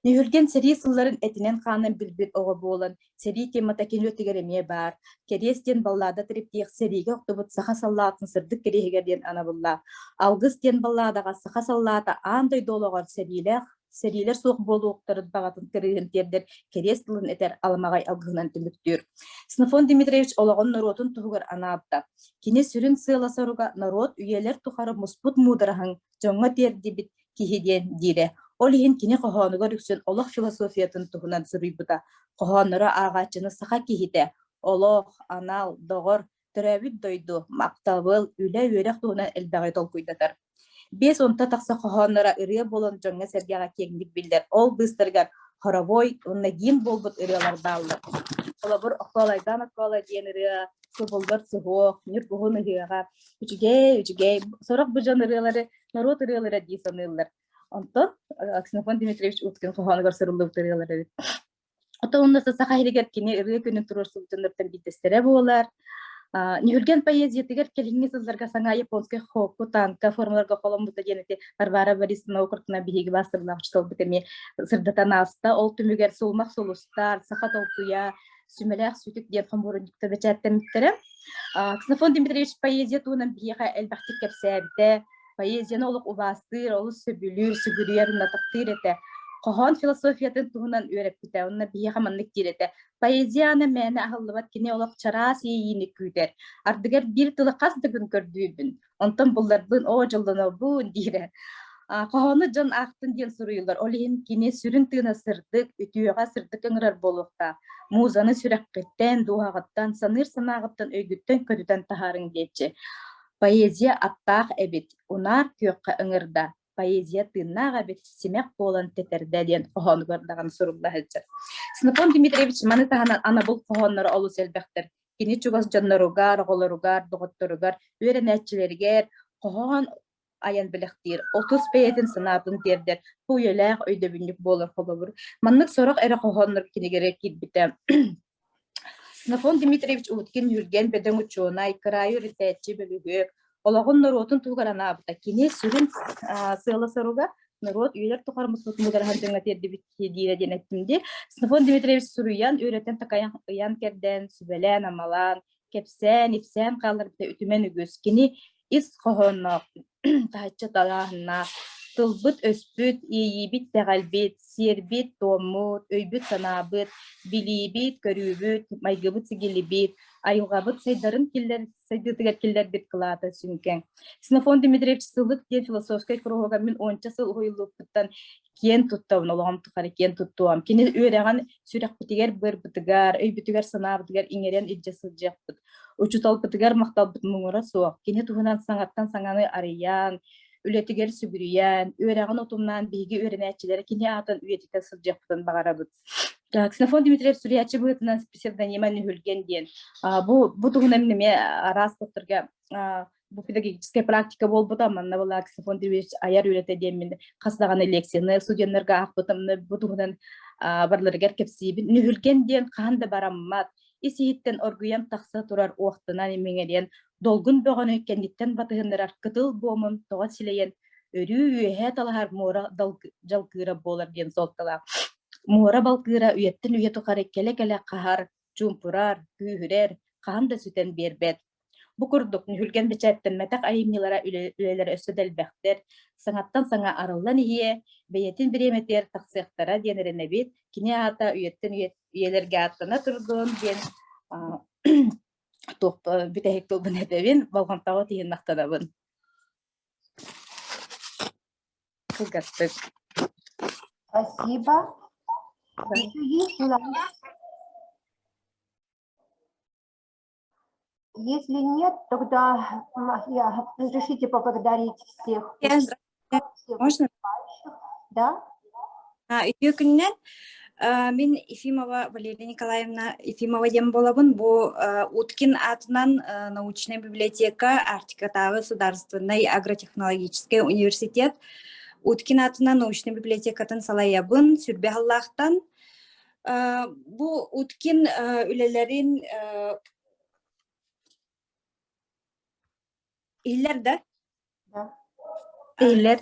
Нүһүлгэн сэрии сылларын этинэн-хаанынан билбит оҕо буолан, сэрии темата кини өттүгэр эмиэ баар. Кэриэс диэн баллада триптих сэриигэ охтубут саха саллаатын сырдык кэриэһигэр диэн анабыллаах. Алгыс диэн балладаҕа саха саллаата аан дойду олоҕор сэриилээх сэриилэр суох буолуохтарын баҕатын кырыыһын тиэрдэр кэриэс тылын этэр аламаҕай алгыһынан түмүктүүр. Ксенофонт Дмитриевич олоҕун норуотун туһугар анаабыта. Кини сүрүн сыала-соруга норуот үйэлэр тухары муспут муудараһын дьоҥҥо тиэрдибит киһи диэн диирэ. Ол иһин кини хоһоонугар үксүн олох философиятын туһунан суруйбута. Хоһоонноро ааҕааччыны саха киһитэ, олох, анал, доҕор, төрөөбүт дойду, махтабыл, үлэ, үөрэх туһунан элбэҕи толкуйдатар. 50 тахса хоһоонноро ырыа буолан дьоҥҥо-сэргэҕэ киэҥник биллэр. Ол быыстарыгар хоровой уонна гимн буолбут ырыалар бааллар. Холобур, Оккоолайдаан оккоолай диэн ырыа, Субуллар суһуох, Ньургуһун ыһыаҕа, үчүгэй, үчүгэй. Сорох бу дьон ырыалары норуот ырыалара дии саныыллар. Онтон Ксенофонт Дмитриевич Уткин хоһоонугар суруллубут ырыалар эбит. Оттон онно саха иһигэр кини ырыа күнүн туруорсубут дьоннортон биирдэстэрэ буолар. Нүһүлгэн поэзиятыгар кэлиҥҥи сылларга саҥа японскай хокку танка формаларга холоммута диэн ити Варвара Борисовна Окрутина биһиги бастырлаах учууталбыт эмиэ сырдатан ааста. Ол түмүгэр Сулумах сулустар, Саха толкуйа, Сүмэлээх сүтүк диэн хомуурунньукта бэчээттэммиттэрэ. Ксенофонт Дмитриевич поэзия туһунан биһиэхэ элбэхтик кэпсээбитэ. Поэзияны олох убаастыыр, олус сөбүлүүр, сүгүрүйэр, натахтыыр этэ. Хоһоон философиятын туһунан үөрэппитэ. Онно биһиэхэ маннык диир этэ. Поэзияны мээнэ аһыллыбат кини олох чараас иэйиини күүтэр. Ардыгар биир тылы хас да күн көрдүүбүн. Онтон булларбын, оо, дьоллонобун диирэ. Хоһоону дьон аахтын диэн суруйуллар. Ол иһин кини сүрүн тыына сырдык, үтүөҕэ сырдык ыҥырар буолуохтаах. Музаны сүрэххиттэн, дууһаҕыттан, саныыр санааҕыттан, өйгүттэн көтүтэн таһаарыҥ диэччи. Поэзия аттаах эбит, унаар күөххэ ыҥырда, поэзия тыыннаах эбит, симэх буолан тэтэрдэ диэн хоһоонугар даҕаны сурулла сылдьар. Ксенофонт Дмитриевич маны таһынан анабыл хоһоонноро олус элбэхтэр. Кини чугас дьонноругар, оҕолоругар, доҕотторугар, үөрэнээччилэригэр хоһоон айан бэлэхтиир, 30 бэйэтин санаатын тиэрдэр, бу үйэлээх өйдөбүнньүк буолар холобур. Маннык сорох эрэ хоһооннор кинигэлэр киирбитэ. Ксенофонт Дмитриевич Уткин Юрген бөдөҥ учуонай, кыраайы үөрэтээччи, бөлүһүөк, олоҕун норуотун туһугар анаабыта. Кини сүрүн сыала-соруга норуот үйэлэр тухары муспут муудараһын дьоҥҥо тиэрдибит киһи диирэ диэн эттим дии. Ксенофонт Дмитриевич суруйан, үөрэтэн, такайан, ыйан-кэрдэн, сүбэлээн-амалаан, кэпсээн, ипсээн хаалларбыта үтүмэн үгүс. Кини ис хоһоонноох, таһыччы талааһыннаах, тылбыт-өспүт, иэйиибит, итэҕэлбит, сиэрбит-туоммут, өйбүт-санаабыт, билиибит, көрүүбүт, майгыбыт-сигилибит, айылҕабыт сайдарын киллэр, сайдыытыгар киллэрбит кылаата сүҥкэн. Ксенофонт Дмитриевич Сылык диэн философскай куруһуога мин уонча сыл уһуйуллубуппуттан киэн туттабын, олоҕум тухары киэн туттуом. Кини үөрэҕин сүрэхпитигэр, быарбытыгар, өйбүтүгэр-санаабытыгар иҥэрэн илдьэ сылдьыахпыт. Учууталбытыгар махталбыт муҥура суох. Кини туһунан саҥаттан саҥаны арыйан, үлэтигэр сүгүрүйэн, үөрэҕин утумнаан биһиги үөрэнээччилэрэ кини аатын үйэтитэ сылдьыахпытын баҕарабыт. Ксенофонт Дмитриев суруйааччы быһыытынан псевдонима Нүһүлгэн диэн. Бу, бу туһунан эмиэ араас тылларга бу педагогическая практика буолбута манна была Ксенофонт Дмитриевич айар үлэтэ диэммин хас даҕаны лекцияны студеннарга аахпытым бу туһунан барыларыгар кэпсиибин нүһүлгэн диэн хаһан да бараммат ис иһиттэн оргуйан тахса турар уохтанан имиҥэриэн долгун бөҕөнү кэнниттэн батыһыннарар кытыл буомун тоҕо силэйэн өрүү үөһээ талаһар муора дьалкыыра буолар диэн суолталаах муора балкыыра үйэттэн үйэ тухары кэлэ-кэлэ хаһар чуумпурар, күүһүрэр, хаһан да сүтэн биэрбэт. Бу курдук Нүһүлгэн бэчээттэммэтэх айымньылара үлэлэрэ өссө да элбэхтэр, саҥаттан саҥа арыллан иһиэ, бэйэтин бириэмэтигэр тахсыахтара диэн эрэнэбит. Кини аата үйэттэн үйэлэргэ ааттана турдун диэн туох бүтэһик тылбын этэбин, болҕомтоҕо тиһин махтанабын. Кылгастык. Спасибо. Еще есть желание? Если нет, тогда я, разрешите поблагодарить всех. всех Можно? Да. Үтүө күнүнэн мин Ефимова Валерия Николаевна Ефимова диэн буолабын. Бу Уткин аатынан научнай библиотека Арктикатааҕы судаарыстыбаннай агротехнологическай университет Уткин аатынан научнай библиотекатын салайабын сүрбэ аһыллаахтан. Бу Уткин үлэлэрин Иһиллэр да? Иһиллэр.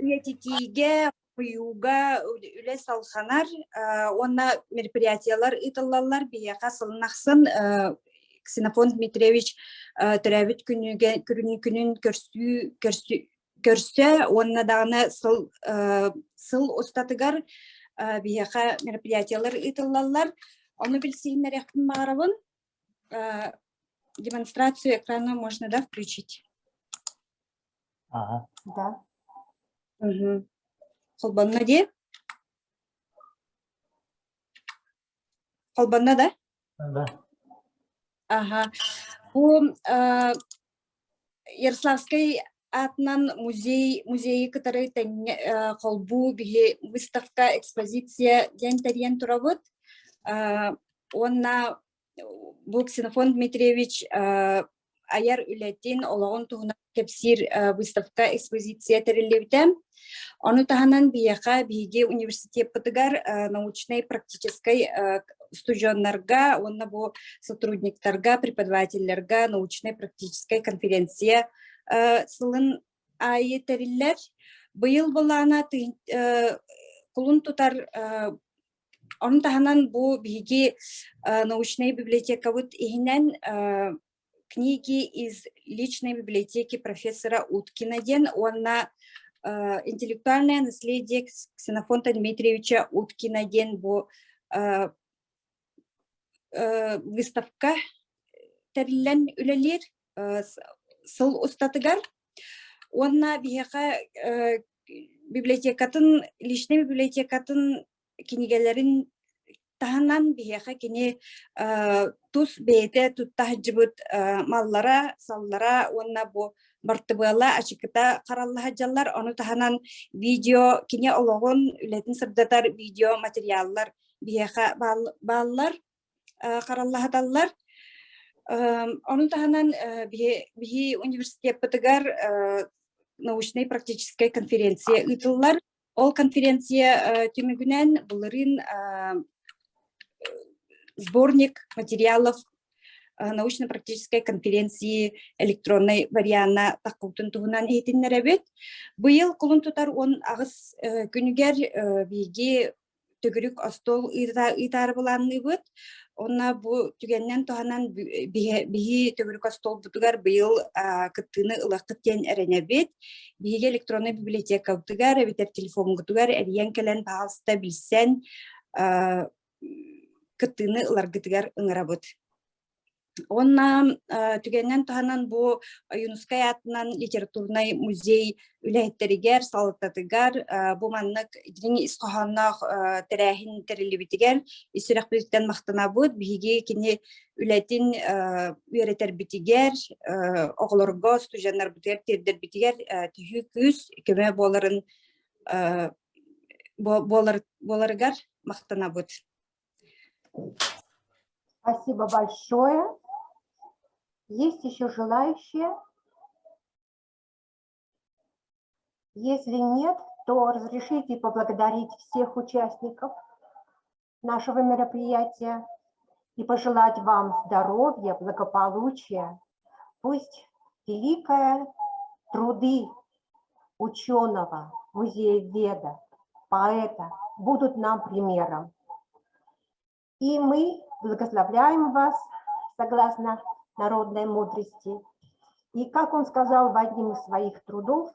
Үйэтитиигэ, хомуйууга үлэ салҕанар уонна мероприятиелар ыытыллаллар. Биһиэхэ сылын ахсын Ксенофонт Дмитриевич төрөөбүт күнүгэ күнүн көрсүү көрсө уонна даҕаны сыл сыл устатыгар биһиэхэ мероприятиелар ыытыллаллар. Ону билсиһиннэриэхпин баҕарабын. Демонстрацию экрана можно, да, включить? Ага. Да. Угу. Холбонно дии? Холбонно, да? Да. Ага. Бу Ярославскай аатынан музей музейы кытары тэҥҥэ холбуу биһи выставка экспозиция диэн тэрийэн турабыт. Уонна бу Ксенофонт Дмитриевич айар үлэтин, олоҕун туһунан кэпсиир выставка экспозиция тэриллибитэ. Ону таһынан биһиэхэ биһиги университеппытыгар научнай практическай устудьуоннарга уонна бу сотрудниктарга, преподавателлэргэ научнай практическай конференция сылын аайы тэриллэр. Быйыл былаана кулун тутар Ону таһынан бу биһиги научнай библиотекабыт иһинэн книги из личной библиотеки профессора Уткина диэн уонна интеллектуальное наследие Ксенофонта Дмитриевича Уткина диэн бу выставка тэриллэн үлэлиир сыл устатыгар. Уонна биһиэхэ библиотекатын, личнэй библиотекатын кинигэлэрин таһынан биһиэхэ кини тус бэйэтэ тутта сылдьыбыт маллара, саллара уонна бу бартыбыала ачыкыта харалла сылдьаллар. Ону таһынан видео кини олоҕун, үлэтин сырдатар видео материаллар биһиэхэ бааллар, хараллаһаталлар. Ону таһынан биһи университеппытыгар научнай практическай конференция ыытыллар. Ол конференция түмүгүнэн былырыын сборник материалов научно-практической конференции электроннай вариана таххыбытын туһунан иһитиннэрэбит. Быйыл кулун тутар 18 күнүгэр биһиги төгүрүк остуол ыытаары былаанныыбыт. Онно бу түгэннэн туһанан биһи төгүрүк остуолбутугар быйыл кыттыыны ылыаххыт диэн эрэнэбит. Биһиги электроннай библиотекабытыгар эбэтэр телефоҥҥутугар эрийэн кэлэн пожалуйста билсэн кыттыыны ыларгытыгар ыҥырабыт. Уонна түгэнинэн туһанан бу Ойуунускай аатынан литературнай музей үлэһиттэригэр, салалтатыгар бу маннык дириҥ ис хоһоонноох тэрээһин тэриллибитигэр ис сүрэхпититтэн махтанабыт. Биһиги кини үлэтин үөрэтэрбитигэр, оҕолорго, студеннарбытыгар тиэрдэрбитигэр төһүү күүс, көмө буоларын буоларыгар махтанабыт. Спасибо большое. Есть еще желающие? Если нет, то разрешите поблагодарить всех участников нашего мероприятия и пожелать вам здоровья, благополучия. Пусть великая труды ученого, музееведа, поэта будут нам примером. И мы благословляем вас согласно народной мудрости. И как он сказал в одном из своих трудов,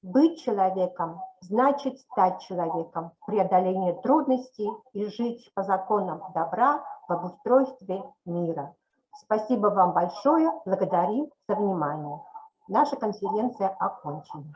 быть человеком значит стать человеком, преодоление трудностей и жить по законам добра в обустройстве мира. Спасибо вам большое, благодарим за внимание. Наша конференция окончена.